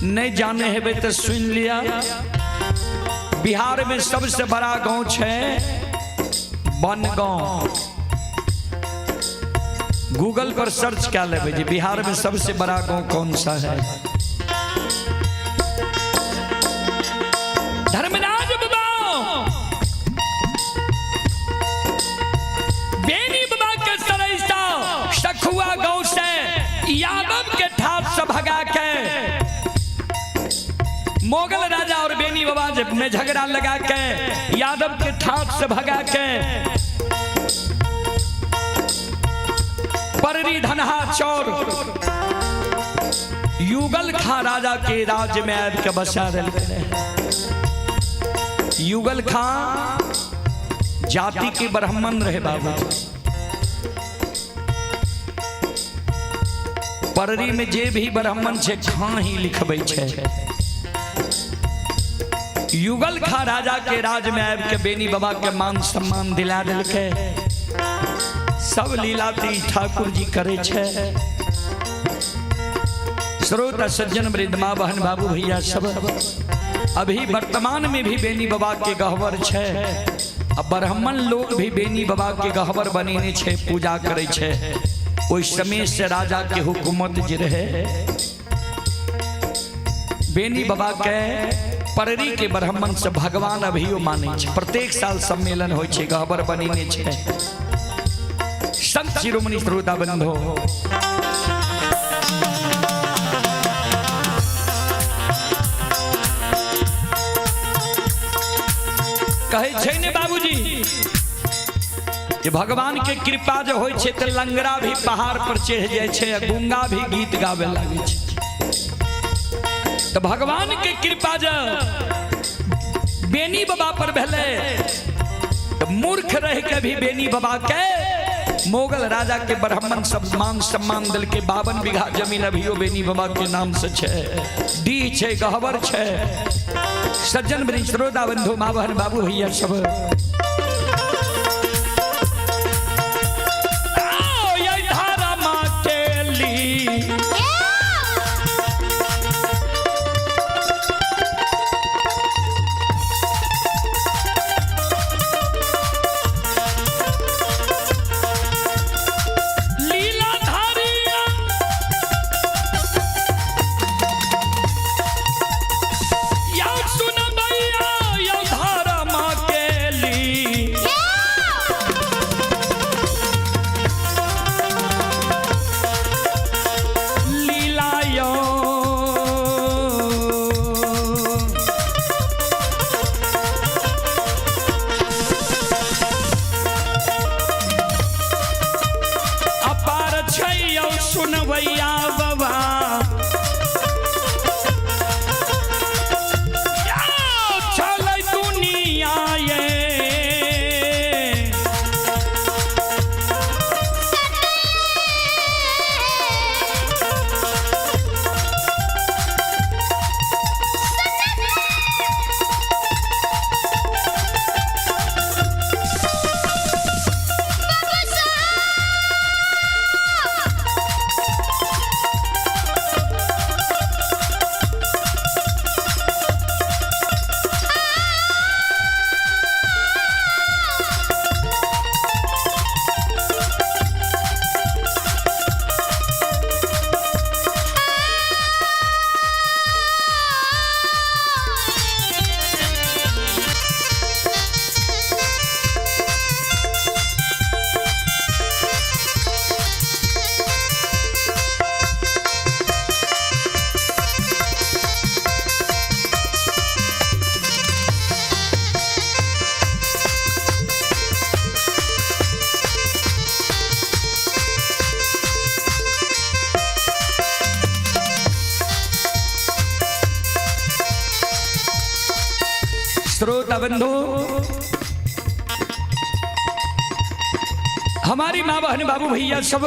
नहीं जाने हेबे तो सुन लिया। बिहार में सबसे बड़ा गांव छे बनगांव। गूगल पर सर्च क्या लेबे जी बिहार में सबसे बड़ा गांव कौन सा है। धर्मराज बाबा बेनी बाबा के सरैसा सखुआ गांव से यादव के ठाठ से भगा के मोगल राजा और बेनी बाबा में झगड़ा लगा के यादव के ठाठ से भगा के पररी धनहा चौर युगल खा राजा के राज में आबि के बसा देलकै। युगल खां जाति के ब्राह्मण रहे बाबू। पररी में जे भी ब्राह्मण छे खां ही लिखबै छे। युगल खा राजा के राज में आबि के बेनी बाबा के मान सम्मान दिला देलकै। सब लीला ती ठाकुर जी करे छे। श्रोता सज्जन वृद्ध माँ बहन बाबू भैया सब अभी वर्तमान में भी बेनी बाबा के गहवर छे। अब ब्राह्मण लोग भी बेनी बाबा के गहवर बनेने छे, पूजा करे छे। ओहि समय से राजा के हुकूमत जे रहे बेनी बाबा के पररी के ब्राह्मण से भगवान अभियो माने छे। प्रत्येक साल सम्मेलन होइ छे, गहवर बनेने छे। संत शिरोमणि श्रोता बंधो कहै छै ने बाबूजी जे भगवान के कृपा जे होइ छै तऽ लंगड़ा भी पहाड़ पर चढ़ि जाइ छै आ गुंगा भी गीत गावे लागै छै। तऽ भगवान के कृपा जे बेनी बाबा पर भेलै तऽ मूर्ख रह के भी बेनी बाबा के मोगल राजा के ब्राह्मण सब मान सम्मान दिलके। 52 बीघा जमीन अभियो बेनी बाबा के नाम से छै, डीह छै, गहवर छै। सज्जन वृंद श्रोता बंधु माँ बहन बाबू भैया सब आओ ये धारा माँ के ली लीला धारिया या सुन भैया या धारा माँ के ली लीला यो अपार छै यौ सुनबैया बाबा यौ चलै दुनिया ये। बाबा साहब। श्रोता बंधु, हमारी माँ बहन बाबू भैया सब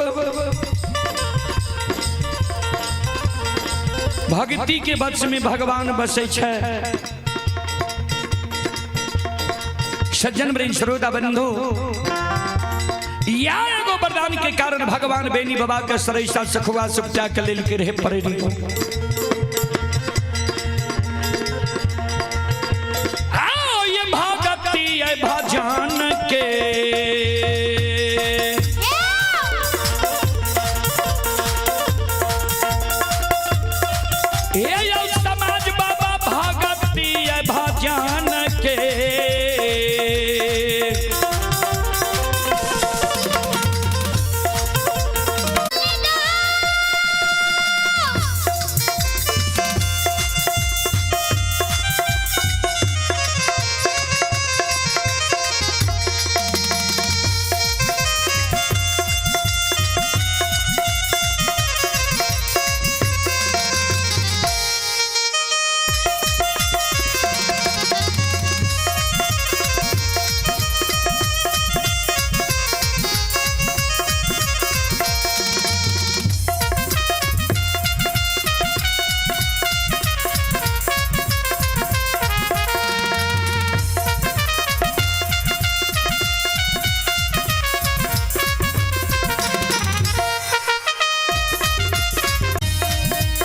भक्ति के वश में भगवान बसे छै। सज्जन वृंद श्रोता बंधु, या एगो वरदान के कारण भगवान बेनी बाबा के सरैसा सखुआ सुपचा के लेल के रहे पड़े। आओ ये भगती ये भजन के, ये यो समाज बाबा भगती ये भजन के।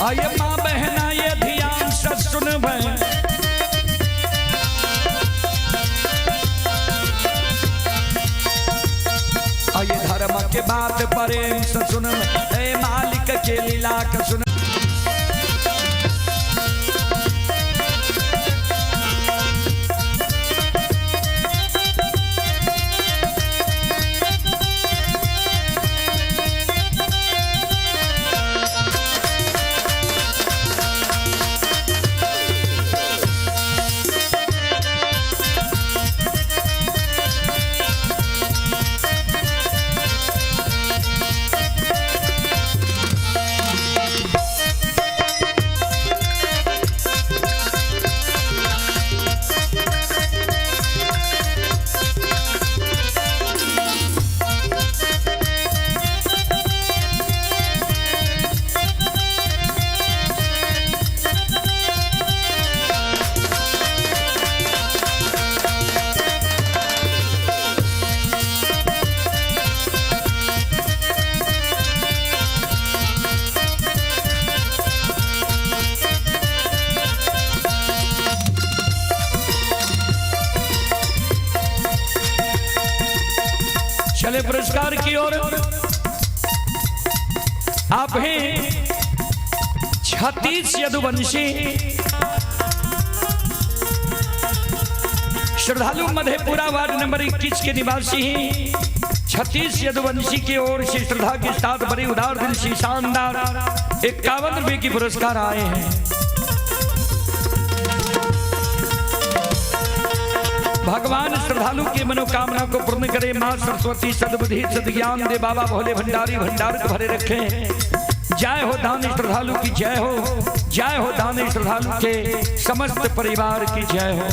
आये माँ बहना ये ध्यान से सुनबै, आये धर्म के बात प्रेम से सुनबै, ए मालिक के लीला के सुन। चले पुरस्कार की ओर। आप हैं 36 यदुवंशी श्रद्धालु मधेपुरा वार्ड नंबर 21 के निवासी हैं। 36 यदुवंशी की ओर से श्रद्धा के साथ बड़ी उदार दिल से शानदार 51 रुपए की पुरस्कार आए हैं। भगवान श्रद्धालु की मनोकामना को पूर्ण करे। मां सरस्वती सद्बुद्धि सद्ज्ञान दे। बाबा भोले भंडारी भंडार को भरे रखें। जय हो दानी श्रद्धालु की जय हो, जय हो दानी श्रद्धालु के समस्त परिवार की जय हो।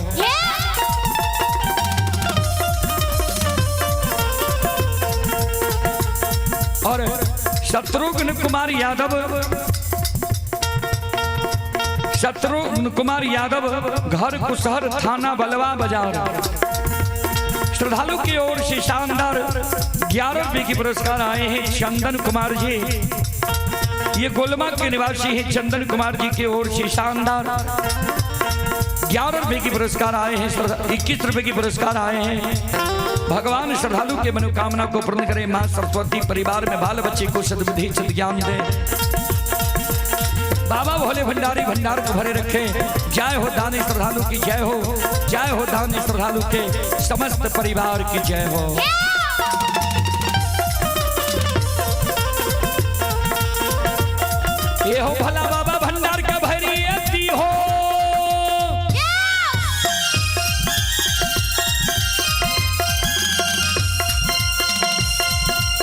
और शत्रुघ्न कुमार यादव, शत्रुघ्न कुमार यादव घर कुशहर थाना बलवा बाजार, श्रद्धालु की ओर से शानदार 11 रुपए की पुरस्कार आए हैं। चंदन कुमार जी, ये गोलमा के निवासी हैं। चंदन कुमार जी की ओर से शानदार 11 रुपए की पुरस्कार आए हैं। 21 रुपए की पुरस्कार आए हैं। भगवान श्रद्धालु के मनोकामना को पूर्ण करे। मां सरस्वती परिवार में बाल बच्चे को सद्बुद्धि सद्ज्ञान दे। बाबा भोले भंडारी भंडार को भरे रखे। जय हो दानी श्रद्धालु की जय हो, जय हो दानी श्रद्धालु के समस्त परिवार की जय हो। ये हो भला बाबा भंडार का भरी अति हो।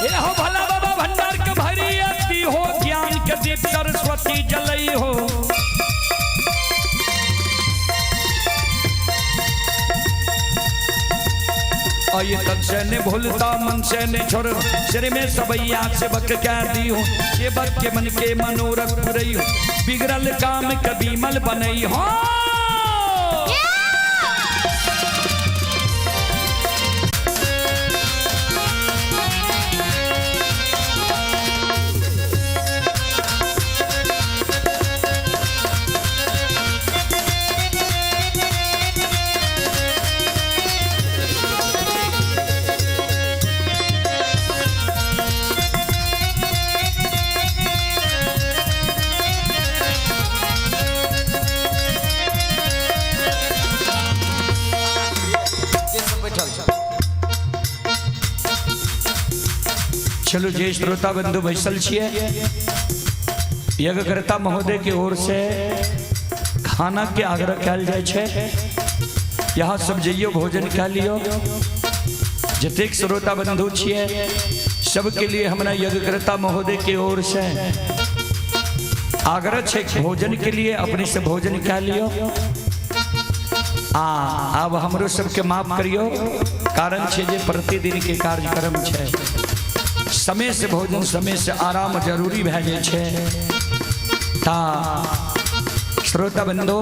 ये हो भला बाबा भंडार का भरी अति हो। ज्ञान के दीप सरस्वती जलई हो। और ये तन से ने भूलता मन से ने छोड़ सिर में सबैया सेवक कह दी हो सेवक के मन के मनोरथ पुरई हो बिगड़ल काम कभी मल बनई हो। जे सब बैठल छै। चलो जे श्रोता बंधु बैसल छियै, यज्ञकर्ता महोदय की ओर से खाना के आग्रह कयल जाइ छै। यहाँ सब जइयो भोजन कए लियो। जतेक श्रोता बंधु छियै सबके लिए हमरा यज्ञकर्ता महोदय की ओर से आग्रह छै भोजन के लिए, अपने से भोजन कए लियो। आ आब हमरो सबके माफ करियो, कारण छै जे प्रतिदिन के कार्यक्रम छै, समय से भोजन समय से आराम जरूरी भए जाइ छै। ता श्रोता बंधु।